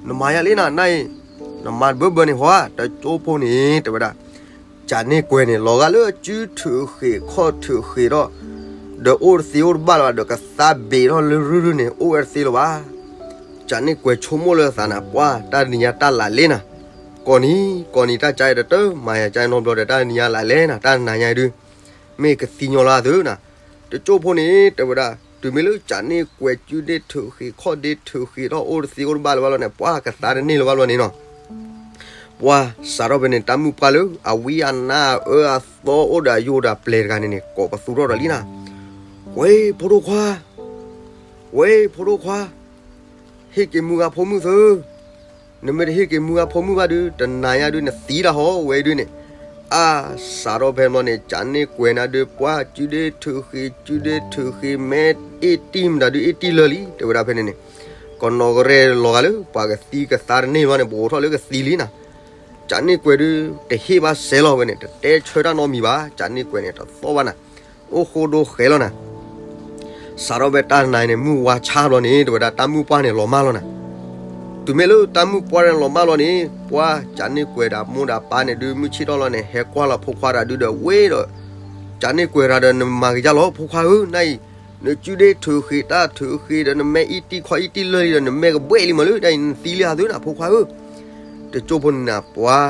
နမၤယၤလံနၤ နအံၤ, နမၤတဘၢဘၢန့ၣ်ဟီဧါ တကၠိဖိန့ၣ် တဲဝဲဒၣ်, ကၠးန့ၢ်ကွဲၤန့ၣ် လီၤဂာ်လၢအစုထုးဃ့းခီၣ်ထုးဃ့းထီၣ်, ဒီးအိၣ်တသ့အိၣ်တဘၣ်လၢၤဘၣ် ဒီးကသါဘ့းထီၣ်လၢရုၢ်ရုၢ်န့ၣ် အိၣ်ဝဲတသ့လၢၤဘၣ်. ကၠးန့ၢ်ကွဲၤဆိကမိၣ်လၢအသးနၤ ပှၤတၢ်တနံၤညါတၢ်လၢ်လဲၣ်နၤ, ကိးနံၤကိးနံၤတၢ်ကါအံၤတတၢ်မၤယၤကါအံၤနီတဘျီဒီး တၢ်တနံၤညါလၢ်လဲၣ်နၤ တၢ်တနံၤညါအံၤဒုး မ့ၢ်ကသံညီလၢအသုနၤ, တကၠိဖိန့ၣ် တဲဝဲဒၣ် တုၤမ့ၢ်လၢကၠးန့ၢ်ကွဲၤစုဒ့ထုးဃ့းခီၣ်ဒ့ထုးဃ့းထီၣ်အိၣ်တသ့အိၣ်တဘၣ်လၢၤဘၣ်လီၤန့ၣ် ပှၤကသါတန့ၢ်လၢၤဘၣ်လီၤန့ၣ်နီၤ ပှၤစးထီၣ်ဖဲန့ၣ် တၢ်မုၢ်ပှၢ်လၢ အဝံအနါအအၢအသီအိၣ်ဒီးအယိာ်ဒီးအပျဲၢ်တဂၤန့ၣ်န့ၣ် ကိးပသူထီၣ်ဒီးလံနၤ, ဝဲဖိဒိၣ်ခွါ, ဝဲဖိဒိၣ်ခွါ, ဟ့ၣ်က့ၤမုၢ်ဂၤဖိမုၣ်သု, နမ့ၢ်တဟ့ၣ်က့ၤမုၢ်ဂၤဖိမုၣ်ဘၣ်ဒုး တနၤညါဒုး နသံတၢ်ဟီဝဲဒုးန့ၣ်, အါ စးထီၣ်ဖဲန့ၣ်ဘျီန့ၣ် ကၠးန့ၢ်ကွဲၤနၤဒုး ပှၤစုဒ့ထုးဃ့း စုဒ့ထုးဃ့း မဲအ့ၣ်တံၢ်မတၤဒုး အ့ၣ်တံၢ်လၢာ်လံ တဲဝဲဒၣ်ဖဲန့ၣ်န့ၣ်, ကနီၢ်ကရဲလီၤဂာ်လၢ ပှၤကသံကသါတန့ၢ်ဘျီန့ၣ် ပအိးထီၣ်လၢကသံလံနၤ ကၠးန့ၢ်ကွဲၤဒုး တဟ့ၣ်ဘၣ်စဲးလီၤဝဲန့ၣ် တတဲဆၢတၢ်နီတမံၤဘၣ် ကၠးန့ၢ်ကွဲၤန့ၣ် တသီၣ်ဘၣ်နၤ, အိၣ်ဃိဒိဃဲလီၤနၤ, စးထီၣ်ဖဲတၢ်နၤန့ၣ် မုၢ်ဝါဆါဘျီန့ၣ် တဲဝဲဒၣ်တၢ်မုၢ်ပှၢ်န့ၣ်လီၤမၢ်လီၤနၤ, တုၤမ့ၢ်လၢတၢ်မုၢ်ပှၢ်န့ၣ်လီၤမၢ်လီၤန့ၣ် ပှၤကၠးန့ၢ်ကွဲၤဒီးမိၢ်ဒီးပၢ်န့ၣ်ဒုး မုၢ်ဆ့ၣ်ထီၣ်လီၤန့ၣ် ဟဲကွၢ်လီၤဖိခွါတၢ်ဒုးဒီးဝ့ၢ်ဒီး ကၠးန့ၢ်ကွဲၤတၢ်ဒီး နမၤကယၢ်လီၤဖိခွါဧၢ နအံၤ, နစုဒ့ထုးဃ့းတၢ်ထုးဃ့းဒီး နမဲအ့ၣ်တံၢ်ခီအ့ၣ်တံၢ်လၢာ်လံဒီး နမဲကဘှဲၣ်လံမးလၢ တၢ်အံၤနသံလံဧါသုနၤ ဖိခွါဧၢ, တကၠိဖိန့ၣ်နၤ ပှၤ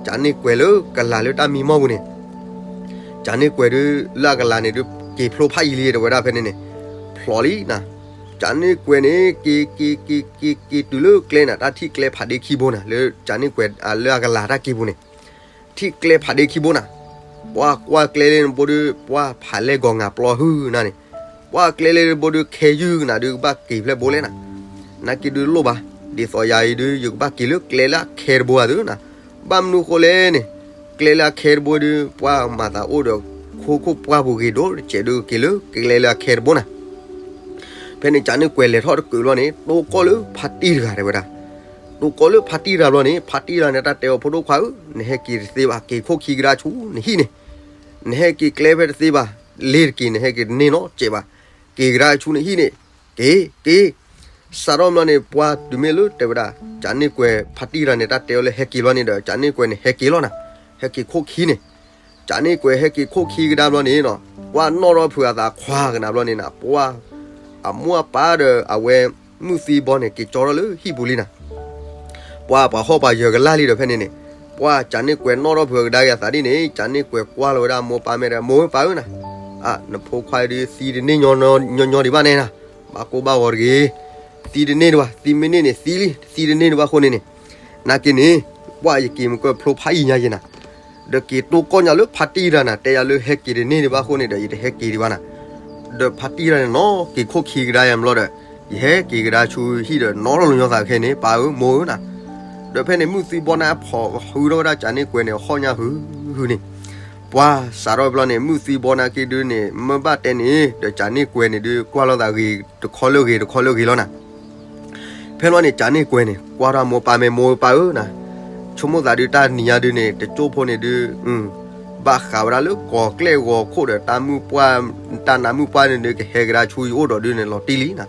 ကၠးန့ၢ်ကွဲၤလၢကလၤလၢတၢ်မံမီၢ်ပူၤန့ၣ် ကၠးန့ၢ်ကွဲၤဒုး လၢအကလၤန့ၣ်ဒုး က့ၤဖျိဖးယံၤလံ တဲဝဲဒၣ်ဖဲန့ၣ်န့ၣ်, ဖျိလံနၤ, ကၠးန့ၢ်ကွဲၤန့ၣ် က့ၤ က့ၤ က့ၤ က့ၤ က့ၤတုၤလၢကျဲနၤ တၢ်ထံၣ်ကျဲဖးဒ့ခံဘိနၤ လၢကၠးန့ၢ်ကွဲၤ လၢအကလၤတၢ်က့ၤပူၤန့ၣ်, ထံၣ်ကျဲဖးဒ့ခံဘိနၤ, ပှၤကွၢ်ကျဲလၢနဘိဒုး ပှၤဖးလဲၢ်ဂီၤငါပျီဟုနၤန့ၣ်, ကွၢ်ကျဲလၢနဘိဒုး ခဲယုၢ်နၤဒုး ကဘၣ်က့ၤဖျဲၣ်ဘိလဲၣ်နၤ, နာ်က့ဒုးလိၣ်ဘၣ်, ဒ်သိးယၤအံၤဒုး ယကဘၣ်က့ၤလၢကျဲလၢအခဲတဘိဧါသုနၤ, ဘၣ်မနုၤဃိလဲၣ်န့ၣ်, ကျဲလၢအခဲတဘိဒုး ပှၤမၤသးအိၣ်ဒီး ခိခိၣ်ပှၢ်ပူၤဂ့ၤဒိၣ်တစဲးဒုးက့ၤလၢကျဲလၢအခဲတဘိနၤ ဖဲန့ၣ် ကၠးန့ၢ်ကွဲၤလဲၤထီၣ်တကုးလီၤန့ၣ် တိၢ်ကီၢ်လၢဖါတံၢ်တဂၤတဲဝဲဒၣ်, တိၢ်ကီၢ်လၢဖါတံၢ်တဂၤဘျီန့ၣ် ဖါတံၢ်တဂၤန့ၣ် တၢ်တဲအီၤ ဖိဒိၣ်ခွါဧၢ, နဟဲက့ၤတသ့ဘၣ်, က့ၤခိၣ်ခံကဒါဆူနဟံၣ်န့ၣ်, နဟဲက့ၤကျဲဖဲတသ့ဘၣ်, လ့ၤတက့ၤ နဟဲက့ၤတန့ၢ်နီတစဲးဘၣ်, က့ၤကဒါဆူနဟံၣ်န့ၣ်, က့ၤ က့ၤ စးထီၣ်ဘျီန့ၣ် ပှၤတုၤမ့ၢ်လၢတဲဝဲဒၣ် ကၠးန့ၢ်ကွဲၤဖါတံၢ်တဂၤန့ၣ် တၢ်တဲအီၤလၢဟဲက့ၤလီၤန့ၣ်ဒီး ကၠးန့ၢ်ကွဲၤန့ၣ် ဟဲက့ၤလီၤနၤ, ဟဲက့ၤခိၣ်ခံန့ၣ်, ကၠးန့ၢ်ကွဲၤဟဲက့ၤခိၣ်ခံကဒါဘျီန့ၣ်နီၤ, ပှၤနီၣ်ထီၣ်ဖုးအသးခွါကနၣ်ဘျီန့ၣ်နၤ, ပှၤ အမိၢ်အပၢ်ဒီးအဝဲ မုၢ်သံဘီန့ၣ် က့ၤကၠီထီၣ်လၢဟံၣ်ပူၤလံနၤ ပှၤပှၤဟီၣ်ပှၤယၢၤကလၢ်လံဒီးဖဲန့ၣ်န့ၣ်, ပှၤကၠးန့ၢ်ကွဲၤနီၣ်ထီၣ်ဖုးကဒါက့ၤအသးဒ်န့ၣ်, ကၠးန့ၢ်ကွဲၤကွၢ်လီၤဝဲဒၣ်မိၢ်ပၢ်မဲာ်ဒီး မိၢ်ဝဲပၢ်ဧၢနၤ, နဖိခွါဒုးသံတန့ၢ်ညီညီဒံးဘၣ်န့ၣ်နၤ, ဘၣ်ကိၢ်ဘၣ်ဂီၤတဂ့ၤ, သံတန့ၢ်ဒံးဘၣ်, သံမ့ၢ်န့ၢ်န့ၣ်သံလံ, တသံတန့ၢ်ဒံးဘၣ်အဃိန့ၣ်န့ၣ်, နာ်က့န့ၣ်, ပှၤယက့ၤမုၢ်ကၢၢ်ဖျိဖးယံၤညါယဲနၤ, ဒီးက့ၤတိကိၢ်ညါလၢဖါတံၢ်တဂၤနၤ, တဲယၤလၢဟဲက့ၤတန့ၢ်ဒံးဘၣ်အဃိန့ၣ်ဒီး ယတဟဲက့ၤဒံးဘၣ်နၤ. ဒီးဖါတံၢ်တဂၤန့ၣ်နီၤ က့ၤခိၣ်ခံကဒါယၤဘျီဒီး, ယဟဲက့ၤကဒါဆူဟံၣ်ဒီး နီၣ်ထီၣ်လၢညီသးခဲန့ၣ် ပၢ်ဧၢ မိၢ်ဧၢနၤ. ဒီးဖဲန့ၣ် မုၢ်သံဘီနၤ ဖီၣ်ဟုထီၣ်ဝဲဒၣ်ကးန့ၢ်ကွဲၤန့ၣ် ဟီၣ်ညါဟုဟုန့ၣ်, ပှၤစးထီၣ်ဘျီန့ၣ် မုၢ်သံဘီနၤက့ဒုန့ၣ် မ့ၢ်ဘၣ်တဲန့ၣ် ဒီးကးန့ၢ်ကွဲၤန့ၣ်ဒု ကွၢ်လိာ်သးဂ့ၤတခီလၢဂ့ၤတခီလၢဂ့ၤလီၤနၤ. ဖဲလီၤန့ၣ် ကးန့ၢ်ကွဲၤန့ၣ် ကွၢ်ထီၣ်မိၢ်ပၢ်မဲာ် မိၢ်ပၢ်ဧၢနၤ, ဆိကမိၣ်သးဒု တၢ်နံၤညါဒုန့ၣ် တကၠိၢ်ဖိန့ၣ်ဒု ဘၣ်ဃးဝဲဒၣ်လၢကီၤကျဲၣ်ဂီၤခိၣ်ဒီး တၢ်မုၢ်ပှၢ်, တၢ်နါမုၢ်ပှၢ်န့ၣ်ဒု ကဟဲကဒါဆူယအိၣ်ဒီးဒုန့ၣ် လီၤတံၢ်လံနၤ.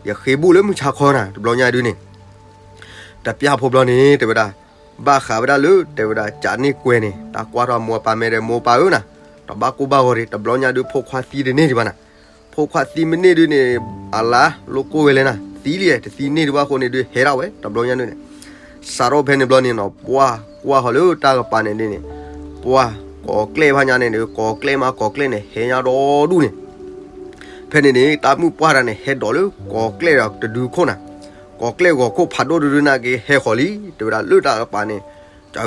ယဃ့ဘူၣ်လၢမုၢ်ဆါခီနၤ တဘျီညါဒုန့ၣ် တပျၢ်ဖိဘျီန့ၣ် တဲဝဲဒၣ်, ဘၣ်ဃးဝဲဒၣ်လၢ တဲဝဲဒၣ် ကးန့ၢ်ကွဲၤန့ၣ် တၢ်ကွၢ်ထီၣ်မိၢ်ပၢ်မဲာ်ဒီး မိၢ်ပၢ်ဧၢနၤ, တဘၣ်ကိၢ်ဘၣ်ဂီၤဒံး တဘျီညါဒု ဖိခွါသံတန့ၢ်ဒံးဘၣ်နၤ. ဖိခွါသံမ့ၢ်န့ၢ်ဒုန့ၣ် အလါလိၣ်ကိၢ်ဝဲလဲၣ်နၤ, သံလံ တသံန့ၢ်ဒံးဘၣ်အဃိန့ၣ်ဒု ဟဲဒၣ်ဝဲ တဘျီညါဒုန့ၣ်. စးထီၣ်ဖဲန့ၣ်ဘျီန့ၣ်နီၤ ပှၢ်ကွၢ်ဃီၤလၢတၢ်ကပၤန့ၣ်ဒုန့ၣ်, ပှၢ်ကီၤကျဲၣ်ဖးညါန့ၣ်ဒု ကီၤကျဲၣ်မး ကီၤကျဲၣ်န့ၣ် ဟဲညါဒီဒူၣ်န့ၣ် ဖဲန့ၣ်န့ၣ် တၢ်မုၢ်ပှၢ်တဂၤန့ၣ် ဟဲဒိးလၢကီၤကျဲၣ်ဒီးတဒုခိၣ်နၤ, ကီၤကျဲၣ်ဂီၤခိၣ်ဖးဒိၣ်တဒုန့ၣ်က့ၤဟဲဃီၤလံ တဲဝဲဒၣ်လၢတၢ်ကပၤန့ၣ်, က,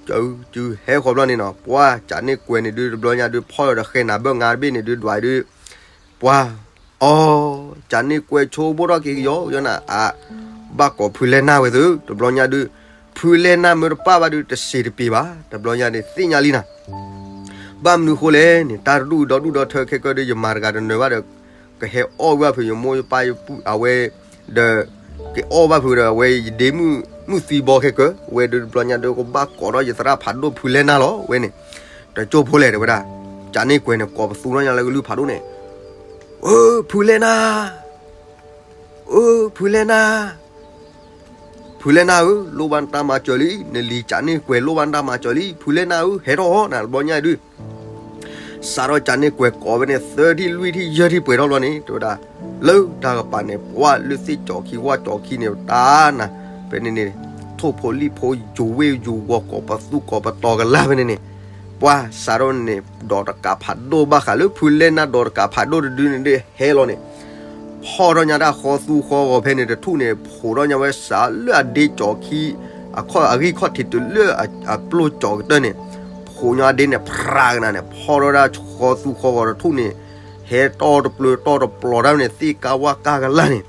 က, ကဟဲဃီၤဘျီန့ၣ်နီၤ ပှၢ်ကးန့ၢ်ကွဲၤန့ၣ်ဒု တဘျီညါဒု ဖီၣ်လီၤဒီးဃဲနၤဘၢၣ်ငါတဘ့ၣ်န့ၣ်ဒု ဒွးဒု ပှၢ်, အီ, ကးန့ၢ်ကွဲၤဆိကမိၣ်ထီၣ်က့ၤကယီကယီနၤ အါ, ဘၣ်ကိးဖုလဲၢ်နၢ်ဝဲသု တဘျီညါဒု, ဖုလဲၢ်နၢ်မ့ၢ်တပၣ်ဘၣ်ဒု တစံးတပ့ၤဘၣ် တဘျီညါန့ၣ်သ့ၣ်ညါလံနၤ. ဘၣ်မနုၤဃိလဲၣ်န့ၣ် တၢ်တဒူၣ်ဒီဒူၣ်ဒီထၢခဲကၢဒီး ယမၤတဂၤတနၢၤဘၣ်ဒီး ကဟဲအီၣ်ဝဲဘၣ်ဖုး ယမိၢ်ယပၢ်ယပုၢ်အဝဲ, ဒီး က့ၤအီၣ်ဘၣ်ဖုးဒီး အဝဲယဒ့မုၣ်မုၢ်သံဘီခဲကၢ, ဝဲဒုတဘျီညါဒု ကဘၣ်ကိးထီၣ်ယသရၣ်ဖးဒိၣ်ဖုလဲၢ်နၢ်လီၤ ဝဲန့ၣ်, တကၠိၢ်ဖိလဲၣ် တဲဝဲဒၣ်, ကးန့ၢ်ကွဲၤန့ၣ် ကိးပသူထီၣ်ညါလၢကလုၢ်ဖးဒိၣ်န့ၣ်, အၢ ဖုလဲၢ်နၢ် အၢ ဖုလဲၢ်နၢ်, ဖုလဲၢ်နၢ်ဧၢ, လိၣ်ဘၣ်နတၢ်မၤစၢၤလံ, နလံၤကးန့ၢ်ကွဲၤလိၣ်ဘၣ်နတၢ်မၤစၢၤလံ, ဖုလဲၢ်နၢ်ဧၢ ဟဲထီၣ်အီၤနၤ တဘျီညါဒု စးထီၣ်ကးန့ၢ်ကွဲၤကိးဝဲန့ၣ် သၢထံၣ်လွံၢ်ထံၣ်ယဲၢ်ထံၣ်ပှဲၤထီၣ်ဘျီန့ၣ် တဲဝဲဒၣ်, လၢတၢ်ကပၤန့ၣ် ပှၢ်လၢသ့ၣ်ကၠီၤခံဝၣ်ကၠီၤခံန့ၣ် တၢ်နၤ, ဖဲန့ၣ်န့ၣ် ထိၣ်ဖိလံၣ်ဖိ ယူၤဝ့ၢ်ယူၤဝီၤ ကိးပသူကိးပတီၤကလာ်ဖဲန့ၣ်န့ၣ်, ပှၢ်စးထီၣ်န့ၣ် ဒိးတကးဖးဒိၣ် ဘၣ်ဃးလၢဖုလဲၢ်နၢ်ဒိးတကးဖးဒိၣ်တဒုန့ၣ်ဒု ဟဲလီၤန့ၣ် ဖီၣ်ထီၣ်ညါတၢ်ဃီသူဃီဂီၤဖဲန့ၣ် တထူၣ်န့ၣ် ဖိးထီၣ်ညါဝဲစးလၢအဒ့ကၠီၤခံ အဂံၢ်ခီၣ်ထံးတုၤလၢအပျိကၠီၤကတၢၢ်န့ၣ်, ဖိးညါဒ့န့ၣ် ဖြးကနၤန့ၣ် ဖီၣ်ထီၣ်ဒၣ်ဃီသူဃီဂီၤတထူၣ်န့ၣ်, ဟဲတီၢ်တပျၢၤတီၢ်တပျီၤတၢ်န့ၣ် သ့ၣ်ကါဝၣ်ကါကလာ်န့ၣ်,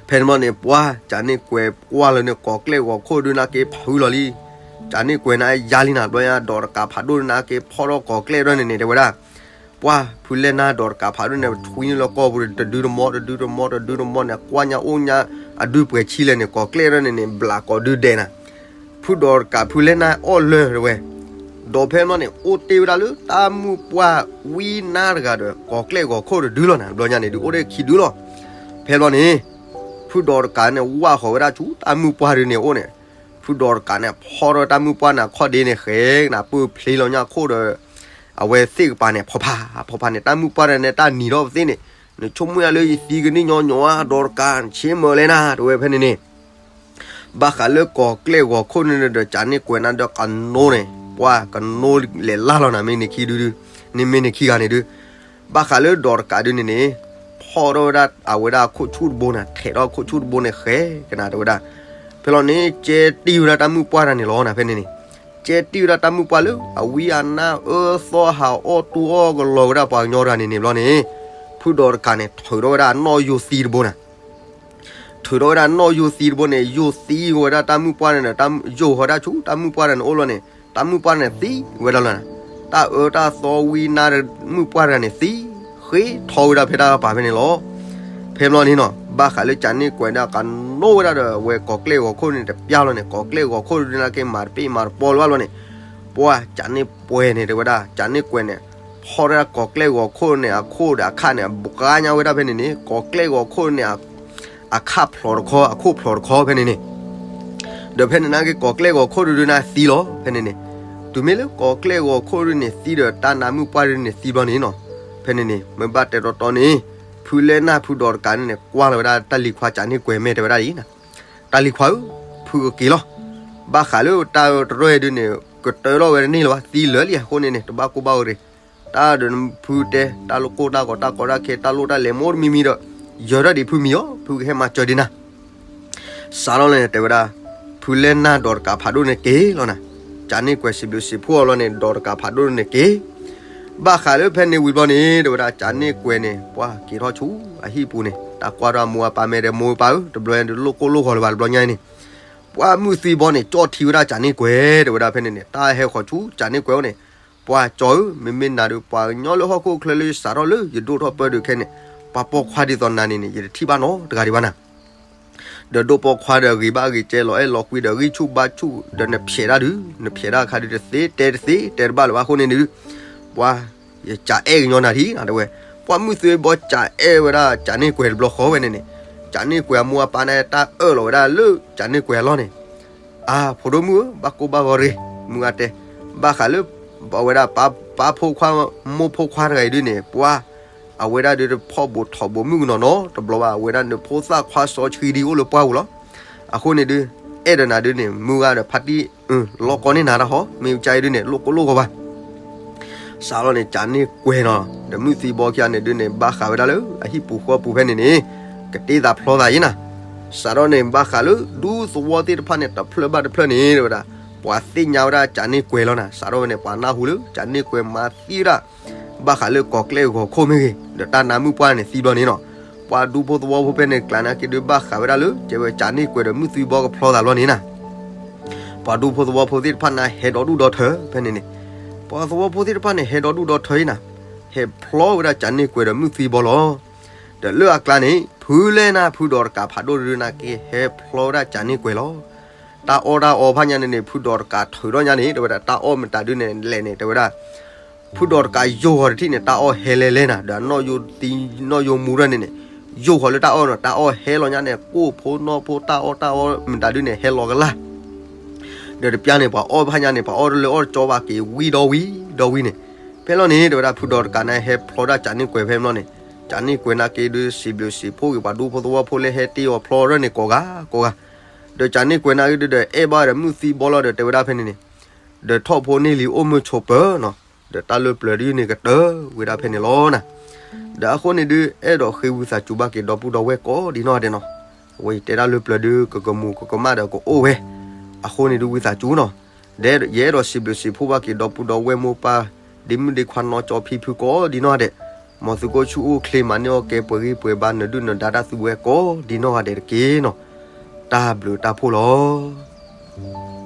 ဖဲန့ၣ်ဘျီန့ၣ် ပှၢ်ကးန့ၢ်ကွဲၤကွၢ်လၢန့ၣ် ကိးကျဲၣ်ဂီၤခိၣ်ဒုနၢ်က့ဖုလီၤလံ, ကးန့ၢ်ကွဲၤနၢ်ယါလံနၤ ဘျီညါ ဒိးတကးဖးဒိၣ်ဒုနၢ်က့ဖီၣ်ထီၣ်ကိးကျဲၣ်ဒၣ်န့ၣ်န့ၣ် တဲဝဲဒၣ် ပှၢ်ဖုလဲၢ်နၢ်ဒိးတကးဖးဒိၣ်န့ၣ် ထွံန့ၢ်လၢကီၢ်ပူၤ တဒုတမီ တဒုတမီ တဒုတမီန့ၣ် ကွၢ်ညါအိၣ်ညါ အဒုပှဲၤဆံလဲၣ်န့ၣ် ကိးကျဲၣ်ဒၣ်န့ၣ်န့ၣ် ဘျးကိးဒုဒဲးနၤ, ဖုဒိးတကးဖုလဲၢ်နၢ်အီၣ်လၢာ်တဝဲ, ဒီးဖဲဘျီန့ၣ် အိၣ်တ့ၢ်ဝဲဒၣ်လၢတၢ်မုၢ်ပှၢ်ဝံနါတဂၤဒီး ကိးကျဲၣ်ဂီၤခိၣ်တဒုလီၤနၤ ဘျီညါန့ၣ်ဒု အိၣ်ဒၣ်ခံဒုလီၤ, ဖဲဘျီန့ၣ် ဖုဒိးတကးန့ၣ် ဝၢ်ဃီၤဝဲဒၣ်ဆူတၢ်မုၢ်ပှၢ်ဒုန့ၣ်အိၣ်န့ၣ်, ဖုဒိးတကးန့ၣ် ဖီၣ်ထီၣ်တၢ်မုၢ်ပှၢ်န့ၣ် အခီၣ်ဒ့န့ၣ်ဃဲကနၤ ပၢၢ်ဖျ့လီၤညါခိၣ်ဒီး အဝဲသ့ၣ်ကပၤန့ၣ် ဖီဖး ဖီဖးန့ၣ် တၢ်မုၢ်ပှၢ်ဒၣ်န့ၣ် တၢ်နံၤထီၣ်ပသ့ၣ်န့ၣ်, နဆိကမိၣ်ယၤလၢယသံကန့ၢ်ညီညီဧါ ဒိးတကး ဆ့မၢလဲၣ်နၤ တဝဲဖဲန့ၣ်န့ၣ် ဘၣ်ဃးလၢကိးကျဲၣ်ဂီၤခိၣ်န့ၣ်ဒီး ကးန့ၢ်ကွဲၤနၢ်ဒီးကနိန့ၣ် ပှၢ်ကနိလဲၤလၢ်လီၤနၤ မ့ၢ်န့ၣ်ခံဒုဒု, န့ၣ်မ့ၢ်န့ၣ်ခံဂၤန့ၣ်ဒု, ဘၣ်ဃးလၢဒိးတကးဒုန့ၣ်န့ၣ်, ဖီၣ်ထီၣ်ဝဲဒၣ်အဝဲဒၣ်အခိၣ်ဆူၣ်တဘိနၤ ထဲးထီၣ်အခိၣ်ဆူၣ်တဘိန့ၣ် ဃဲကနၤတဲဝဲဒၣ်, ဖဲလီၤန့ၣ် ကဲတံၢ်ဝဲဒၣ်တၢ်မုၢ်ပှၢ်တဂၤန့ၣ်လီၤနၤ ဖဲန့ၣ်န့ၣ်, ကဲတံၢ်ဝဲဒၣ်တၢ်မုၢ်ပှၢ်လၢ အဝံအနါအၢသီဟးအီၣ်တူၢ်အီၣ်ကလီၤဝဲဒၣ်ပှၤကညီတဂၤန့ၣ်န့ၣ်ဘျီန့ၣ်, ဖုဒိးတကးန့ၣ် ထုးထီၣ်ဝဲဒၣ်အနီၣ်ယိၤသံတဘိနၤ ထုးထီၣ်ဝဲဒၣ်နီၣ်ယိၤသံတဘိန့ၣ် ယိၤသံဝဲဒၣ်တၢ်မုၢ်ပှၢ်န့ၣ်ဒီး ယိၤဃီၤဒၣ်ဆူတၢ်မုၢ်ပှၢ်တဂၤန့ၣ်အိၣ်လီၤန့ၣ် တၢ်မုၢ်ပှၢ်န့ၣ်သံဝဲဒၣ်လီၤနၤ, တၢ်အၢတၢ်သီဝံနါမုၢ်ပှၢ်တဂၤန့ၣ်သံ, ဃ့ထီဝဲဒၣ်ဖဲတၢ်ကပၤဖဲန့ၣ်လီၤ. ဖဲဘျီန့ၣ်နီၤ ဘၣ်ဃးလၢကးန့ၢ်ကွဲၤဒၣ်ကနိဝဲဒၣ်ဒီး အဝဲကိးကျဲၣ်ဂီၤခိၣ်န့ၣ်တပျၢ်လီၤန့ၣ် ကိးကျဲၣ်ဂီၤခိၣ်ဒုနၢ်က့မၤတပ့ၢ်မၤတပီလၢၤဘၣ်လီၤန့ၣ်, ပှၢ်ကးန့ၢ်ကွဲၤန့ၣ်တဲဝဲဒၣ် ကးန့ၢ်ကွဲၤန့ၣ် ဖီၣ်ဒၣ်ကိးကျဲၣ်ဂီၤခိၣ်န့ၣ် အခိၣ်ဒီးအခၣ်န့ၣ် ဘှါညါဝဲဒၣ်ဖဲန့ၣ်န့ၣ် ကိးကျဲၣ်ဂီၤခိၣ်န့ၣ် အခၣ်ဖျိးတခီ အခိၣ်ဖျိးတခီဖဲန့ၣ်န့ၣ်, ဒီးဖဲန့ၣ်နၢ်က့ကိးကျဲၣ်ဂီၤခိၣ်ဒုဒုနၢ်သံလီၤ ဖဲန့ၣ်န့ၣ်, တုၤမ့ၢ်လၢကိးကျဲၣ်ဂီၤခိၣ်ဒုန့ၣ်သံဒီးတၢ်နါမုၢ်ပှၢ်ဒုန့ၣ်သံဘျီန့ၣ်နီၤ, ဖဲန့ၣ်န့ၣ် မ့ၢ်ဘၣ်တဲတီတီန့ၣ်, ဖုလဲၢ်နၢ်ဖုဒိးတကးန့ၣ်န့ၣ် ကွၢ်လီၤဝဲဒၣ်တၢ်လံၤခွါကးန့ၢ်ကွဲၤမဲာ်တဲဝဲဒၣ်အံၤ, တၢ်လံၤခွါဧၢ, ဖုကက့ၤလီၤ, ဘၣ်ဃးလၢတၢ်တရၢၢ်ဒုန့ၣ် ကတၢၢ်ထီၣ်ဝဲတန့ၢ်လၢၤဘၣ် သံလၢာ်လံအဃိန့ၣ်န့ၣ် တဘၣ်ကိၢ်ဘၣ်ဂီၤတဂ့ၤ, တၢ်ဒီးဖုတဲ တၢ်လိာ်ကိၢ်တၢ်ဂီၤတၢ်ကီတၢ်ခဲ တၢ်လိၣ်တၢ်လဲၤ မ့ၢ်တမံၤမံၤဒီး ယၢၤထီၣ်ဒံးဖုမံၤအီၤ ဖုကဟဲမၤစၢၤဒံးနၤ စးထီၣ်လၢန့ၣ် တဲဝဲဒၣ်, ဖုလဲၢ်နၢ်ဒိးတကးဖးဒိၣ်န့ၣ်က့ၤလီၤနၤ, ကၠးန့ၢ်ကွဲၤစံးဘျုးစံးဖှိၣ်အီၤလီၤန့ၣ် ဒီးတကးဖးဒိၣ်န့ၣ်က့ၤ ဘၣ်ဃးလၢဖဲန့ၣ်ဝံၤဘျီန့ၣ် တဲဝဲဒၣ်ကၠးန့ၢ်ကွဲၤန့ၣ် ပှၤက့ၤထီၣ်ဆူအဟံၣ်ပူၤန့ၣ် တၢ်ကွၢ်တၢ်မိၢ်အပၢ်မဲာ်ဒီး မိၢ်ပၢ်ဧၢ တဘျီညါဒုးလိၣ်ကိၢ်လိၣ်ဂီၤလၢၤဘၣ် တဘျီညါအံၤန့ၣ် ပှၤမုၢ်သံဘီန့ၣ် ကၠီၣ်ထံဝဲဒၣ်ကၠးန့ၢ်ကွဲၤ တဲဝဲဒၣ်ဖဲန့ၣ်န့ၣ် တၢ်ဟဲဃီၤဆူကၠးန့ၢ်ကွဲၤအိၣ်န့ၣ် ပှၤကၠီဧၢ မ့မ့ၢ်နၤဒုးပှၤကညီလၢဟီၣ်ခိၣ်ချၢလၢယစးထီၣ်လၢယဒိၣ်ထီၣ်ပၢၢ်ဒုးခဲန့ၣ် ပှၤပိာ်ခွါဒ်သိးနၤန့ၣ်န့ၣ် ယတထံၣ်ဘၣ်နီတဂၤဒံးဘၣ်နၤ ဒီးဒိၣ်ပိာ်ခွါဒီးဂ့ၤဘၣ်ဂ့ၤကဲလီၤအဲၣ်လီၤကွံဒီးဂံၢ်ဆူၣ်ဘါဆူၣ် ဒီးနဖျဲးဒၣ်ဒုး နဖျဲးဒၣ်အခါဒုးတသ့တဲတသ့တဲတဘၣ်လၢၤဘၣ်အဃိန့ၣ်ဒုး ပှၤ ယကးအဲၣ်ကညီနၤထံၣ်နၤတဲဝဲ ပှၤမုၢ်သံဘီကးအဲၣ်ဝဲဒၣ်ကၠးန့ၢ်ကွဲၤတဘျီဃီဝဲန့ၣ်န့ၣ် ကၠးန့ၢ်ကွဲၤအမိၢ်အပၢ်န့ၣ် တၢ်အၢၣ်လီၤဝဲဒၣ်လၢကၠးန့ၢ်ကွဲၤအလီၢ်န့ၣ် အါ ဖိဒိၣ်မုၣ်ဧၢ ဘၣ်ကိၢ်ဘၣ်ဂီၤတဂ့ၤ မုၢ်ဂၤတဲ ဘၣ်ဃးလၢ အဝဲဒၣ်ပၢ်ဖိခွါ မိၢ်ဖိခွါတဂၤအံၤဒုးန့ၣ် ပှၤ အဝဲဒၣ်ဒုးတဖီၣ်ဘူးထီၣ်ဘူးမုၣ်ကနီၤနီတဘျီဘၣ် အဝဲဒၣ်နဖိသၣ်ခွါစီဆှံဒ်အိၣ်လၢပှၢ်ပူၤလီၤ. အဃိန့ၣ်ဒုး အဲၣ်ဒိးနၤဒုးန့ၣ် မုၢ်ဂၤဒီးဖါတံၢ် လီၢ်ကီန့ၢ်နၤတၢ်ဟီ မ့ၢ်ကါအံၤဒုးန့ၣ် လိၣ်ကိၢ်လိၣ်ဂီၤဘၣ် စးထီၣ်န့ၣ် ကၠးန့ၢ်ကွဲၤနီၤ ဒီးမုၢ်သံဘီခံဂၤန့ၣ်ဒုးန့ၣ် ဘၣ်ဃးဝဲဒၣ်လၢအဟံၣ်ပူၤဃီပူၤဖဲန့ၣ်န့ၣ် ကတ့သးဖျီသးအံၤနၤ စးထီၣ်န့ၣ် ဘၣ်ဃးလၢဒူသဝီသ့ၣ်တဖၣ်န့ၣ် တဖျၢၣ်ဘၣ်တဖျၢၣ်န့ၣ် တဲဝဲဒၣ် ပှၤသ့ၣ်ညါဝဲဒၣ်ကၠးန့ၢ်ကွဲၤလီၤနၤ စးထီၣ်ဝဲန့ၣ် ပှၤနၢ်ဟူလၢကၠးန့ၢ်ကွဲၤမၤသံဝဲဒၣ် ဘၣ်ဃးလၢကီၢ်ကျဲအဂီၤခိၣ်မ့ၢ်ဂ့ၤ ဒီးတၢ်နါမုၣ်ပှၢ်န့ၣ်သံဘျီန့ၣ်နီၤ ပှၤဒူဖိသဝီဖိဖဲန့ၣ် ကျါနာ်က့ဒုးဘၣ်ဃးဝဲဒၣ်လၢ ကဲဝဲကၠးန့ၢ်ကွဲၤဒီးမုၢ်သံဘီကဖျီသးဘျီန့ၣ်နၤ ပှၤဒူဖိသဝီဖိသ့ၣ်တဖၣ်န့ၣ် ဟဲဒီဒူၣ်ဒီထၢ ဖဲန့ၣ်န့ၣ် ပှၤသဝီဖိသ့ၣ်တဖၣ်န့ၣ် ဟဲဒီဒူၣ်ဒီထၢအံၤနၤ ဟဲဖျီဝဲဒၣ်ကၠးန့ၢ်ကွဲၤဒီးမုၢ်သံဘီလီၤ. ဒီးလၢအကျါန့ၣ် ဖုလဲၢ်နၤဖုဒီးတကးဖးဒိၣ်ဒုးနာ်က့ ဟဲဖျီဝဲဒၣ်ကၠးန့ၢ်ကွဲၤလီၤ. တၢ်အီၣ်တၢ်အီဖးညါန့ၣ်န့ၣ် ဖုဒီးတကးထုးထီၣ်ညါန့ၣ် တဲဝဲဒၣ်တၢ်အီၣ်မတၤဒုးန့ၣ်လဲၣ်န့ၣ် တဲဝဲဒၣ် ဖုဒီးတကးယိာ်ဂီၤတထံၣ်န့ၣ် တၢ်အီၣ်ဟဲလဲၤလဲၤနၤ ဒီးအနီၣ်ယိသံနီၣ်ယိမူထီၣ်န့ၣ်န့ၣ် ယိာ်ဃီၤလၢတၢ်အီၣ်နီၤ တၢ်အီၣ်ဟဲလီၤညါန့ၣ် ကိၣ်ဖိနီၣ်ဖိတၢ်အီၣ်တၢ်အီမတၤဒုးန့ၣ် ဟဲလီၤကလာ် ဒီးတပျၢ်န့ၣ် ပှၤအီၣ်ဖးညါန့ၣ် ပှၤအီၣ်တလၢအီၣ်တကၠီဘၣ်က့ၤဝံဒီဝံဒီဝံန့ၣ် ဖဲလီၤန့ၣ် တဲဝဲဒၣ်ဖုဒီးတကးန့ၣ် ဟဲဖျီဒၣ်ကၠးန့ၢ်ကွဲၤဖဲမလီၤန့ၣ် ကၠးန့ၢ်ကွဲၤနာ်က့ဒုး စံးဘျုးစံးဖှိၣ်က့ၤ ပှၤဒူဖိသဝီဖိလၢဟဲတ့အီၤဖျီရၢၣ်န့ၣ်ကိးဂၤကိးဂၤ ဒီးကၠးန့ၢ်ကွဲၤနာ်က့ဒုးဒီး အဲၣ်ဘၣ်ဒီးမုၢ်သံဘီလီၤဒီး တဲဝဲဒၣ်ဖဲန့ၣ်န့ၣ် ဒီးထီၣ်ဖိန့ၢ်လံအိၣ်မုာ်ဆိးပၢၤနီၤ ဒီးတၢ်လၢပျၢၤဒုးန့ၣ်ကတၢၢ်ဝဲဒၣ်ဖဲန့ၣ်လီၤနၤ ဒီးအဃိန့ၣ်ဒုး အဲၣ်ဒိးဃ့ဝံသးစူၤဘၣ်က့ၤဒီပုၢ်ဒီဝဲၢ်ကိးဒ်နီၢ်ဂၤဒဲးနီၤ အဝဲယတဲဒၣ်လၢပျၢၤဒုး ကကမူးကကမၣ်ဒီးကအိၣ်ဝဲ အဃိန့ၣ်ဒုးဝံသးစူၤနီၤ ဒီးယအဲၣ်ဒိးစံးဘျုးစံးဖှိၣ်ဘၣ်က့ၤဒီပုၢ်ဒီဝဲၢ်မိၢ်ပၢ် ဒ့မုၣ်ဒ့ခွါနီၢ်ကၠီဖံဖုကိးဒ်နီၢ်ဂၤဒဲး မ်သုးခိၣ်ဆူၣ်အိၣ်ချ့မၤန့ၢ်အီၣ်ကဲပှဲၤဂံၢ်ပှဲၤဘါနဒုၣ်နဒါတၢ်သူဝဲကိးဒ်နီၢ်ဂၤဒဲးတက့ၢ်နီၤ တၢ်ဘျုးတၢ်ဖှိၣ်လီၤ.